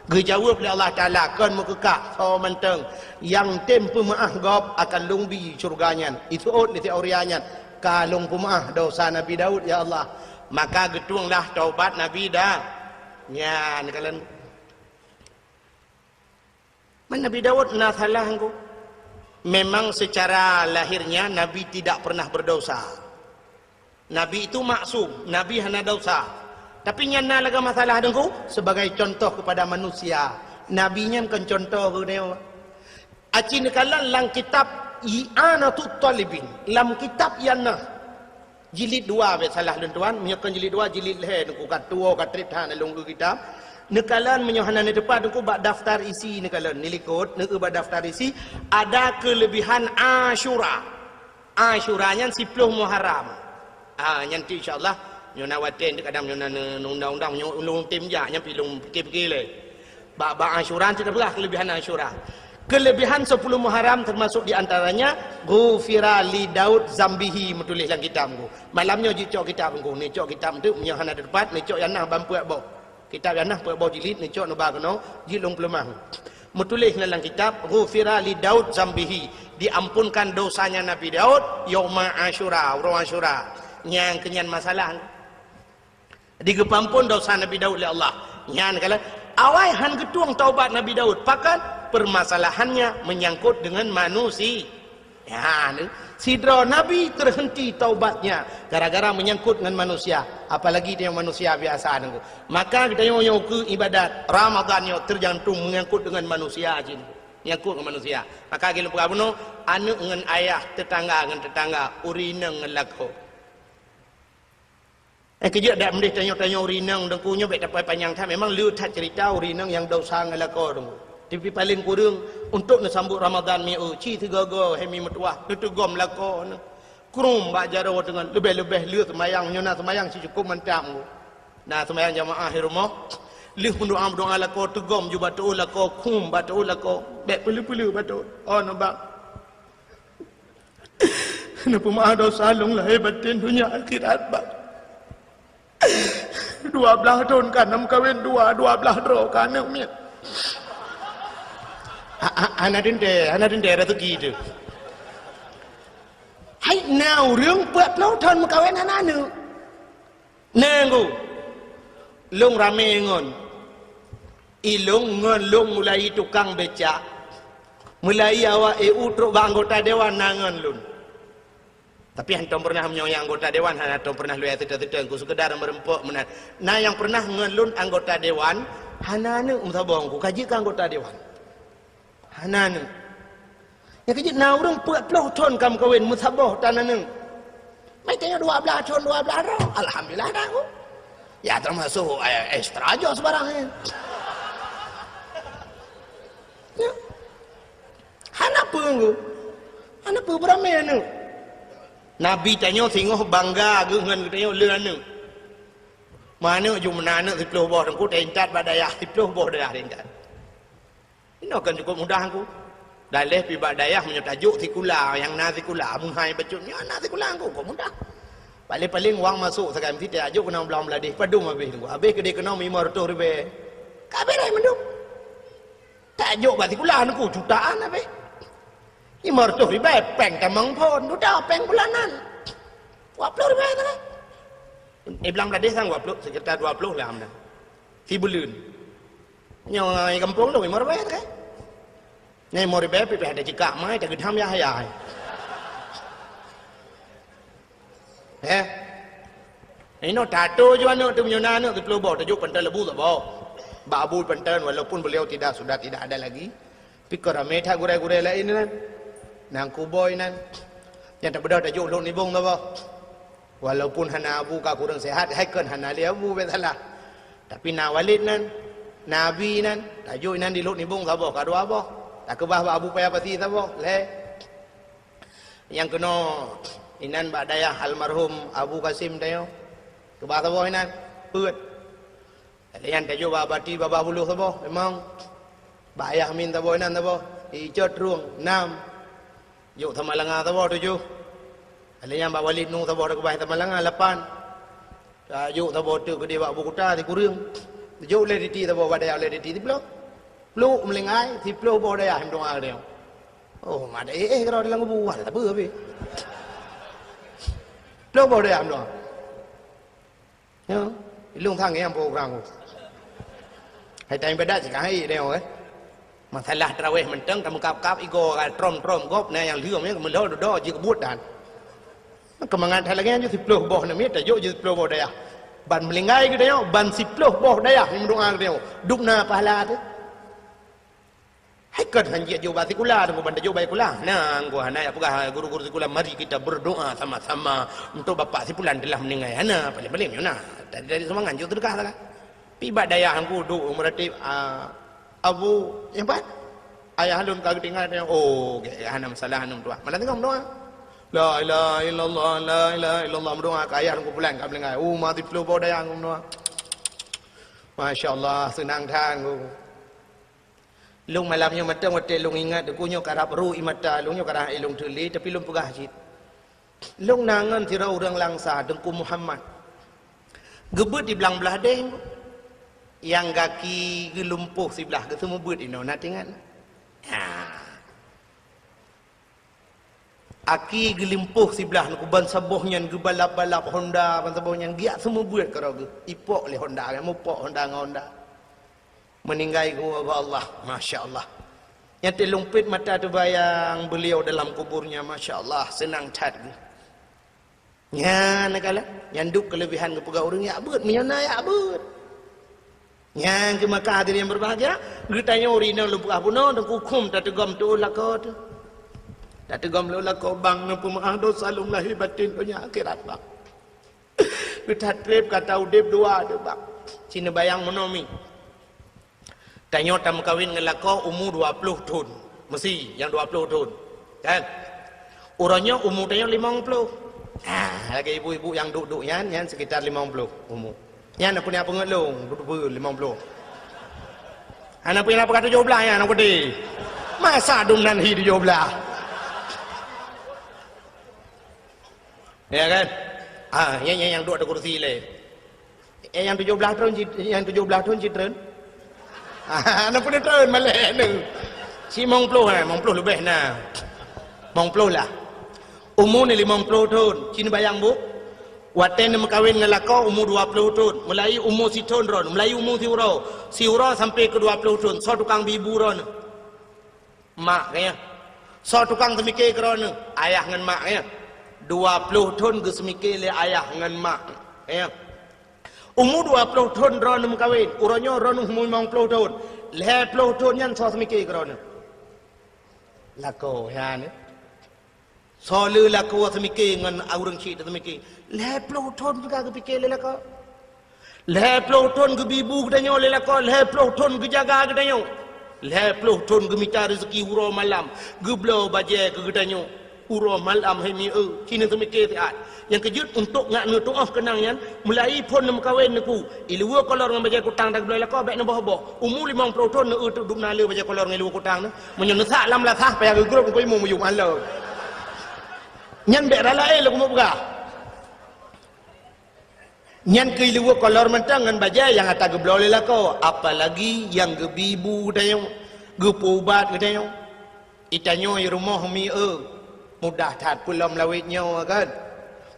Geujaweueb lé Allah Taala, "Kon meukeukah, soe mantong nyang tem peumeuáh gob akan lôn bi syeuruga nyan." Iseuôt lé si Auria nyan, "Ka lôn peumeuáh desya Nabi Daud, ya Allah." Maka geutuenglah taubat Nabi Da-, nyan kalon. Man Nabi Daud na salah Teungku. Memang secara lahirnya Nabi tidak pernah berdosa. Nabi itu maksum, Nabi hana dosa. Tapi nyan na lagée masalah Teungku, sebagai contoh kepada manusia. Nabi nyan kon contoh keu geutanyoe. Aci neukalon lam kitab I'anatut Talibin, lam kitab I'anah. Jilid dua, bék salah lôn tuan, meunyoe kon jilid dua, jilid lhée Teungku, ka tuwoe ka treb that lôn eu kitab. Neukalon meunyoe hana neuteupat Teungku bak daftar isi neukalon, neulikot, neueu bak daftar isi, ada keulebihan Asyura. Asyura nyan siploh Muharram. Ah, nyan tu insya Allah, nyoe na watée kadang nyoe na ne-, undang-undang, nyoe ulôn tem jak, nyan pi lôn pikir-pikir lé. Bak, bak Asyura, kita peugah keulebihan Asyura. Keulebihan sepuluh Muharram termasuk di antaranya, "Ghufira li Daud zambihi," meutuléh lam kitab Teungku. Malam nyoe jicok kitab Teungku, neucok kitab tu, meunyoe hana teupat, neucok I'anah ban peuet boh. Kitab I'anah peuet boh jilid, neucok neuba keunoe, jilid lôn peuleumah. Meutuléh na lam kitab, "Ghufira li Daud zambihi," diampunkan dosanya Nabi Daud, yauma Asyura, uroe Asyura. Nyang keunyan masalah. Digeupampon desya Nabi Daud lé Allah. Nyan kalon, awai han geutueng taubat Nabi Daud. Pakon? Permasalahannya menyangkut dengan manusia. Ya, ni. Sidroe nabi terhenti taubatnya gara-gara menyangkut dengan manusia. Apalagi dia manusia biasa Teungku. Maka geutanyoe nyoe keu ibadat Ramadan nyoe tergantung menyangkut dengan manusia cit. Menyangkut dengan manusia. Maka geupeugah bunoe, aneuëk ngon ayah, tetangga ngon tetangga, ureuëng inong ngon lakoe. Eh, keujeuet dak meudeh tanyoe-tanyoe ureuëng inong Teungku nyoe bék tapai panyang that. Memang le that cerita ureuëng inong nyang desya ngon lakoe Teungku. Tapi paléng kureueng untuk neusambot Ramadan mi eu, ci sigoe-goe hai mi meutuwah, neuteugom lakoe neuh. Krum bak jaroe teungon, leubeh-leubeh le seumayang, nyoe na seumayang ci cukôp mantap Teungku. Na seumayang jamaah di rumoh, lheueh meudoa-meudoa lakoe teugom ju bak teuôt lakoe, krum bak teuôt lakoe, bék peuleueh-peuleueh bak teuôt. Oh, nibak. Neupeumaáh desya lôn lahé batén donya akhirat, Bang. Dua blaih thon ka na meukawen dua, dua blaih droe ka aneuëk miet. Ha, ha, hana teuntée, hana teuntée raseuki teuh. Hai na ureuëng peuet ploh thon meukawen hana aneuëk. Nanggu, lôn ramé ngon. Ilôn ngon lôn mulai tukang becak, mulai awak E U trok bak anggota dewan na ngon lôn. Tapi hantom pernah meunyoe nyang anggota dewan hana tom pernah lôn seutôt-seutôt, ku sekedar meureumpok meunan. Na nyang pernah ngon lôn anggota dewan, hana aneuëk meusaboh ku ka jeuet keu anggota dewan. Hana aneuëk. Nyang keujeuet na ureuëng peuet ploh thon ka meukawen meusaboh tan aneuëk. Meutanyoe dua blaih thon, dua blaih droe. Alhamdulillah dah ku. Ya termasuk, eh, extra joh sebarang, eh. Ya. Hana peue ku. Hana peue beuramé aneuëk. Nabi tanyoe singoh bangga geuh ngon geutanyoe le aneuëk. Meuaneuëk ju meunan aneuëk siploh boh Teungku, teuintat bak dayah siploh boh dayah teuintat. Inoe kan cukup mudah Teungku. Daleh pi bak dayah meunyoe tajok sikula, nyang na sikula, meuhai bacut nyoe na sikula Teungku, kok mudah. Paléng-paléng wang masôk sagai meusitek, ajok keunoe blang bladeh, padum habéh Teungku. Habéh keudeh keunoe limong reutôh ribèe. Ka beureh mandum. Tajok bak sikula Teungku, jutaan habéh. Limong reutôh ribèe, péng tamong phon, dudoe péng bulanan. Dua ploh ribèe sagai. Eh, blang Bladeh sang dua ploh, sekitar dua ploh lah amdan. Sibuleuen. Nyoe gampông lôn lima ribèe kan? Nyoe lima ribèe pih ada cekak mai, tak geudam ya hayai. Eh? Inoe tato ju aneuk teuh meunyoe na aneuk siplôh boh, tajok pantan leubeh saboh. Bak abu pantan, walaupun beliau tidak, sudah tidak ada lagi. Pih ka ramé that gurèe-gurèe laén nan. Nang kuboi nan. Nyang teubeudôh tajok lôn nibong saboh. Walaupun hana abu ka kureueng sehat, hai kon hana lé abu bèk salah. Tapi na Walid nan, na Abi nan, tajok inan di lôn nibong saboh ka dua boh. Takeubah bak abu paya pasi saboh, lhèe. Nyang keunoe inan bak dayah almarhum Abu Kasim tanyoe. Keubah saboh inan, peuet. Lheuh nyan tajok bak Bati babah buloh saboh, limong. Bak Ayah Amin saboh inan saboh, icot trueng, nam. Jok Samalanga saboh, tujoh. Lheuh nyan bak Walid Nu saboh takeubah Samalanga, lapan. Tajok saboh teuk keudéh bak Abu Kuta, sikureueng. Jok lé Diti saboh bak dayah lé Diti, siplôh. Plôk meulinggai, siplôh boh dayah meudoa keudéh. Oh, mat éh, éh, keudroe dalam kubu, wah, sapeue habéh. Plôh boh dayah meudoa. Ya, ilong sang nyang program. Hai time badat cit ka hai dayah, eh. Masalah tarawih mantong, tameukab-kab igoe ka trom-trom gob, na nyang lheueh, ya, meulhô dudoe jikeubut dan. Keumangat hai lagèe nyan, siplôh boh namiet, tajok jih siplôh boh dayah. Ban meulinggai geutanyoe, ban siplôh boh dayah nyang meudoa geutanyoe. Dum na pahala teuh. Hai kon han jeuet jok bak sikula, teungku ban tajok bak sikula. Nang ku hana jak peugah guru-guru sikula, mari kita berdoa sama-sama untuk bapak si pulan telah meninggal. Hana, paling-paling nyoe na. Dari, dari sumbangan jok sedekah salah. Pi bak dayah teungku duek meuratéb, ah, Abu, nyang pat? Ayah lôn ka geutinggai, oh, gèt, hana masalah, anu meudoa. Malam teungoh meudoa. La ilaha illallah, la ilaha illallah, meudoa keu ayah lôn ku pulan ka meuninggai. Oh, mati ploh boh dayah meudoa. Masya Allah, seunang that ku. Lôn malam nyoe mantong watèe lôn ingat, ku nyoe karab ru ie mata lôn, nyoe karab lôn teulé, tapi lôn peugah cit. Lôn na ngon sidroe ureueng Langsa, Teungku Muhammad. Geubeuet di Blang Blahdeh, nyang gaki geulumpôh siblah, geuseumeubeuet inoe, na teuingat? Ha. Aki geulumpôh siblah, nyan ban saboh nyan geubalap-balap Honda, ban saboh nyan geujak seumeubeuet keudroe geuh. Ipok lé Honda, mupok Honda ngon Honda. Meuninggai geuwoe bak Allah, masya Allah. Nyan teuleumpet mata teubayang beliau dalam kuburnya, masya Allah, seunang that geuh. Nyan kalon, nyan duek keuleubehan geupeugah ureueng jak beuet, meunyoe na jak beuet. Nyan keuh maka hadirin yang berbahagia, geutanyoe rinong lôn peugah bunoe, teungku khum tateugom tuoh lakoe teuh. Tateugom tuoh lakoe, bang, neupeumeu'ah dosa lôn lahé batén donya akhirat, bang. Geuthat trép ka taudép dua teuh, bang. Ci neubayang meunoe mi. Tanyoe tameukawen ngon lakoe umu dua ploh thon. Meusi nyang dua ploh thon. Kan? Uroe nyoe umu tanyoe limong ploh. Nah, lagèe ibu-ibu nyang duek-duek nyan, nyan sekitar limong ploh umu. Nyan peue nyang peungeut lôn, duek-duek limong ploh. Hana peue nyang peugah tujoh blah nyan, aneuk peuti. Masa dum nan hi tujoh blah? Ya kan? Ah, nyan, nyan nyang duek di kursi lé. Eh, nyang tujoh blah thon cit, nyang tujoh blah thon cit treun. Ah, na pun treun malèe nyoe. Limong ploh, eh, limong ploh leubeh na. Limong ploh lah. Umu nyoe limong ploh thon. Ci neubayang bu. Watèe neumeukawen ngon lakoe umu dua ploh thon. Meulahi umu sithon droeneuh, meulahi umu siuroe. Siuroe sampoe keu dua ploh thon. Soe tukang bi bu droeneuh? Mak, ya. Soe tukang seumike keu droeneuh? Ayah ngon mak, ya. Dua ploh thon geuseumiké lé ayah ngon mak, ya. Umu dua ploh thon droeneuh meukawen, uroe nyoe droeneuh umu limong ploh thon. Lhèe ploh thon nyan soe seumike keu droeneuh? Lakoe, ya, ni. Soe le lakoe seumike ngon ureueng chik teuh seumike? Lhèe ploh thon juga geupike lé lakoe. Lhèe ploh thon geubi bu geutanyoe lé lakoe, lhèe ploh thon geujaga geutanyoe. Lhèe ploh thon geumita reuzeki uroe malam, geubloe bajèe keu geutanyoe. Uroe malam hai mieu, ci neuseumike siat. Nyang keujeuet untuk ngat neutuoh keunang nyan, meulahi phon neumeukawen neuku, iluweue kolor ngon bajèe kutang tageubloe lakoe bèk neuboh-boh. Umu limong ploh thon neueu teuk dum na le bajèe kolor ngon iluweue kutang nyoe. Meunyoe neusak lam lasah payah geugrôp ngon imeum muyueb ngon lôn. Nyan bèk rala éh lôn keumeung peugah. Nyan keuh iluweue kolor mantong ngon bajèe nyang ata geubloe lé lakoe, apalagi nyang geubi bu geutanyoe, geupeuubat geutanyoe. Itanyoe i rumoh mi eu, mudah that peulom lawét nyoe kan.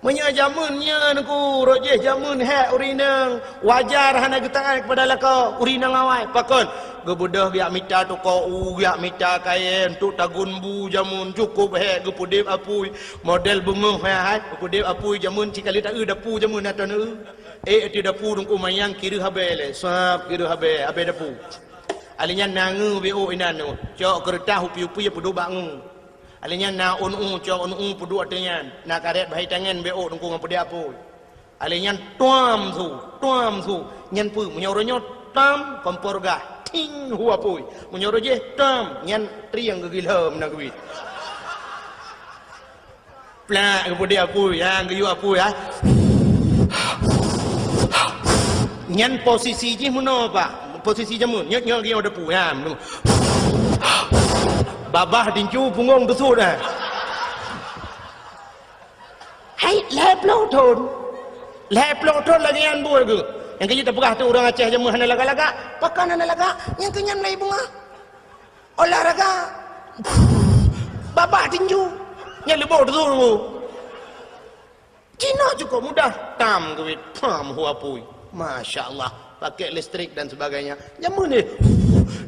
Meunyoe jameun nyan, Teungku, rot jih jameun hék ureueng inong, wajar hana geutaát keupada lakoe ureueng inong awai. Pakon? Geubeudôh geujak mita toko u, geujak mita kayèe, untuk tagun bu jameun, cukôp hék geupeudép apui. Model beungoh hai, hai, geupeudép apui jameun, cit ka lheueh taeu dapu jameun ateueh neu. Eh, ateueh dapu Teungku manyang kireuh habéh lé, sab kireuh habéh, habéh dapu. Alèh nyan na ngeu beuôk inan nyoe, cok keureutah upi-upi peuduek bak ngeu. Alèh nyan na ôn u, cok ôn u peuduek ateueh nyan, na karét bahai tangen beuôk Teungku ngon peudép apui. Alèh nyan tuam su, tuam su. Nyan peue? Meunyoe uroe nyoe tam, kompor gah, ting, hu apui. Meunyoe uroe jéh tam, nyan trieng geugilhom na geubiet. Plak, geupeudép apui, ha, geuyue apui, ha. Nyan posisi jih meunoe, Pak. Posisi jameun. Nyoe, nyoe, nyoe dapu, ha. Babah tincu, punggong teusut, ha. Hai, lhèe ploh thon. Lhèe ploh thon lagèe nyan buet geuh. Nyang keu jih tapeugah tu ureueng Aceh jameun hana lagak-lagak. Pakon hana lagak? Nyang keu nyan mulai beungoh. Olahraga. Babah tinju. Nyang leuboh teusut. Cina cukôp mudah. Tam geubiet. Pam hu apui. Masya Allah. Pakai listrik dan sebagainya. Jameun nyoe.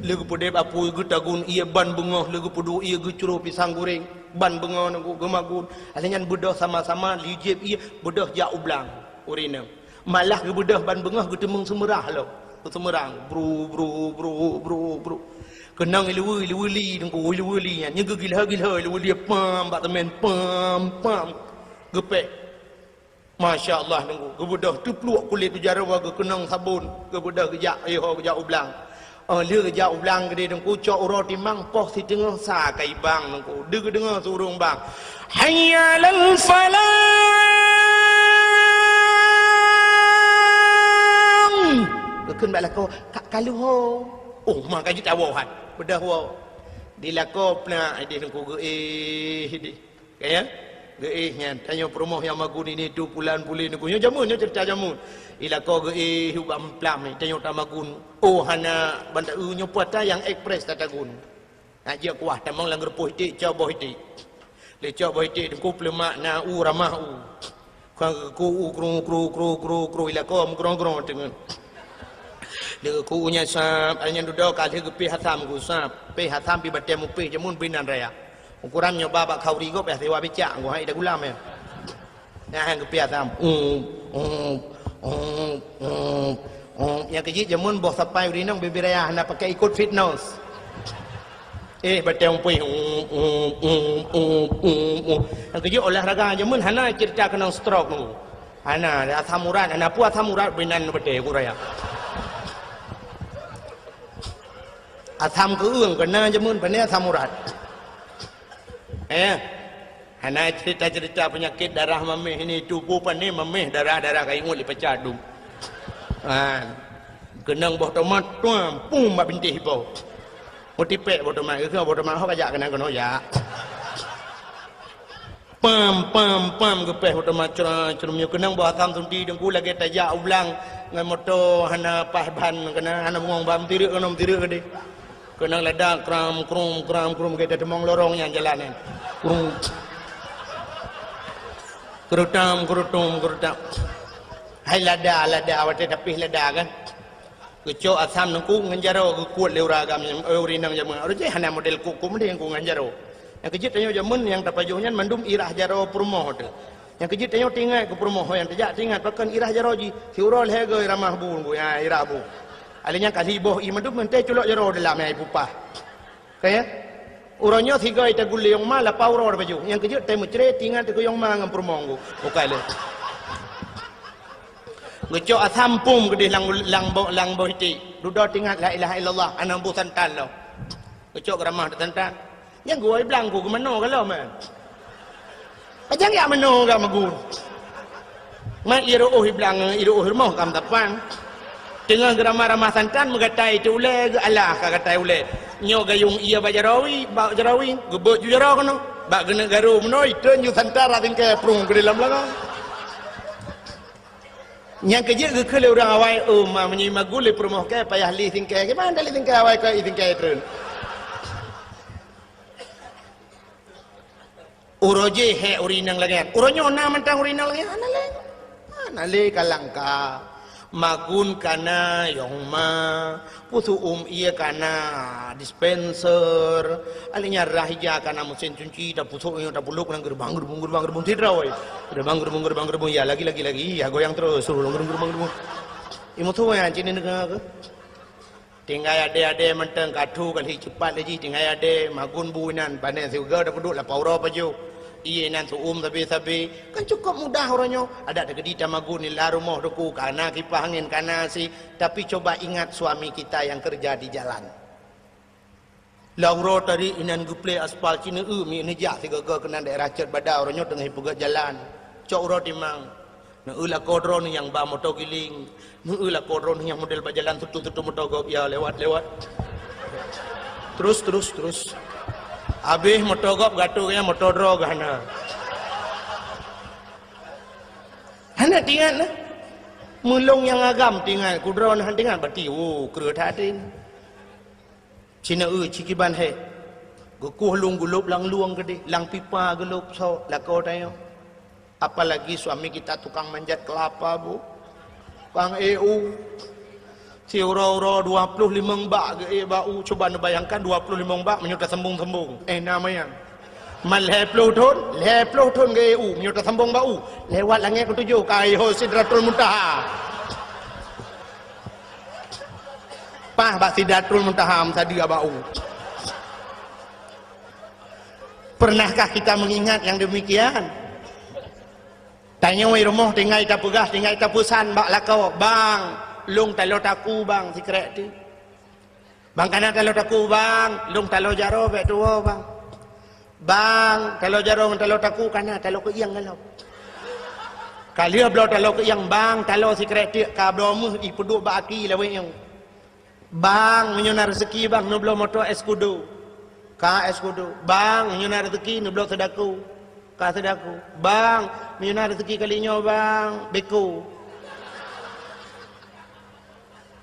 Lé geupeudép apui, geutagun ié ban beungoh, lé geupeuduek ié geucroh pisang goreng. Ban beungoh Teungku geumagun. Alèh nyan beudôh sama-sama lijieb ié, beudôh jak u blang. Ureueng inong. Malah geubeudôh ban beungoh geuteumeung seumeurah lom. Geuseumeurang. Bru, bru, bru, bru, bru. Keunong ileue, ileue li Teungku, ileue li nyan. Nyan geugilhô-gilhô ileue li pam bak teumèn, pam, pam. Geupéh. Masya Allah Teungku. Geubeudôh teupluek kulét u jaroe geukeunong sabon. Geubeudôh geujak, ayô geujak u blang. Oh, lheueh geujak u blang keudéh Teungku, cok uroe timang poh siteungoh sa ka ibang Teungku. Deuh geudeungoe su ureueng bang, "Hayya 'alal falah!" Geukheun bak lakoe, "Ka, ka lheueh ho." Oh, ma ka jeuet tawoe han. Beudôh woe. Di lakoe plak idéh Teungku geuéh idéh. Ka ya? Geuéh nyan, tanyoe peurumoh nyang magun ini tu pulan pulen Teungku. Nyoe jameun, nyoe ceurita jameun. Di lakoe geuéh ubak meuplak nyan, tanyoe tamagun. Oh, hana ban taeu nyoe puasa nyang ekspres tatagun. Nak jeuet kuah tamong lam geureupoh iték, cok boh iték. Lé cok boh iték Teungku peuleumak na u ramah u. Ka geukeu u kru, kru, kru, kru, kru, di lakoe meugrong-grong teungeut. Lé geukeu u nyan sab, ai nyan dudoe ka lheueh geupéh asam geusab. Péh asam pih batèe mupéh jameun beuinan raya. Ukuran nyoe ba bak khauri gob yah siwa bicak, ngon hai dagulam nyan. Nyan han geupéh asam. Um, um, um, um, um. Nyang keu jeuet jameun boh sapai ureueng inong bibir raya hana pakai ikot fitness. Eh, batèe umpui. Um, um, um, um, um, um. Nyang keu jeuet olahraga jameun hana ceurita keunong stroke nyoe. Hana, asam urat, hana peue asam urat beuinan batèe ku raya. Asam keueung keunong jameun, pane asam urat. Eh, hana cerita-cerita penyakit darah maméh ini, tuboh pane maméh darah-darah ka ingat lé paca dum. Ha, keunong boh tomat, tuam, pum bak bintéh ipo. Mutipék boh tomat, geukheun boh tomat, ho kajak keunan keunoe jak. Pam, pam, pam, geupéh boh tomat, cra, crum, nyoe keunong boh asam sunti Teungku lagèe tajak u blang ngon moto hana paih ban, keunan hana bungong ban, meutirek keunoe, meutirek keudéh. Keunong lada kram krum kram krum, gata teumong lorong nyang jalan nyan. Krum. Kerutam kerutum kerutam. Hai lada, lada, watèe tapih lada kan. Geucok asam Teungku ngon jaroe geukuet lé ureueng agam, eh, ureueng inong jameun. Ureueng jih hana model kok-kok meudeh Teungku ngon jaroe. Nyang keu jeuet tanyoe jameun nyang tapajoh nyan mandum irah jaroe peurumoh teuh. Nyang keu jeuet tanyoe teuingat keu peurumoh nyang tajak teuingat pakon irah jaroe jih. Siuroe lhèe goe ramah bu, bu, ya, irah bu. Alèh nyan ka lheueh boh ié mandum, meuntèe culok jaroe dalam, ya, ipupah. Ka ya? Uroe nyoe sigoe tagulé yong ma lapah uroe tapajoh. Nyang keu jeuet tai meucré teuingat keu yong ma ngon peurumoh Teungku. Bukai lé. Geucok asam pum keudéh lam, lam boh, lam boh iték. Dudoe teuingat la ilaha illallah, hana bu santan lom. Geucok geuramah santan. Nyang geuwoe blang Teungku geumanoe ka lom, eh. Pajan jak manoe ka magun. Mat ié reuôh i blang, ié reuôh rumoh ka meutapan. Teungoh geuramah-ramah santan, meugatai teuh ulèe, geualah ka gatai ulèe. Nyoe gayong ié bak jaroe, bak jaroe, geubeuet ju jaroe keunoe. Bak geuneuk garu meunoe, itreun ju santan rab singkèe prung keudéh lam beulangong. Nyang keu jeuet geukheun lé ureueng awai, "Oh, ma, meunyoe magun lé peurumoh kèe payah li singkèe, kiban lé singkèe awai keu i singkèe treun." Uroe jih hék ureueng inong lagèe nyan. Uroe nyoe na mantong ureueng inong lagèe nyan? Hana lé. Hana lé ka langka. Magun kana, yong ma. Peusu'um ie kana, dispenser. Alèh nyan rhah ija kana, meusén cuci, tapeusok nyoe, tapulop ngon geurubang, geurubung, geurubang, geurubung, sidroe. Geurubang, geurubung, geurubang, geurubung. Ya, lagi, lagi, lagi. Ya, goyang terus. Suruh geurubang, geurubang, geurubung. Ié musoh nyan, cit neudeungoe keuh. Tinggai adèe-adèe mantong, ka thu ka lheuh ceupat lé jih, tinggai adèe, magun bu inan, pané sigoe tapeuduek lapan uroe pajoh. Ie inan su'um sabe-sabe. Kan cukôp mudah uroe nyoe. Adak teukeudi tamagun di lam rumoh teuku, kana kipah angén, kana si. Tapi coba ingat suami kita yang kerja di jalan. Lam uroe tadi inan geuplè aspal, ci neueu mi neujak sigoe-goe keunan daerah Cot Bada, uroe nyoe teungoh ipeugöt jalan. Cok uroe timang. Neueu lakoe droeneuh nyang ba moto giling. Neueu lakoe droeneuh nyang model bak jalan tutu-tutu moto gob, ya, lewat, lewat. Terus, terus, terus. Habéh moto gob geuatô, ya, moto droe geuhana. Hana teuingat nah. Meulông nyang agam teuingat, kudroe nah teuingat, berarti, oh, kreueh that até nyan. Ci neueu, ci kiban hék. Geukueh lôn geulôb lam lueng keudéh, lam pipa geulôb sôk lakoe tanyoe. Apalagi suami kita tukang manjat kelapa, Bu. Tukang ék u. Siuroe-uroe dua ploh limong bak geuék bak u. Cuba neubayangkan dua ploh limong bak meunyoe tasambong-sambong. Eh, na manyang. Man lhèe ploh thôn, lhèe ploh thôn geuék u meunyoe tasambong bak u. Lewat langèt keutujôh ka iho Sidratul Muntaha. Paih bak Sidratul Muntaha meusadeue bak u. Pernahkah kita mengingat yang demikian? Tanyoe rumoh tinggai tapeugah, tinggai tapeusan bak lakoe, "Bang, lông taloe taku, Bang, sikrek ti." "Bang, kana taloe taku, Bang, lông taloe jaroe bèk tuwoe, Bang." "Bang, taloe jaroe ngon taloe taku, kana taloe keuieng galom." Ka lheueh bloe taloe keuieng, "Bang, taloe sikrek teuk ka bloe meuh ipeuduek bak aki lawét nyoe." "Bang, meunyoe na reuseuki, Bang, neubloe moto Escudo." Ka Escudo. "Bang, meunyoe na reuseuki, neubloe Sedaku." Ka Sedaku. "Bang, meunyoe na reuseuki kali nyoe, Bang, beko."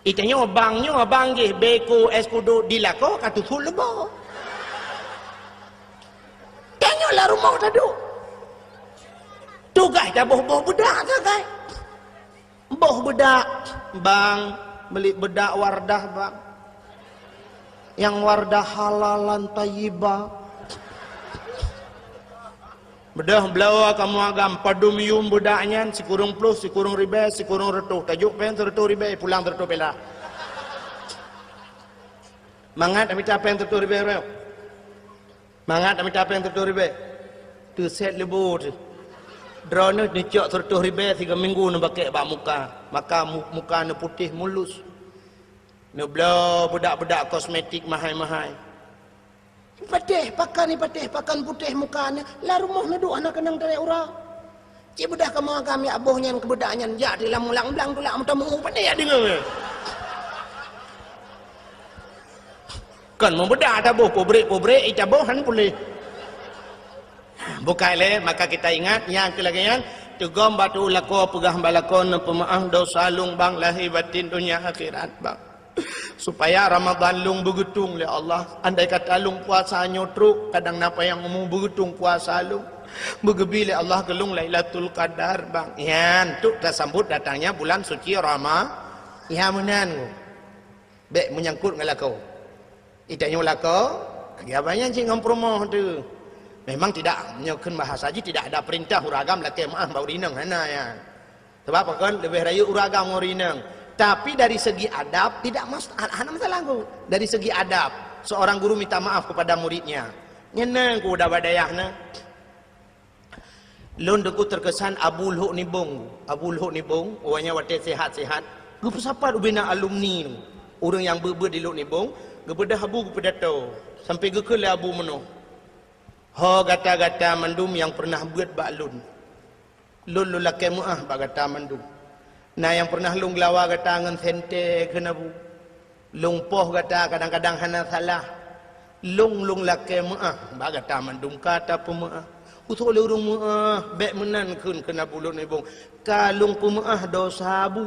Itanyoe bang nyoe, bang jih beko Escudo di lakoe ka tusuet leubo. Tanyoe lam rumoh taduek. Tugaih taboh-boh beudak sagai. Boh beudak, "Bang, meuli beudak Wardah, Bang. Nyang Wardah halalan thayyibah." Beudôh bloe kamoe agam, padum yuem beudak nyan, sikureueng ploh, sikureueng ribèe, sikureueng reutôh. Tajok péng sireutôh ribèe, pulang sireutôh perak. Mangat tamita péng sireutôh ribèe, bro. Mangat tamita péng sireutôh ribèe. Teusét leubo teuh. Droeneuh neucok sireutôh ribèe sigoe minggu neubakèk bak muka. Maka mu-, muka neuputéh mulus. Neubloe beudak-beudak kosmetik mahai-mahai. Patéh pakan, patéh pakan putéh muka nyan, lam rumoh neuduek hana keunong tarek uroe. Cit beudôh kamoe agam jak boh nyan keu beudak nyan, jak di lam mulang blang tulak meutameu, patéh jak deungoe. Kon meubeudak taboh, peubrek-peubrek, itaboh han puléh. Bukai lé, maka kita ingat, nyang keu lagèe nyan, teugom bak tu'u lakoe, peugah bak lakoe, "Neupeumeu'ah dosa lôn, Bang, lahé batin, donya akhirat, Bang." Supaya Ramadhan lôn beugeutong lé Allah. Andai kata lôn puasa nyoe trok, kadang na panyang umu, beugeutong puasa lôn. Beugeubri lé Allah keu lôn Lailatul Qadar, Bang. Nyan, untuk tasambot datangnya bulan suci Rama-, nyan meunan. Bèk meunyangkot ngon lakoe. Itanyoe lakoe, lagèe abang nyan cit ngon peurumoh teuh. Memang tidak, nyoe kheun bahasa jih, tidak ada perintah ureueng agam lakèe meu'ah bak ureueng inong, hana nyan. Sabab pakon, leubeh rayeuk ureueng agam ngon ureueng inong. Tapi dari segi adab, tidak mas-, hana masalah, Guru. Dari segi adab, seorang guru minta maaf kepada muridnya. Nyan na, Guru, udah bak dayah na. Lôn teungku terkesan Abu Lhok Nibong. Abu Lhok Nibong, awaknyan watèe sehat-sehat, geupeusapat ubena alumni nyoe. Ureueng nyang beuet-beuet di Lhok Nibong, geubeudôh Abu geupeudato. Sampoe geukheun lé Abu meunoe, "Ho gata-gata mandum nyang peureunah beuet bak lôn. Lôn, lôn lakèe meu'ah bak gata mandum. Na nyang peureunah lôn geulawa gata ngon sentée kheun Abu. Lôn poh gata kadang-kadang hana salah. Lôn, lôn lakèe meu'ah bak gata mandum ka tapeumeu'ah. Usoe lé ureueng meu'ah, bèk meunan kheun, kheun Abu Lhok Nibong. Ka lôn peumeu'ah dosa Abu."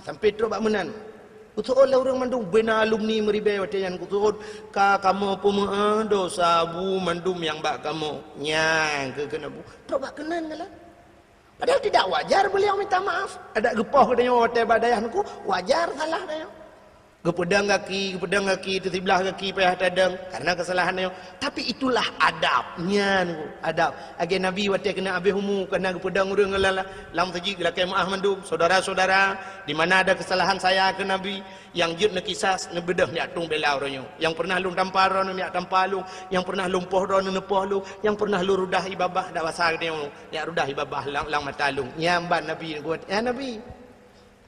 Sampoe trok bak meunan. Kuseuôt lé ureuëng mandum, beuna alumni meuribée watée nyan kuseuôt, ka kamoe peumeu'ah dosa bu mandum nyang bak kamoe. Nyang keu keuneuk bu. Trok bak keunan galak. Padahal tidak wajar beliau minta maaf. Adak geupoh geutanyoe watée bak dayah Teungku, wajar salah tanyoe. Geupeudong gaki, geupeudong gaki, teusiblah gaki payah tadong karena kesalahan tanyoe. Tapi itulah adab. Nyan Teungku, adab. Lagée Nabi watée keuneuk habéh umu, karena geupeudong ureuëng lam, lam meuseujid geulakée meu'ah mandum. Saudara-saudara, di mana ada kesalahan saya ke Nabi, nyang jeuet neukisas, neubeudôh neujak tueng bela uroe nyoe. Nyang pernah lôn tampa droeneuh neujak tampa lôn, nyang pernah lôn poh droeneuh neupoh lôn, nyang pernah lôn rudah ie babah, dak basa geutanyoe, neujak rudah ie babah lam, lam mata lôn. Nyan ban Nabi geupeugah, "Ya Nabi."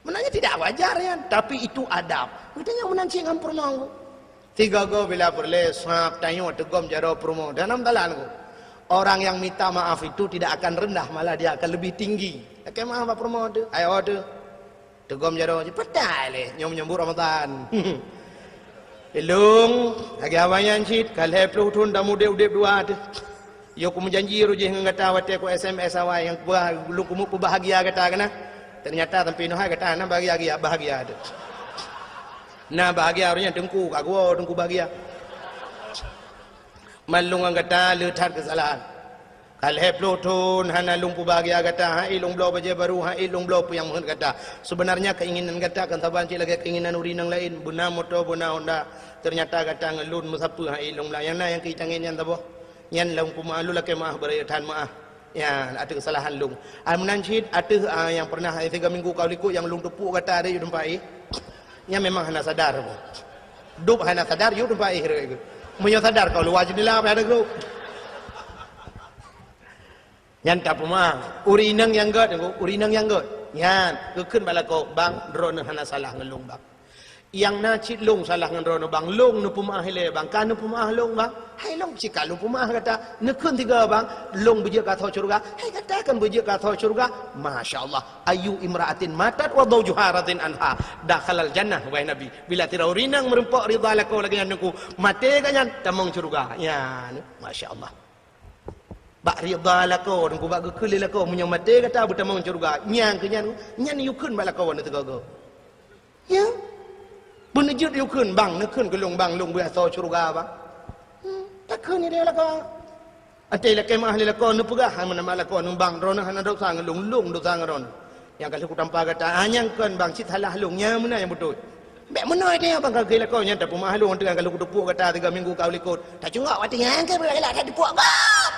Meunan nyan tidak wajar nyan, tapi itu adab. Geutanyoe meunan cit ngon peurumoh. Sigoe-goe bila peureulée sab tanyoe teugom jaroe peurumoh. Dan dalam talan ku, orang yang minta maaf itu tidak akan rendah, malah dia akan lebih tinggi. Lakée meu'ah bak peurumoh teuh, ayo teuh. Teugom jaroe jih, peugah lé, nyoe menyambut Ramadan. Ilong, lagée awai nyan cit, ka lhée ploh thon tamudeb-udeb dua teuh. Yo kumeujanji roh jih ngon gata watée ku S M S awai nyang kuba lôn keumeuk peubahgia gata keunan. Ternyata sampai noh hai gata na bahagia-bahagia teuh. Na bahagia roh nyan Teungku, ka geuwoe Teungku bahagia. Man lôn ngon gata le that keusalahan. Ka lhée ploh thon hana lôn peubahgia gata, han ék lôn bloe bajée barô, han ék lôn bloe peue nyang meuheuet gata. Sebenarnya keinginan gata kan saban cit lagée keinginan ureuëng nyang laén, beuna moto, beuna honda. Ternyata gata ngon lôn meusapeue han ék lôn blah. Nyang na nyang keu tangieng nyan saboh. Nyan lôn peumeu'ah, lôn lakée meu'ah, beuraya that meu'ah. Ya, ateueh keusalahan lôn. Ai meunan cit ateueh, ah, nyang pernah, eh, tiga minggu ka likot nyang lôn teupok gata ada yue teumpat éh. Nyan memang hana sadar. Dub hana sadar, yue teumpat éh rot. Meunyoe sadar, ka luwa jeundela payah teugok. Nyan tapeumeu'ah. Ureuëng inong nyang gét, ureuëng inong nyang gét. Nyan, geukheun bak lakoe, "Bang, droeneuh hana salah ngon lôn, Bang. Nyang na cit lôn salah ngon droeneuh, Bang. Lôn neupeumeu'ah ilée, Bang. Ka neupeumeu'ah lôn, Bang. Hai lôn cit ka lôn peumeu'ah gata. Neukheun tiga, Bang. Lôn beujeuet keu asoe syeuruga. Hai gata kan beujeuet keu asoe syeuruga." Masya Allah. "Ayyu imra'atin matat wa zawjuha radin anha dakhalal jannah," wahai Nabi. Bila sidroe ureuëng inong meurumpok ridha lakoe lagée nyan Teungku, maté gobnyan tamong syeuruga. Nyan, masya Allah. Bak ridha lakoe, Teungku, bak geukheun lé lakoe, meunyoe maté gata beutamong syeuruga. Nyang keu nyan, nyan yue kheun bak lakoe nyoe sigoe-goe. Ya. Beuneujeuet yue kheun, "Bang, neukheun keu lôn, Bang, lôn beuasoe syeuruga, Bang." Hmm, takheun idéh lakoe. Até lakée meu'ah lé lakoe neupeugah, hai meunan bak lakoe, "Bang, droeneuh hana desya ngon lôn, lôn desya ngon droeneuh. Nyang ka lheueh kutampa gata, ah, nyang kon, Bang, cit salah lôn, nyang meunan nyang beutôi." Bék meunoe teuh, Bang, ka keu lakoe nyan tapeumeu'ah lôn teuh, ka lheueh kuteupok gata tiga minggu ka u likot. Tacungok watée nyan ka beugalak that teupok gob.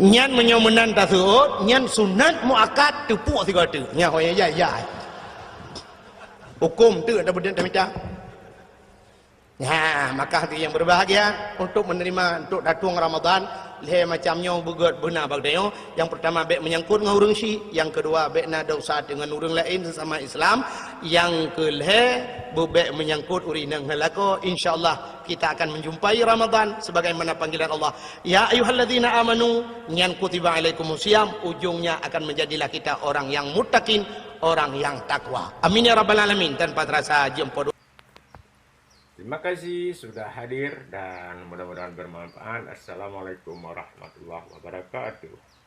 Nyan meunyoe meunan taseuôt, nyan sunat muakkad teupok sigoe teuk. Nyan ho nyang jai-jai. Huköm teuk tapeudeueng tamita. Nah, maka hati yang berbahagia untuk menerima, untuk datang Ramadan, lhée macam nyoe beugét beuna bak tanyoe. Yang pertama, bék menyangkut ngon ureuëng syik. Yang kedua, bék na desya deungon ureuëng laén sesama Islam. Yang keulhée, beubék menyangkut ureuëng inong ngon lakoe. Insya Allah, kita akan menjumpai Ramadan sebagaimana panggilan Allah. Ya ayyuhalladzina amanu, nyan kutiba alaikumus siyam, ujungnya akan menjadilah kita orang yang muttaqin, orang yang takwa. Amin ya rabbal alamin. Tanpa terasa, jeuem po Terima kasih sudah hadir dan mudah-mudahan bermanfaat. Assalamualaikum warahmatullahi wabarakatuh.